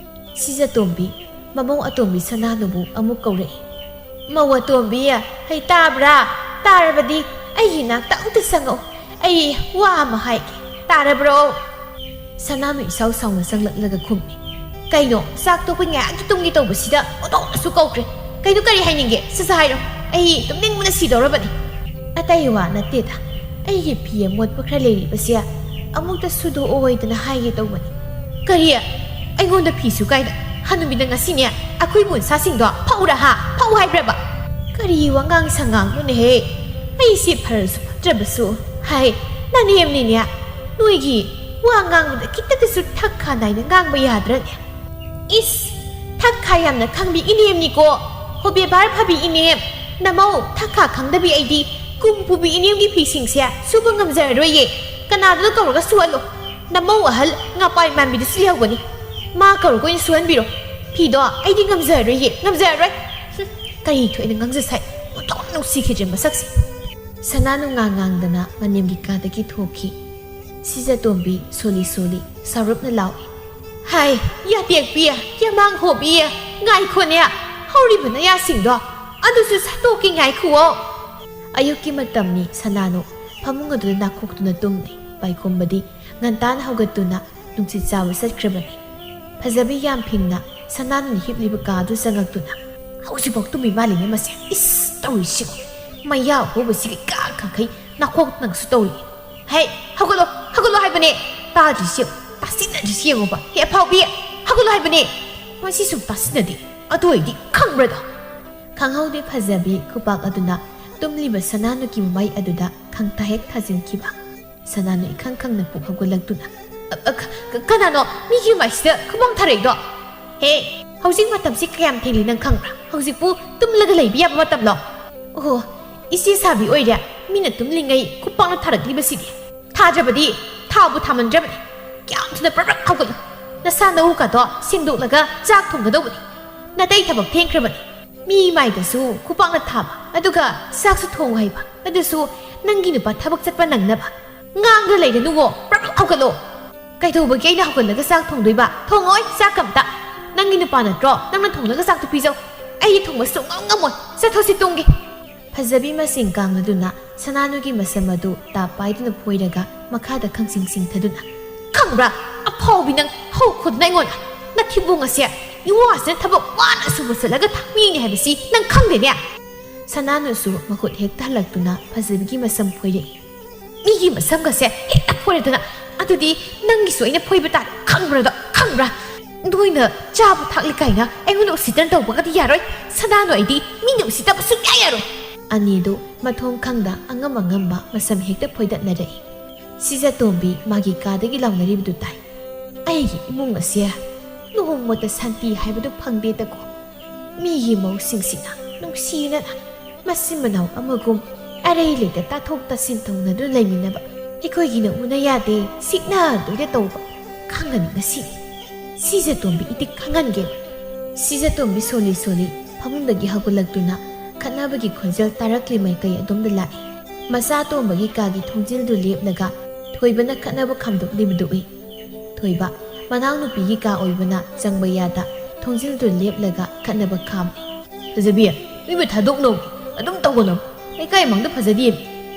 ꯁꯤꯖꯇꯣꯝꯕꯤ ꯃꯃꯧ ꯑꯇꯣꯝꯕꯤ ꯁꯅꯥꯅꯨꯕꯨ ꯑꯃꯨꯛ ꯀꯧꯔꯛꯏ꯫ "ꯃꯧ ꯑꯇꯣꯝꯕꯤ, ꯍꯩ ꯇꯥꯕ꯭ꯔꯥ? ꯇꯥꯔꯕꯗꯤ ꯑꯩꯒꯤ ꯏꯅꯥꯛꯇ ꯑꯃꯨꯛꯇ ꯆꯪꯉꯛꯎ꯫ ꯑꯩ ꯋꯥ ꯑꯃ ꯍꯥꯏꯒꯦ꯫ ꯇꯥꯔꯕ꯭ꯔꯣ?" ꯁꯅꯥꯅꯨ ꯏꯁꯥꯎ ꯁꯥꯎꯅ ꯆꯪꯂꯛꯂꯒ ꯈꯨꯝꯃꯤ꯫ "ꯀꯩꯅꯣ, ꯆꯥꯛ ꯇꯣꯛꯄꯩ ꯉꯥꯏꯍꯥꯛꯀꯤ ꯇꯨꯝꯒꯦ ꯇꯧꯕꯁꯤꯗ ꯑꯣꯟꯊꯣꯛꯅꯁꯨ ꯀꯧꯈ꯭ꯔꯦ꯫ ꯀꯩꯅꯣ, ꯀꯔꯤ ꯍꯥꯏꯅꯤꯡꯒꯦ? ꯁꯠ ꯁꯠ ꯍꯥꯏꯔꯣ꯫ ꯑꯩ ꯇꯨꯝꯅꯤꯡꯕꯅ ꯁꯤꯗꯧꯔꯕꯅꯤ꯫" "ꯑꯇꯩ ꯋꯥ ꯅꯠꯇꯦꯗ, ꯑꯩꯒꯤ ꯐꯤ ꯑꯃꯣꯠꯄ ꯈꯔ ꯂꯩꯔꯤꯕꯁꯦ ꯑꯃꯨꯛꯇ ꯁꯨꯗꯣꯛꯑꯣꯏꯗꯅ ꯍꯥꯏꯒꯦ ꯇꯧꯕꯅꯤ꯫" "ꯀꯔꯤ? ꯑꯩꯉꯣꯟꯗ ꯐꯤ ꯁꯨ ꯀꯥꯏꯅ? ꯍꯅꯨꯕꯤꯗ ꯉꯁꯤꯅꯦ ꯑꯩꯈꯣꯏ ꯃꯣꯟꯁꯥꯁꯤꯡꯗꯣ ꯐꯧꯔ ꯍꯥ? ꯐꯧ ꯍꯥꯏꯕ꯭ꯔꯕ?" "ꯀꯔꯤ ꯋꯥꯉꯥꯡ ꯁꯉꯥꯡꯅꯣꯅꯦꯍꯦ? ꯑꯩꯁꯦ ꯐꯔꯁꯨ ꯐꯠꯇ꯭ꯔꯕꯁꯨ, ꯍꯥꯏ, ꯅꯅꯦꯝꯅꯤꯅꯦ꯫ ꯅꯣꯏꯒꯤ ꯋꯥ ꯉꯥꯡꯕꯗ ꯈꯤꯇꯗꯁꯨ ꯊꯛ ꯈꯥ ꯅꯥꯏꯅ ꯉꯥꯡꯕ ꯌꯥꯗ꯭ꯔꯅꯦ?" "ꯏꯁ, ꯊꯛ ꯈꯥ ꯌꯥꯝꯅ ꯈꯪꯕꯤ ꯏꯅꯦꯝꯅꯤꯀꯣ꯫ ꯍꯣ, ꯕꯦꯕꯥꯔ ꯐꯕꯤ ꯏꯅꯦꯝ꯫ ꯅꯃꯧ ꯊꯛ ꯈꯥ ꯈꯪꯗꯕꯤ ꯑꯩꯗꯤ ꯀꯨꯝ ꯄꯨꯕꯤ ꯏꯅꯦꯝꯒꯤ ꯐꯤꯁꯤꯡꯁꯦ ꯁꯨꯕ ꯉꯝꯖꯔꯔꯣꯏꯌꯦ꯫ ꯀꯅꯥꯗꯨꯅ ꯀꯧꯔꯒ ꯁꯨꯍꯜꯂꯣ꯫ ꯅꯃꯧ ꯑꯍꯜ ꯉꯥꯄꯥꯏ ꯃꯥꯟꯕꯤꯗꯨꯁꯨ ꯂꯩꯍꯧꯒꯅꯤ꯫ ꯃꯥ ꯀꯧꯔꯒ ꯑꯣꯏꯅ ꯁꯨꯍꯟꯕꯤꯔꯣ꯫ ꯐꯤꯗꯣ ꯑꯩꯗꯤ ꯉꯝꯖꯔꯔꯣꯏꯌꯦ, ꯉꯝꯖꯔꯔꯣꯏ꯫" ꯍꯨꯝ, ꯀꯔꯤ ꯊꯣꯛꯏꯅ ꯉꯥꯡꯖ ꯁꯥꯏ? ꯑꯣꯟꯊꯣꯛꯅ ꯅꯨꯡꯁꯤꯈꯤꯗ꯭ꯔꯦ ꯃꯁꯛꯁꯦ꯫ ꯁꯅꯥꯅꯨ ꯉꯥꯡ ꯉꯥꯡꯗꯅ ꯃꯅꯦꯝꯒꯤ ꯀꯥꯗꯒꯤ ꯊꯣꯛꯈꯤ꯫ ꯁꯤꯖꯇꯣꯝꯕꯤ ꯁꯣꯂꯤ ꯁꯣꯂꯤ ꯁꯥꯎꯔꯞꯅ ꯂꯥꯎꯏ꯫ "ꯍꯥꯏ, ꯌꯥꯇꯦꯛꯄꯤ, ꯌꯥꯃꯥꯡ ꯍꯣꯕꯤ, ꯉꯥꯏꯈꯣꯅꯦ, ꯍꯧꯔꯤꯕ ꯅꯌꯥꯁꯤꯡꯗꯣ ꯑꯗꯨꯁꯨ ꯁꯠꯇꯣꯛꯀꯦ ꯉꯥꯏꯈꯨꯑꯣ꯫" ꯑꯌꯨꯛꯀꯤ ꯃꯇꯝꯅꯤ꯫ ꯁꯅꯥꯅꯨ ꯐꯃꯨꯡ ꯑꯗꯨꯗ ꯅꯥꯈꯣꯛꯇꯨꯅ ꯇꯨꯝꯂꯤ꯫ ꯄꯥꯏꯈꯣꯝꯕꯗꯤ ꯉꯟꯇꯥꯅ ꯍꯧꯒꯠꯇꯨꯅ ꯅꯨꯡꯁꯤꯠ ꯆꯥꯕ ꯆꯠꯈ꯭ꯔꯕꯅꯤ꯫ ꯐꯖꯕꯤ ꯌꯥꯝ ꯐꯤꯡꯅ ꯁꯅꯥꯅꯨꯅ ꯍꯤꯞꯂꯤꯕ ꯀꯥ ꯑꯗꯨ ꯆꯪꯉꯛꯇꯨꯅ, "ꯍꯧꯖꯤꯛꯐꯥꯎ ꯇꯨꯝꯃꯤ ꯃꯥꯜꯂꯤꯅꯦ ꯃꯁꯦ꯫ ꯏꯁ, ꯇꯧꯔꯤꯁꯤꯕꯨ! ꯃꯌꯥ ꯍꯧꯕꯁꯤꯒ ꯏꯀꯥ ꯀꯥꯈꯩ ꯅꯥꯈꯣꯛꯇꯨꯅꯁꯨ ꯇꯧꯔꯤ꯫ ꯍꯦ, ꯍꯧꯒꯠꯂꯣ, ꯍꯧꯒꯠꯂꯣ!" ꯍꯧꯒꯠꯂꯣ ꯍꯥꯏꯕꯅꯦ꯫ ꯇꯥꯗ꯭ꯔꯤꯁꯤ ꯌꯦꯡꯉꯨ, ꯇꯥꯁꯤꯟꯅꯗ꯭ꯔꯤꯁꯤ ꯌꯦꯡꯉꯨꯕ꯫ ꯍꯦ ꯑꯐꯥꯎꯕꯤ, ꯍꯧꯒꯠꯂꯣ ꯍꯥꯏꯕꯅꯦ꯫ ꯃꯁꯤ ꯁꯨꯝ ꯇꯥꯁꯤꯟꯅꯗꯦ꯫ ꯑꯗꯨ ꯑꯣꯏꯗꯤ ꯈꯪꯕ꯭ꯔꯗꯣ?" ꯈꯪꯍꯧꯗꯦ ꯐꯖꯕꯤ ꯈꯨꯄꯥꯛ ꯑꯗꯨꯅ ꯇꯨꯝꯂꯤꯕ ꯁꯅꯥꯅꯨꯒꯤ ꯃꯃꯥꯏ ꯑꯗꯨꯗ ꯈꯪꯇꯥ ꯍꯦꯛ ꯊꯥꯖꯤꯟꯈꯤꯕ꯫ ꯁꯅꯥꯅꯨ ꯏꯈꯪ ꯈꯪꯅ ꯄꯨꯛ ꯍꯧꯒꯠꯂꯛꯇꯨꯅ, "ꯑ, ꯑ, ꯈ-, ꯈ-, ꯀꯅꯥꯅꯣ ꯃꯤꯒꯤ ꯃꯥꯏꯁꯤꯗ ꯈꯨꯕꯥꯛ ꯊꯥꯔꯛꯏꯗꯣ? ꯍꯦ, ꯍꯧꯖꯤꯛ ꯃꯇꯝꯁꯤ ꯀꯌꯥꯝ ꯊꯦꯡꯂꯤ ꯅꯪ ꯈꯪꯕ꯭ꯔꯥ? ꯍꯧꯖꯤꯛꯄꯨ ꯇꯨꯝꯂꯒ ꯂꯩꯕ ꯌꯥꯕ ꯃꯇꯝꯂꯣ? ꯑꯣꯍꯣ, ꯏꯆꯦ ꯁꯥꯕꯤ ꯑꯣꯏꯔꯦ, ꯃꯤꯅ ꯇꯨꯝꯂꯤꯉꯩ ꯈꯨꯄꯥꯛꯅ ꯊꯥꯔꯛꯂꯤꯕꯁꯤꯗꯤ꯫ ꯊꯥꯗ꯭ꯔꯕꯗꯤ ꯊꯥꯕꯨ ꯊꯥꯃꯟꯗ꯭ꯔꯕꯅꯤ꯫ ꯀꯌꯥꯝ ꯊꯨꯅ ꯄ꯭ꯔꯞ ꯄ꯭ꯔꯞ ꯍꯧꯒꯠꯂꯨ꯫ ꯅꯁꯥ ꯅꯎ ꯀꯥꯗꯣ ꯁꯦꯡꯗꯣꯛꯂꯒ ꯆꯥꯛ ꯊꯣꯡꯒꯗꯧꯕꯅꯤ꯫ ꯅꯥꯇꯩ ꯊꯕꯛ ꯊꯦꯡꯈ꯭ꯔꯕꯅꯤ꯫ ꯃꯤ ꯃꯥꯏꯗꯁꯨ ꯈꯨꯄꯥꯛꯅ ꯊꯥꯕ, ꯑꯗꯨꯒ ꯆꯥꯛꯁꯨ ꯊꯣꯡꯉꯨ ꯍꯥꯏꯕ, ꯑꯗꯨꯁꯨ ꯅꯪꯒꯤ ꯅꯨꯄꯥ ꯊꯕꯛ ꯆꯠꯄ ꯅꯪꯅꯕ꯫ ꯉꯥꯡꯗ ꯂꯩꯔꯅꯨꯋꯣ, ꯄ꯭ꯔꯞ ꯄ꯭ꯔꯞ ꯍꯧꯒꯠꯂꯣ꯫ ꯀꯩꯗꯧꯕꯒꯤ ꯑꯩꯅ ꯍꯧꯒꯠꯂꯒ ꯆꯥꯛ ꯊꯣꯡꯗꯣꯏꯕ? ꯊꯣꯡꯉꯣꯏ ꯆꯥꯛ ꯑꯝꯇ꯫ ꯅꯪꯒꯤ ꯅꯨꯄꯥ ꯅꯠꯇ꯭ꯔꯣ? ꯅꯪꯅ ꯊꯣꯡꯂꯒ ꯆꯥꯛꯇꯣ ꯄꯤꯖꯧ꯫ ꯑꯩꯗꯤ ꯊꯣꯡꯕ ꯁꯨꯡꯉꯝ ꯉꯝꯃꯣꯏ꯫ ꯆꯠꯊꯣꯛꯁꯤ ꯇꯨꯝꯒꯦ꯫ ꯐꯖꯕꯤ ꯃꯁꯤꯡ ꯀꯥꯡꯂꯗꯨꯅ ꯁꯅꯥꯅꯨꯒꯤ ꯃꯁꯝ ꯑꯗꯨ ꯇꯥꯞ ꯄꯥꯏꯗꯨꯅ ꯐꯣꯏꯔꯒ ꯃꯈꯥꯗ ꯈꯪꯁꯤꯡ ꯁꯤꯡꯊꯗꯨꯅ, "ꯈꯪꯕ꯭ꯔꯥ? ꯑꯐꯥꯎꯕꯤ ꯅꯪ ꯍꯧꯈꯣꯗꯨꯅ ꯑꯩꯉꯣꯟꯗ꯫ ꯅꯊꯤꯕꯣꯡ ꯑꯁꯦ ꯏꯋꯥꯁꯤꯅ ꯊꯕꯛ ꯋꯥꯅ ꯁꯨꯕ ꯆꯠꯂꯒ ꯊꯥꯛ ꯃꯤꯅꯤ ꯍꯥꯏꯕꯁꯤ ꯅꯪ ꯈꯪꯗꯦꯅꯦ?" ꯁꯅꯥꯅꯨꯁꯨ ꯃꯈꯨꯠ ꯍꯦꯛꯇ ꯍꯜꯂꯛꯇꯨꯅ ꯐꯖꯕꯤꯒꯤ ꯃꯁꯝ ꯐꯣꯏꯔꯛꯏ꯫ "ꯃꯤꯒꯤ ꯃꯁꯝꯒꯁꯦ ꯍꯦꯛꯇ ꯐꯣꯏꯔꯗꯅ, ꯑꯗꯨꯗꯤ ꯅꯪꯒꯤꯁꯨ ꯑꯩꯅ ꯐꯣꯏꯕ ꯇꯥꯔꯦ, ꯈꯪꯕ꯭ꯔꯥꯗꯣ, ꯈꯪꯕ꯭ꯔꯥ? ꯅꯣꯏꯅ ꯆꯥꯕ ꯊꯛꯂꯤ ꯀꯥꯏꯅ ꯑꯩꯉꯣꯟꯗ ꯎꯁꯤꯠꯇꯅ ꯇꯧꯕꯒꯗꯤ ꯌꯥꯔꯣꯏ꯫ ꯁꯅꯥꯅꯨ ꯑꯩꯗꯤ ꯃꯤꯅ ꯎꯁꯤꯠꯇꯕ ꯁꯨꯡꯌꯥ ꯌꯥꯔꯣꯏ!" ꯑꯅꯤꯗꯨ ꯃꯊꯣꯡ ꯈꯪꯗ ꯑꯉꯝ ꯑꯉꯝꯕ ꯃꯁꯝ ꯍꯦꯛꯇ ꯐꯣꯏꯗꯠꯅꯔꯛꯏ꯫ ꯁꯤꯖꯇꯣꯝꯕꯤ ꯃꯥꯒꯤ ꯀꯥꯗꯒꯤ ꯂꯥꯎꯅꯔꯤꯕꯗꯨ ꯇꯥꯏ꯫ "ꯑꯩꯒꯤ ꯏꯃꯨꯡ ꯑꯁꯦ ꯅꯣꯡꯃꯇ ꯁꯥꯟꯇꯤ ꯍꯥꯏꯕꯗꯨ ꯐꯪꯗꯦꯗꯀꯣ꯫ ꯃꯤꯒꯤ ꯃꯧꯁꯤꯡꯁꯤꯅ ꯅꯨꯡꯁꯤꯅꯅ ꯃꯆꯤꯟ ꯃꯅꯥꯎ ꯑꯃꯒꯨꯝ ꯑꯔꯩ ꯂꯩꯇ ꯇꯥꯊꯣꯛ ꯇꯥꯁꯤꯟ ꯇꯧꯅꯗꯨꯅ ꯂꯩꯃꯤꯟꯅꯕ꯫ ꯑꯩꯈꯣꯏꯒꯤꯅ ꯎꯅ ꯌꯥꯗꯦ, ꯁꯤꯛꯅꯗꯣꯏꯗ ꯇꯧꯕ꯫ ꯈꯪꯒꯅꯤ ꯉꯁꯤꯗꯤ꯫ ꯁꯤꯖꯇꯣꯝꯕꯤ ꯏꯇꯤꯛ ꯈꯪꯍꯟꯒꯦ꯫" ꯁꯤꯖꯇꯣꯝꯕꯤ ꯁꯣꯜꯂꯤ ꯁꯣꯜꯂꯤ ꯐꯃꯨꯡꯗꯒꯤ ꯍꯧꯒꯠꯂꯛꯇꯨꯅ ꯈꯠꯅꯕꯒꯤ ꯈꯣꯟꯖꯦꯜ ꯇꯥꯔꯛꯂꯤ ꯃꯥꯏꯀꯩ ꯑꯗꯣꯝꯗ ꯂꯥꯛꯏ꯫ ꯃꯆꯥ ꯇꯣꯝꯕꯒꯤ ꯀꯥꯒꯤ ꯊꯣꯡꯖꯤꯜꯗꯨ ꯂꯦꯞꯂꯒ ꯊꯣꯏꯕꯅ ꯈꯠꯅꯕ ꯈꯥꯝꯗꯣꯛꯂꯤꯕꯗꯨ ꯎꯏ꯫ ꯊꯣꯏꯕ, ꯃꯅꯥꯎꯅꯨꯄꯤꯒꯤ ꯀꯥ ꯑꯣꯏꯕꯅ ꯆꯪꯕ ꯌꯥꯗ ꯊꯣꯡꯖꯤꯜꯗꯨ ꯂꯦꯞꯂꯒ ꯈꯠꯅꯕ ꯈꯥꯝꯃꯤ꯫ "ꯐꯖꯕꯤ, ꯅꯣꯏꯕꯨ ꯊꯥꯗꯣꯛꯅꯧ, ꯑꯗꯨꯝ ꯇꯧꯒꯅꯨ꯫ ꯂꯩꯀꯥꯏ ꯃꯥꯡꯗ ꯐꯖꯗꯦ꯫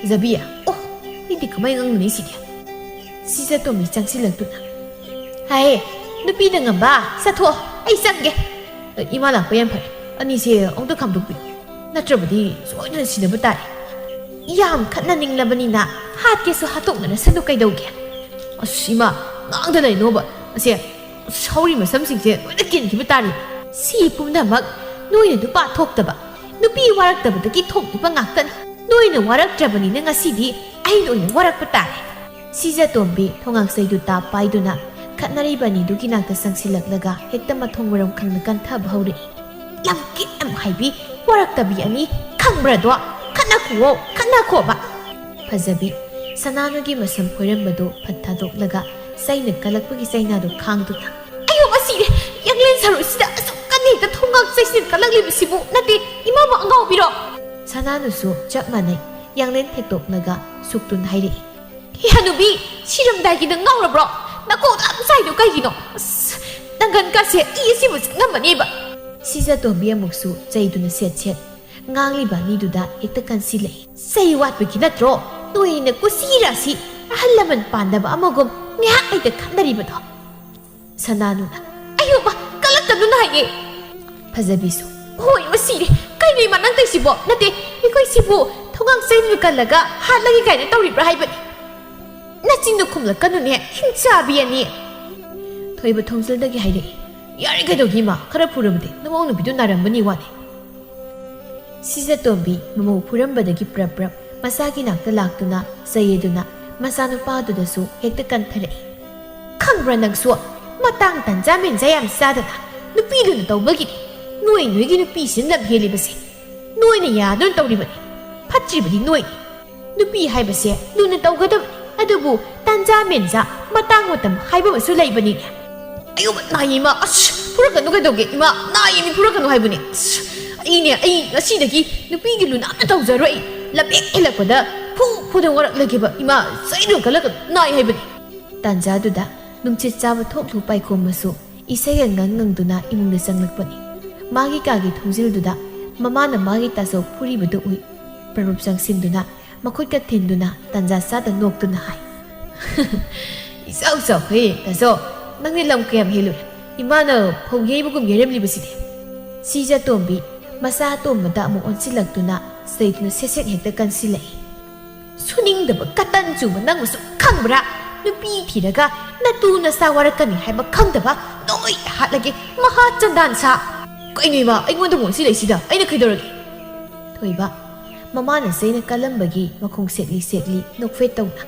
ꯐꯖꯕꯤ, ꯑꯣ, ꯑꯩꯗꯤ ꯀꯃꯥꯏ ꯉꯥꯡꯅꯅꯤ ꯁꯤꯗꯤ?" ꯁꯤꯖꯇꯣꯝꯕꯤ ꯆꯪꯁꯤꯜꯂꯛꯇꯨꯅ, "ꯍꯥꯏ, ꯅꯨꯄꯤꯅ ꯉꯝꯕ, ꯆꯠꯊꯣꯛꯑꯣ, ꯑꯩ ꯆꯪꯒꯦ꯫" "ꯏꯃꯥ ꯂꯥꯛꯄ ꯌꯥꯝ ꯐꯔꯦ, ꯑꯅꯤꯁꯦ ꯑꯃꯨꯛꯇ ꯈꯥꯝꯗꯣꯛꯄꯤꯌꯨ, ꯅꯠꯇ꯭ꯔꯕꯗꯤ ꯁꯣꯏꯗꯅ ꯁꯤꯟꯅꯕ ꯇꯥꯔꯦ꯫" "ꯌꯥꯝ ꯈꯠꯅꯅꯤꯡꯂꯕꯅꯤꯅ ꯍꯥꯠꯀꯦꯁꯨ ꯍꯥꯠꯇꯣꯛꯅꯔꯁꯅꯨ ꯀꯩꯗꯧꯒꯦ?" ꯑꯁ, ꯏꯃꯥ, ꯉꯥꯡꯗ ꯂꯩꯅꯣꯕ꯫ ꯑꯁꯦ, ꯑꯁ, ꯍꯧꯔꯤ ꯃꯁꯝꯁꯤꯡꯁꯦ ꯂꯣꯏꯅ ꯀꯦꯟꯈꯤꯕ ꯇꯥꯔꯦ꯫ ꯁꯤ ꯄꯨꯝꯅꯃꯛ ꯅꯣꯏꯅ ꯅꯨꯄꯥ ꯊꯣꯛꯇꯕ, ꯅꯨꯄꯤ ꯋꯥꯔꯛꯇꯕꯗꯒꯤ ꯊꯣꯛꯂꯤꯕ ꯉꯥꯛꯇꯅꯤ꯫ ꯅꯣꯏꯅ ꯋꯥꯔꯛꯇ꯭ꯔꯕꯅꯤꯅ ꯉꯁꯤꯗꯤ ꯑꯩꯅ ꯑꯣꯏꯅ ꯋꯥꯔꯛꯄ ꯇꯥꯔꯦ꯫ ꯁꯤꯖꯇꯣꯝꯕꯤ ꯊꯣꯉꯥꯛꯆꯩꯗꯨ ꯇꯥꯞ ꯄꯥꯏꯗꯨꯅ ꯈꯠꯅꯔꯤꯕ ꯑꯅꯤꯗꯨꯒꯤ ꯅꯥꯛꯇ ꯆꯪꯁꯤꯜꯂꯛꯂꯒ ꯍꯦꯛꯇ ꯃꯊꯣꯡ ꯃꯔꯝ ꯈꯪꯅ ꯀꯟꯊꯕ ꯍꯧꯔꯛꯏ꯫ ꯂꯝꯀꯤꯠ ꯌꯥꯝ ꯍꯥꯏꯕꯤ, ꯋꯥꯔꯛꯇꯕꯤ ꯑꯅꯤ, ꯈꯪꯕ꯭ꯔꯗꯣ? ꯈꯠꯅꯈꯨꯋꯣ, ꯈꯠꯅꯈꯣꯕ꯫ ꯐꯖꯕꯤ, ꯁꯅꯥꯅꯨꯒꯤ ꯃꯁꯝ ꯐꯣꯏꯔꯝꯕꯗꯨ ꯐꯠ ꯊꯥꯗꯣꯛꯂꯒ ꯆꯩꯅ ꯀꯜꯂꯛꯄꯒꯤ ꯆꯩꯅꯥꯗꯨ ꯈꯥꯡꯗꯨꯅ, "ꯑꯌꯣ, ꯃꯁꯤꯔꯦ! ꯌꯥꯡꯂꯦꯟ ꯁꯔꯨꯁꯤꯗ ꯑꯁꯨꯛ ꯀꯟꯅ ꯍꯦꯛꯇ ꯊꯣꯡꯒꯥꯛ ꯆꯩꯁꯤꯅ ꯀꯜꯂꯛꯂꯤꯕꯁꯤꯕꯨ ꯅꯠꯇꯦ, ꯏꯃꯥꯕꯨ ꯑꯉꯥꯎꯕꯤꯔꯣ?" ꯁꯅꯥꯅꯨꯁꯨ ꯆꯞ ꯃꯥꯟꯅꯩ, ꯌꯥꯡꯂꯦꯟ ꯊꯦꯛꯇꯣꯛꯂꯒ ꯁꯨꯛꯇꯨꯅ ꯍꯥꯏꯔꯛꯏ, "ꯍꯦ ꯍꯅꯨꯕꯤ, ꯁꯤꯔꯝꯗꯥꯏꯒꯤꯗ ꯉꯥꯎꯔꯕ꯭ꯔꯣ? ꯅꯀꯣꯛ ꯑꯗꯨꯝ ꯆꯥꯏꯗꯣ ꯀꯩꯒꯤꯅꯣ? ꯑꯁ, ꯅꯪꯒꯟꯀꯥꯁꯦ ꯏ ꯑꯁꯤꯕꯨ ꯆꯪꯉꯝꯃꯅꯦꯕ!" ꯁꯤꯖꯇꯣꯝꯕꯤ ꯑꯃꯨꯛꯁꯨ ꯆꯩꯗꯨꯅ ꯁꯦꯠ ꯁꯦꯠ ꯉꯥꯡꯂꯤꯕ ꯑꯅꯤꯗꯨꯗ ꯍꯦꯛꯇ ꯀꯟꯁꯤꯜꯂꯛꯏ꯫ "ꯆꯩ ꯋꯥꯠꯄꯒꯤ ꯅꯠꯇ꯭ꯔꯣ ꯅꯣꯏꯅ ꯀꯨꯁꯤ ꯔꯥꯁꯤ ꯑꯍꯜ ꯂꯃꯟ ꯄꯥꯟꯗꯕ ꯑꯃꯒꯨꯝ ꯉꯥꯏꯍꯥꯛ ꯂꯩꯇ ꯈꯠꯅꯔꯤꯕꯗꯣ?" ꯁꯅꯥꯅꯨꯅ, "ꯑꯌꯣꯕ, ꯀꯜꯂꯛꯀꯅꯨꯅ ꯍꯥꯏꯌꯦ!" ꯐꯖꯕꯤꯁꯨ, "ꯍꯣꯏ, ꯃꯁꯤꯔꯦ! ꯀꯩꯅꯣ ꯏꯃꯥ ꯅꯪ ꯇꯧꯏꯁꯤꯕꯣ? ꯅꯠꯇꯦ, ꯑꯩꯈꯣꯏ ꯁꯤꯕꯨ ꯊꯣꯡꯒꯥꯡ ꯆꯩꯅ ꯀꯜꯂꯒ ꯍꯥꯠꯂꯒꯦ ꯀꯥꯏꯅ ꯇꯧꯔꯤꯕ꯭ꯔꯥ ꯍꯥꯏꯕꯅꯤ꯫ ꯅꯆꯤꯟꯗꯨ ꯈꯨꯝꯂꯛꯀꯅꯨꯅꯦ, ꯍꯤꯡꯆꯥꯕꯤ ꯑꯅꯤ!" ꯊꯣꯏꯕ ꯊꯣꯡꯖꯤꯜꯗꯒꯤ ꯍꯥꯏꯔꯛꯏ, "ꯌꯥꯔꯦ, ꯀꯩꯗꯧꯒꯦ ꯏꯃꯥ? ꯈꯔ ꯐꯨꯔꯕꯗꯤ ꯅꯃꯧ ꯅꯨꯄꯤꯗꯨ ꯅꯥꯔꯝꯕꯅꯤ ꯋꯥꯅꯤ꯫" ꯁꯤꯖꯇꯣꯝꯕꯤ ꯃꯃꯧ ꯐꯨꯔꯝꯕꯗꯒꯤ ꯄ꯭ꯔꯞ ꯄ꯭ꯔꯞ ꯃꯆꯥꯒꯤ ꯅꯥꯛꯇ ꯂꯥꯛꯇꯨꯅ ꯆꯩꯌꯦꯗꯨꯅ ꯃꯆꯥꯅꯨꯄꯥꯗꯨꯗꯁꯨ ꯍꯦꯛꯇ ꯀꯟꯊꯔꯛꯏ꯫ "ꯈꯪꯕ꯭ꯔꯥ ꯅꯪꯁꯨ? ꯃꯇꯥꯡ ꯇꯟꯖꯥ ꯃꯦꯟꯖꯥ ꯌꯥꯝ ꯆꯥꯗꯅ ꯅꯨꯄꯤꯗꯨꯅ ꯇꯧꯕꯒꯤꯅꯤ꯫ ꯅꯣꯏ ꯅꯣꯏꯒꯤ ꯅꯨꯄꯤꯁꯤꯅ ꯂꯝ ꯍꯦꯜꯂꯤꯕꯁꯦ꯫ ꯅꯣꯏꯅ ꯌꯥꯗꯨꯅ ꯇꯧꯔꯤꯕꯅꯤ꯫ ꯐꯠꯇ꯭ꯔꯤꯕꯗꯤ ꯅꯣꯏꯅꯤ꯫ ꯅꯨꯄꯤ ꯍꯥꯏꯕꯁꯦ ꯂꯨꯅ ꯇꯧꯒꯗꯕꯅꯤ꯫ ꯑꯗꯨꯕꯨ ꯇꯟꯖꯥ ꯃꯦꯟꯖꯥ, ꯃꯇꯥꯡ ꯃꯇꯝ ꯍꯥꯏꯕ ꯑꯃꯁꯨ ꯂꯩꯕꯅꯤꯅꯦ꯫" "ꯑꯌꯣ, ꯅꯥꯏꯌꯦ ꯏꯃꯥ꯫ ꯑꯁ, ꯐꯨꯔꯛꯀꯅꯨ ꯀꯩꯗꯧꯒꯦ ꯏꯃꯥ? ꯅꯥꯏꯌꯦ ꯃꯤ, ꯐꯨꯔꯛꯀꯅꯨ ꯍꯥꯏꯕꯅꯦ꯫ ꯑꯁ, ꯑꯩꯅꯦ, ꯑꯩ ꯉꯁꯤꯗꯒꯤ ꯅꯨꯄꯤꯒꯤ ꯂꯨꯅꯥꯝꯅ ꯇꯧꯖꯔꯣꯏ꯫ ꯑꯩ ꯂꯝꯍꯦꯛ ꯍꯦꯜꯂꯛꯄꯗ ꯐꯨ ꯐꯨꯗ ꯋꯥꯔꯛꯂꯒꯦꯕ ꯏꯃꯥ꯫ ꯆꯩꯗꯨ ꯀꯜꯂꯛꯀꯅꯨ, ꯅꯥꯏ ꯍꯥꯏꯕꯅꯤ꯫" ꯇꯥꯟꯖꯥꯗꯨꯗ ꯅꯨꯡꯁꯤꯠ ꯆꯥꯕ ꯊꯣꯛꯂꯨ ꯄꯥꯏꯈꯣꯝꯕꯁꯨ ꯏꯁꯩ ꯉꯪ ꯉꯪꯗꯨꯅ ꯏꯃꯨꯡꯗ ꯆꯪꯂꯛꯄꯅꯤ꯫ ꯃꯥꯒꯤ ꯀꯥꯒꯤ ꯊꯣꯡꯖꯤꯜꯗꯨꯗ ꯃꯃꯥꯅ ꯃꯥꯒꯤ ꯇꯥꯆꯧ ꯐꯨꯔꯤꯕꯗꯨ ꯎꯏ꯫ ꯄ꯭ꯔꯔꯨꯞ ꯆꯪꯁꯤꯟꯗꯨꯅ ꯃꯈꯨꯠꯀ ꯊꯤꯟꯗꯨꯅ ꯇꯥꯟꯖꯥ ꯆꯥꯗ ꯅꯣꯛꯇꯨꯅ ꯍꯥꯏ, "ꯏꯆꯥꯎ ꯆꯥꯎꯈꯩ ꯇꯥꯆꯧ, ꯅꯪꯗꯤ ꯂꯝ ꯀꯌꯥꯝ ꯍꯦꯜꯂꯨꯔꯦ? ꯏꯃꯥꯅ ꯐꯧ ꯌꯩꯕꯒꯨꯝ ꯌꯩꯔꯝꯂꯤꯕꯁꯤꯗꯤ꯫" ꯁꯤꯖꯇꯣꯝꯕꯤ ꯃꯆꯥ ꯑꯇꯣꯝꯕꯗ ꯑꯃꯨꯛ ꯑꯣꯟꯁꯤꯜꯂꯛꯇꯨꯅ ꯆꯩꯗꯨꯅ ꯁꯦꯠ ꯁꯦꯠ ꯍꯦꯛꯇ ꯀꯟꯁꯤꯜꯂꯛꯏ꯫ "ꯁꯨꯅꯤꯡꯗꯕ ꯀꯇꯟ ꯆꯨꯕ ꯅꯪꯕꯨꯁꯨ ꯈꯪꯕ꯭ꯔꯥ? ꯅꯨꯄꯤ ꯊꯤꯔꯒ ꯅꯇꯨ ꯅꯆꯥ ꯋꯥꯔꯛꯀꯅꯤ ꯍꯥꯏꯕ ꯈꯪꯗꯕ ꯅꯣꯏ ꯍꯥꯠꯂꯒꯦ ꯃꯍꯥ ꯆꯟꯗꯥꯟ ꯁꯥ꯫ ꯀꯩꯅꯣ ꯏꯃꯥ, ꯑꯩꯉꯣꯟꯗ ꯃꯣꯟꯁꯤꯜꯂꯛꯏꯁꯤꯗ? ꯑꯩꯅ ꯀꯩꯗꯧꯔꯒꯦ? ꯊꯣꯏꯕ, ꯃꯃꯥꯅ ꯆꯩꯅ ꯀꯜꯂꯝꯕꯒꯤ ꯃꯈꯣꯡ ꯁꯦꯠꯂꯤ ꯁꯦꯠꯂꯤ ꯅꯣꯛꯐꯦꯠ ꯇꯧꯅ,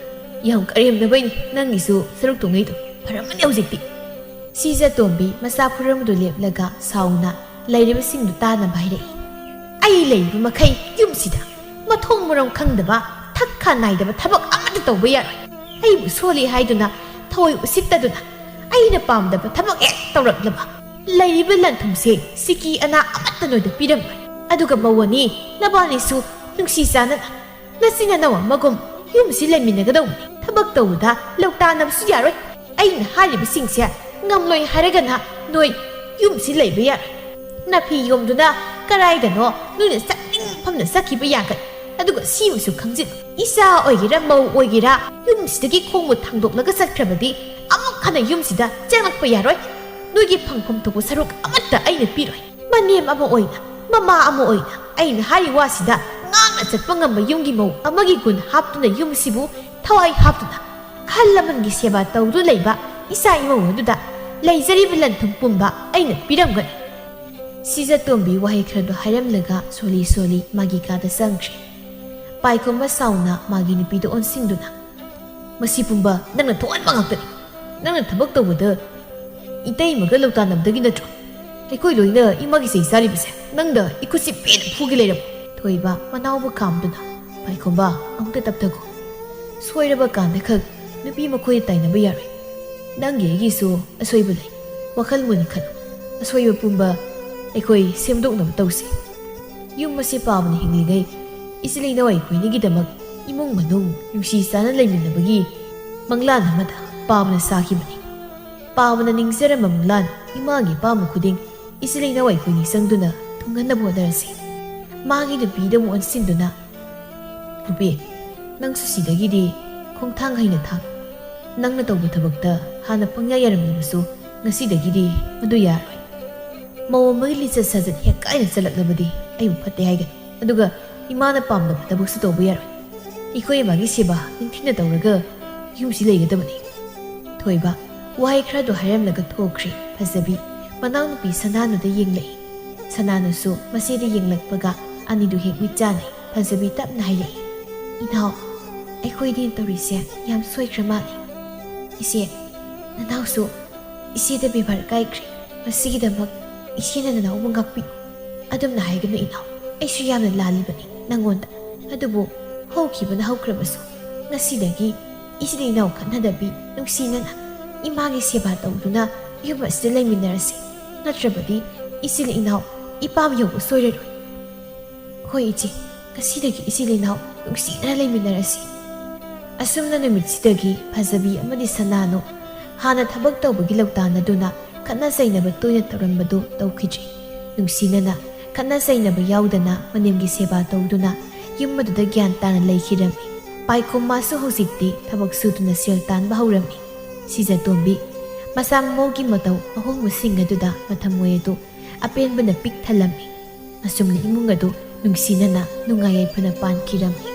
ꯌꯥꯝ ꯀꯔꯦꯝꯅꯕꯩꯅꯤ ꯅꯪꯒꯤꯁꯨ ꯁꯔꯨꯛ ꯇꯣꯡꯉꯩꯗꯣ꯫ ꯐꯔꯝꯃꯅꯤ ꯍꯧꯖꯤꯛꯇꯤ꯫ ꯁꯤꯖꯇꯣꯝꯕꯤ ꯃꯆꯥ ꯐꯨꯔꯝꯕꯗꯨ ꯂꯦꯞꯂꯒ ꯁꯥꯎꯅ ꯂꯩꯔꯤꯕꯁꯤꯡꯗꯨ ꯇꯥꯅꯕ ꯍꯥꯏꯔꯛꯏ꯫ ꯑꯩ ꯂꯩꯔꯤꯕ ꯃꯈꯩ ꯌꯨꯝꯁꯤꯗ ꯃꯊꯣꯡ ꯃꯔꯝ ꯈꯪꯗꯕ, ꯊꯛ ꯈꯥ ꯅꯥꯏꯗꯕ ꯊꯕꯛ ꯑꯃꯠꯇ ꯇꯧꯕ ꯌꯥꯔꯣꯏ꯫ ꯑꯩꯕꯨ ꯁꯣꯜꯂꯤ ꯍꯥꯏꯗꯨꯅ ꯊꯑꯣꯏ ꯎꯁꯤꯠꯇꯗꯨꯅ ꯑꯩꯅ ꯄꯥꯝꯗꯕ ꯊꯕꯛ ꯍꯦꯛ ꯇꯧꯔꯛꯂꯕ ꯂꯩꯔꯤꯕ ꯂꯟ ꯊꯨꯝꯁꯦ ꯁꯤꯀꯤ ꯑꯅꯥ ꯑꯃꯠꯇ ꯅꯣꯏꯗ ꯄꯤꯔꯝꯃꯣꯏ꯫ ꯑꯗꯨꯒ ꯃꯧ ꯑꯅꯤ ꯅꯕꯥꯅꯤꯁꯨ ꯅꯨꯡꯁꯤ ꯆꯥꯟꯅꯅ ꯅꯆꯤꯟ ꯅꯅꯥꯎ ꯑꯃꯒꯨꯝ ꯌꯨꯝꯁꯤ ꯂꯩꯃꯤꯟꯅꯒꯗꯧꯕꯅꯤ꯫ ꯊꯕꯛ ꯇꯧꯕꯗ ꯂꯧꯇꯥꯅꯕꯁꯨ ꯌꯥꯔꯣꯏ꯫ ꯑꯩꯅ ꯍꯥꯏꯔꯤꯕꯁꯤꯡꯁꯦ ꯉꯝꯂꯣꯏ ꯍꯥꯏꯔꯒꯅ ꯅꯣꯏ ꯌꯨꯝꯁꯤ ꯂꯩꯕ ꯌꯥꯔꯣꯏ꯫ ꯅꯥꯐꯤ ꯌꯣꯝꯗꯨꯅ ꯀꯔꯥꯏꯗꯅꯣ ꯅꯣꯏꯅ ꯆꯠꯅꯤꯡ ꯃꯐꯝꯗ ꯆꯠꯈꯤꯕ ꯌꯥꯒꯅꯤ꯫ ꯑꯗꯨꯒ ꯁꯤꯃꯁꯨ ꯈꯪꯖꯤꯜꯂꯨ, ꯏꯆꯥ ꯑꯣꯏꯒꯦꯔꯥ ꯃꯧ ꯑꯣꯏꯒꯦꯔꯥ ꯌꯨꯝꯁꯤꯗꯒꯤ ꯈꯣꯡꯕꯨ ꯊꯥꯡꯗꯣꯛꯂꯒ ꯆꯠꯈ꯭ꯔꯕꯗꯤ ꯑꯃꯨꯛ ꯍꯟꯅ ꯌꯨꯝꯁꯤꯗ ꯆꯪꯂꯛꯄ ꯌꯥꯔꯣꯏ꯫ ꯅꯣꯏꯒꯤ ꯐꯪꯐꯝ ꯊꯣꯛꯄ ꯁꯔꯨꯛ ꯑꯃꯠꯇ ꯑꯩꯅ ꯄꯤꯔꯣꯏ꯫ ꯃꯅꯦꯝ ꯑꯃ ꯑꯣꯏꯅ, ꯃꯃꯥ ꯑꯃ ꯑꯣꯏꯅ ꯑꯩꯅ ꯍꯥꯏꯔꯤ ꯋꯥꯁꯤꯗ ꯉꯥꯛꯅ ꯆꯠꯄ ꯉꯝꯕ ꯌꯨꯝꯒꯤ ꯃꯧ ꯑꯃꯒꯤ ꯒꯨꯟ ꯍꯥꯞꯇꯨꯅ ꯌꯨꯝꯁꯤꯕꯨ ꯊꯋꯥꯏ ꯍꯥꯞꯇꯨꯅ ꯑꯍꯜ ꯂꯃꯟꯒꯤ ꯁꯦꯕꯥ ꯇꯧꯗꯨꯅ ꯂꯩꯕ ꯏꯆꯥ ꯏꯃꯧ ꯑꯗꯨꯗ ꯂꯩꯖꯔꯤꯕ ꯂꯟ ꯊꯨꯝ ꯄꯨꯝꯕ ꯑꯩꯅ ꯄꯤꯔꯝꯒꯅꯤ꯫ ꯁꯤꯖꯇꯣꯝꯕꯤ ꯋꯥꯍꯩ ꯈꯔꯗꯨ ꯍꯥꯏꯔꯝꯂꯒ ꯁꯣꯜꯂꯤ ꯁꯣꯜꯂꯤ ꯃꯥꯒꯤ ꯀꯥꯗ ꯆꯪꯈ꯭ꯔꯦ꯫ ꯄꯥꯏꯈꯣꯝꯕ ꯁꯥꯎꯅ ꯃꯥꯒꯤ ꯅꯨꯄꯤꯗ ꯑꯣꯟꯁꯤꯟꯗꯨꯅ, "ꯃꯁꯤ ꯄꯨꯝꯕ ꯅꯪꯅ ꯊꯣꯛꯍꯟꯕ ꯉꯥꯛꯇꯅꯤ꯫ ꯅꯪꯅ ꯊꯕꯛ ꯇꯧꯕꯗ ꯏꯇꯩꯃꯒ ꯂꯧꯇꯥꯟꯅꯕꯗꯒꯤ ꯅꯠꯇ꯭ꯔꯣ ꯑꯩꯈꯣꯏ ꯂꯣꯏꯅ ꯏꯃꯥꯒꯤ ꯆꯩ ꯆꯥꯔꯤꯕꯁꯦ? ꯅꯪꯗ ꯏꯈꯨꯠꯁꯤ ꯄꯦꯟꯅ ꯐꯨꯒꯦ ꯂꯩꯔꯕ?" ꯊꯣꯏꯕ ꯃꯅꯥꯎꯕꯨ ꯈꯥꯝꯗꯨꯅ, "ꯄꯥꯏꯈꯣꯝꯕ, ꯑꯃꯨꯛꯇ ꯇꯞꯊꯈꯣ꯫ ꯁꯣꯏꯔꯕ ꯀꯥꯟꯗ ꯈꯛ ꯅꯨꯄꯤ ꯃꯈꯣꯏꯗ ꯇꯥꯏꯅꯕ ꯌꯥꯔꯣꯏ꯫ ꯅꯪꯒꯤ ꯑꯩꯒꯤꯁꯨ ꯑꯁꯣꯏꯕ ꯂꯩ꯫ ꯋꯥꯈꯜ ꯃꯨꯟꯅ ꯈꯜꯂꯨ꯫ ꯑꯁꯣꯏꯕ ꯄꯨꯝꯕ ꯑꯩꯈꯣꯏ ꯁꯦꯝꯗꯣꯛꯅꯕ ꯇꯧꯁꯤ꯫ ꯌꯨꯝ ꯑꯁꯤ ꯄꯥꯕꯅ ꯍꯤꯡꯂꯤꯉꯩ ꯏꯆꯤꯜ ꯏꯅꯥꯎ ꯑꯩꯈꯣꯏꯅꯤꯒꯤꯗꯃꯛ ꯏꯃꯨꯡ ꯃꯅꯨꯡ ꯅꯨꯡꯁꯤ ꯆꯥꯟꯅ ꯂꯩꯃꯤꯟꯅꯕꯒꯤ ꯃꯪꯂꯥꯟ ꯑꯃꯗ ꯄꯥꯕꯅ ꯁꯥꯈꯤꯕꯅꯤ꯫ ꯄꯥꯕꯅ ꯅꯤꯡꯖꯔꯝꯕ ꯃꯪꯂꯥꯟ ꯏꯃꯥꯒꯤ ꯑꯄꯥꯝꯕ ꯈꯨꯗꯤꯡ ꯏꯆꯤꯜ ꯏꯅꯥꯎ ꯑꯩꯈꯣꯏꯅꯤ ꯆꯪꯗꯨꯅ ꯊꯨꯡꯍꯟꯅꯕ ꯍꯣꯠꯅꯔꯁꯤ꯫" ꯃꯥꯒꯤ ꯅꯨꯄꯤꯗ ꯑꯃꯨꯛ ꯑꯣꯟꯁꯤꯟꯗꯨꯅ, "ꯅꯨꯄꯤ, ꯅꯪꯁꯨ ꯁꯤꯗꯒꯤꯗꯤ ꯈꯣꯡꯊꯥꯡ ꯍꯩꯅ ꯊꯥꯡ꯫ ꯅꯪꯅ ꯇꯧꯕ ꯊꯕꯛꯇ ꯍꯥꯟꯅ ꯄꯪꯌꯥ ꯌꯥꯔꯝꯂꯕꯁꯨ ꯉꯁꯤꯗꯒꯤꯗꯤ ꯃꯗꯨ ꯌꯥꯔꯣꯏ꯫ ꯃꯧ ꯑꯃꯒꯤ ꯂꯤꯆꯠ ꯁꯥꯖꯠ ꯍꯦꯛ ꯀꯥꯏꯅ ꯆꯠꯂꯛꯂꯕꯗꯤ ꯑꯩꯕꯨ ꯐꯠꯇꯦ ꯍꯥꯏꯒꯅꯤ꯫ ꯑꯗꯨꯒ ꯏꯃꯥꯅ ꯄꯥꯝꯗꯕ ꯊꯕꯛꯁꯨ ꯇꯧꯕ ꯌꯥꯔꯣꯏ꯫ ꯑꯩꯈꯣꯏ ꯏꯃꯥꯒꯤ ꯁꯦꯕꯥ ꯅꯤꯡꯊꯤꯅ ꯇꯧꯔꯒ ꯌꯨꯝꯁꯤ ꯂꯩꯒꯗꯕꯅꯤ꯫ ꯊꯣꯏꯕ ꯋꯥꯍꯩ ꯈꯔꯗꯣ ꯍꯥꯏꯔꯝꯂꯒ ꯊꯣꯛꯈ꯭ꯔꯦ꯫ ꯐꯖꯕꯤ ꯃꯅꯥꯎꯅꯨꯄꯤ ꯁꯅꯥꯅꯨꯗ ꯌꯦꯡꯂꯛꯏ꯫ ꯁꯅꯥꯅꯨꯁꯨ ꯃꯆꯦꯗ ꯌꯦꯡꯂꯛꯄꯒ ꯑꯅꯤꯗꯨ ꯍꯦꯛ ꯃꯤꯠ ꯆꯥꯟꯅꯩ꯫ ꯐꯖꯕꯤ ꯇꯞꯅ ꯍꯥꯏꯔꯛꯏ, "ꯏꯅꯥꯎ, ꯑꯩꯈꯣꯏꯗꯤ ꯇꯧꯔꯤꯁꯦ ꯌꯥꯝ ꯁꯣꯏꯈ꯭ꯔ ꯃꯥꯜꯂꯦ꯫ ꯏꯆꯦ, ꯅꯅꯥꯎꯁꯨ ꯏꯆꯦꯗ ꯕꯦꯕꯥꯔ ꯀꯥꯏꯈ꯭ꯔꯦ꯫ ꯃꯁꯤꯒꯤꯗꯃꯛ ꯏꯆꯦꯅ ꯅꯅꯥꯎꯕꯨ ꯉꯥꯛꯄꯤꯌꯨ꯫ ꯑꯗꯨꯝꯅ ꯍꯥꯏꯒꯅꯨ ꯏꯅꯥꯎ, ꯑꯩꯁꯨ ꯌꯥꯝꯅ ꯂꯥꯜꯂꯤꯕꯅꯤ ꯅꯪꯉꯣꯟꯗ꯫ ꯑꯗꯨꯕꯨ ꯍꯧꯈꯤꯕꯅ ꯍꯧꯈ꯭ꯔꯕꯁꯨ ꯉꯁꯤꯗꯒꯤ ꯏꯆꯤꯜ ꯏꯅꯥꯎ ꯈꯠꯅꯗꯕꯤ ꯅꯨꯡꯁꯤꯅꯅ ꯏꯃꯥꯒꯤ ꯁꯦꯕꯥ ꯇꯧꯗꯨꯅ ꯌꯨꯝ ꯑꯁꯤꯗ ꯂꯩꯃꯤꯟꯅꯔꯁꯤ꯫ ꯅꯠꯇ꯭ꯔꯕꯗꯤ ꯏꯆꯤꯜ ꯏꯅꯥꯎ ꯏꯄꯥꯝ ꯌꯧꯕ ꯁꯣꯏꯔꯔꯣꯏ꯫" "ꯍꯣꯏ ꯏꯆꯦ, ꯉꯁꯤꯗꯒꯤ ꯏꯆꯤꯜ ꯏꯅꯥꯎ ꯅꯨꯡꯁꯤꯅꯅ ꯂꯩꯃꯤꯟꯅꯔꯁꯤ꯫" ꯑꯁꯨꯝꯅ ꯅꯨꯃꯤꯠꯁꯤꯗꯒꯤ ꯐꯖꯕꯤ ꯑꯃꯗꯤ ꯁꯅꯥꯅꯨ ꯍꯥꯟꯅ ꯊꯕꯛ ꯇꯧꯕꯒꯤ ꯂꯧꯇꯥꯟꯅꯗꯨꯅ ꯈꯠꯅ ꯆꯩꯅꯕ ꯇꯣꯏꯅ ꯇꯧꯔꯝꯕꯗꯨ ꯇꯧꯈꯤꯗ꯭ꯔꯦ꯫ ꯅꯨꯡꯁꯤꯅꯅ ꯈꯠꯅ ꯆꯩꯅꯕ ꯌꯥꯎꯗꯅ ꯃꯅꯦꯝꯒꯤ ꯁꯦꯕꯥ ꯇꯧꯗꯨꯅ ꯌꯨꯝ ꯑꯗꯨꯗ ꯒ꯭ꯌꯥꯟ ꯇꯥꯅ ꯂꯩꯈꯤꯔꯝꯃꯤ꯫ ꯄꯥꯏꯈꯣꯝ ꯃꯥꯁꯨ ꯍꯧꯖꯤꯛꯇꯤ ꯊꯕꯛ ꯁꯨꯗꯨꯅ ꯁꯦꯜ ꯇꯥꯟꯕ ꯍꯧꯔꯝꯃꯤ꯫ ꯁꯤꯖꯇꯣꯝꯕꯤ ꯃꯆꯥ ꯃꯃꯧꯒꯤ ꯃꯇꯧ ꯑꯍꯣꯡꯕꯁꯤꯡ ꯑꯗꯨꯗ ꯃꯊꯃꯣꯏ ꯑꯗꯨ ꯑꯄꯦꯟꯕꯅ ꯄꯤꯛ ꯊꯜꯂꯝꯃꯤ꯫ ꯑꯁꯨꯝꯅ ꯏꯃꯨꯡ ꯑꯗꯨ ꯅꯨꯡꯁꯤꯅꯅ ꯅꯨꯡꯉꯥꯏ ꯌꯥꯏꯐꯅ ꯄꯥꯟꯈꯤꯔꯝꯃꯤ꯫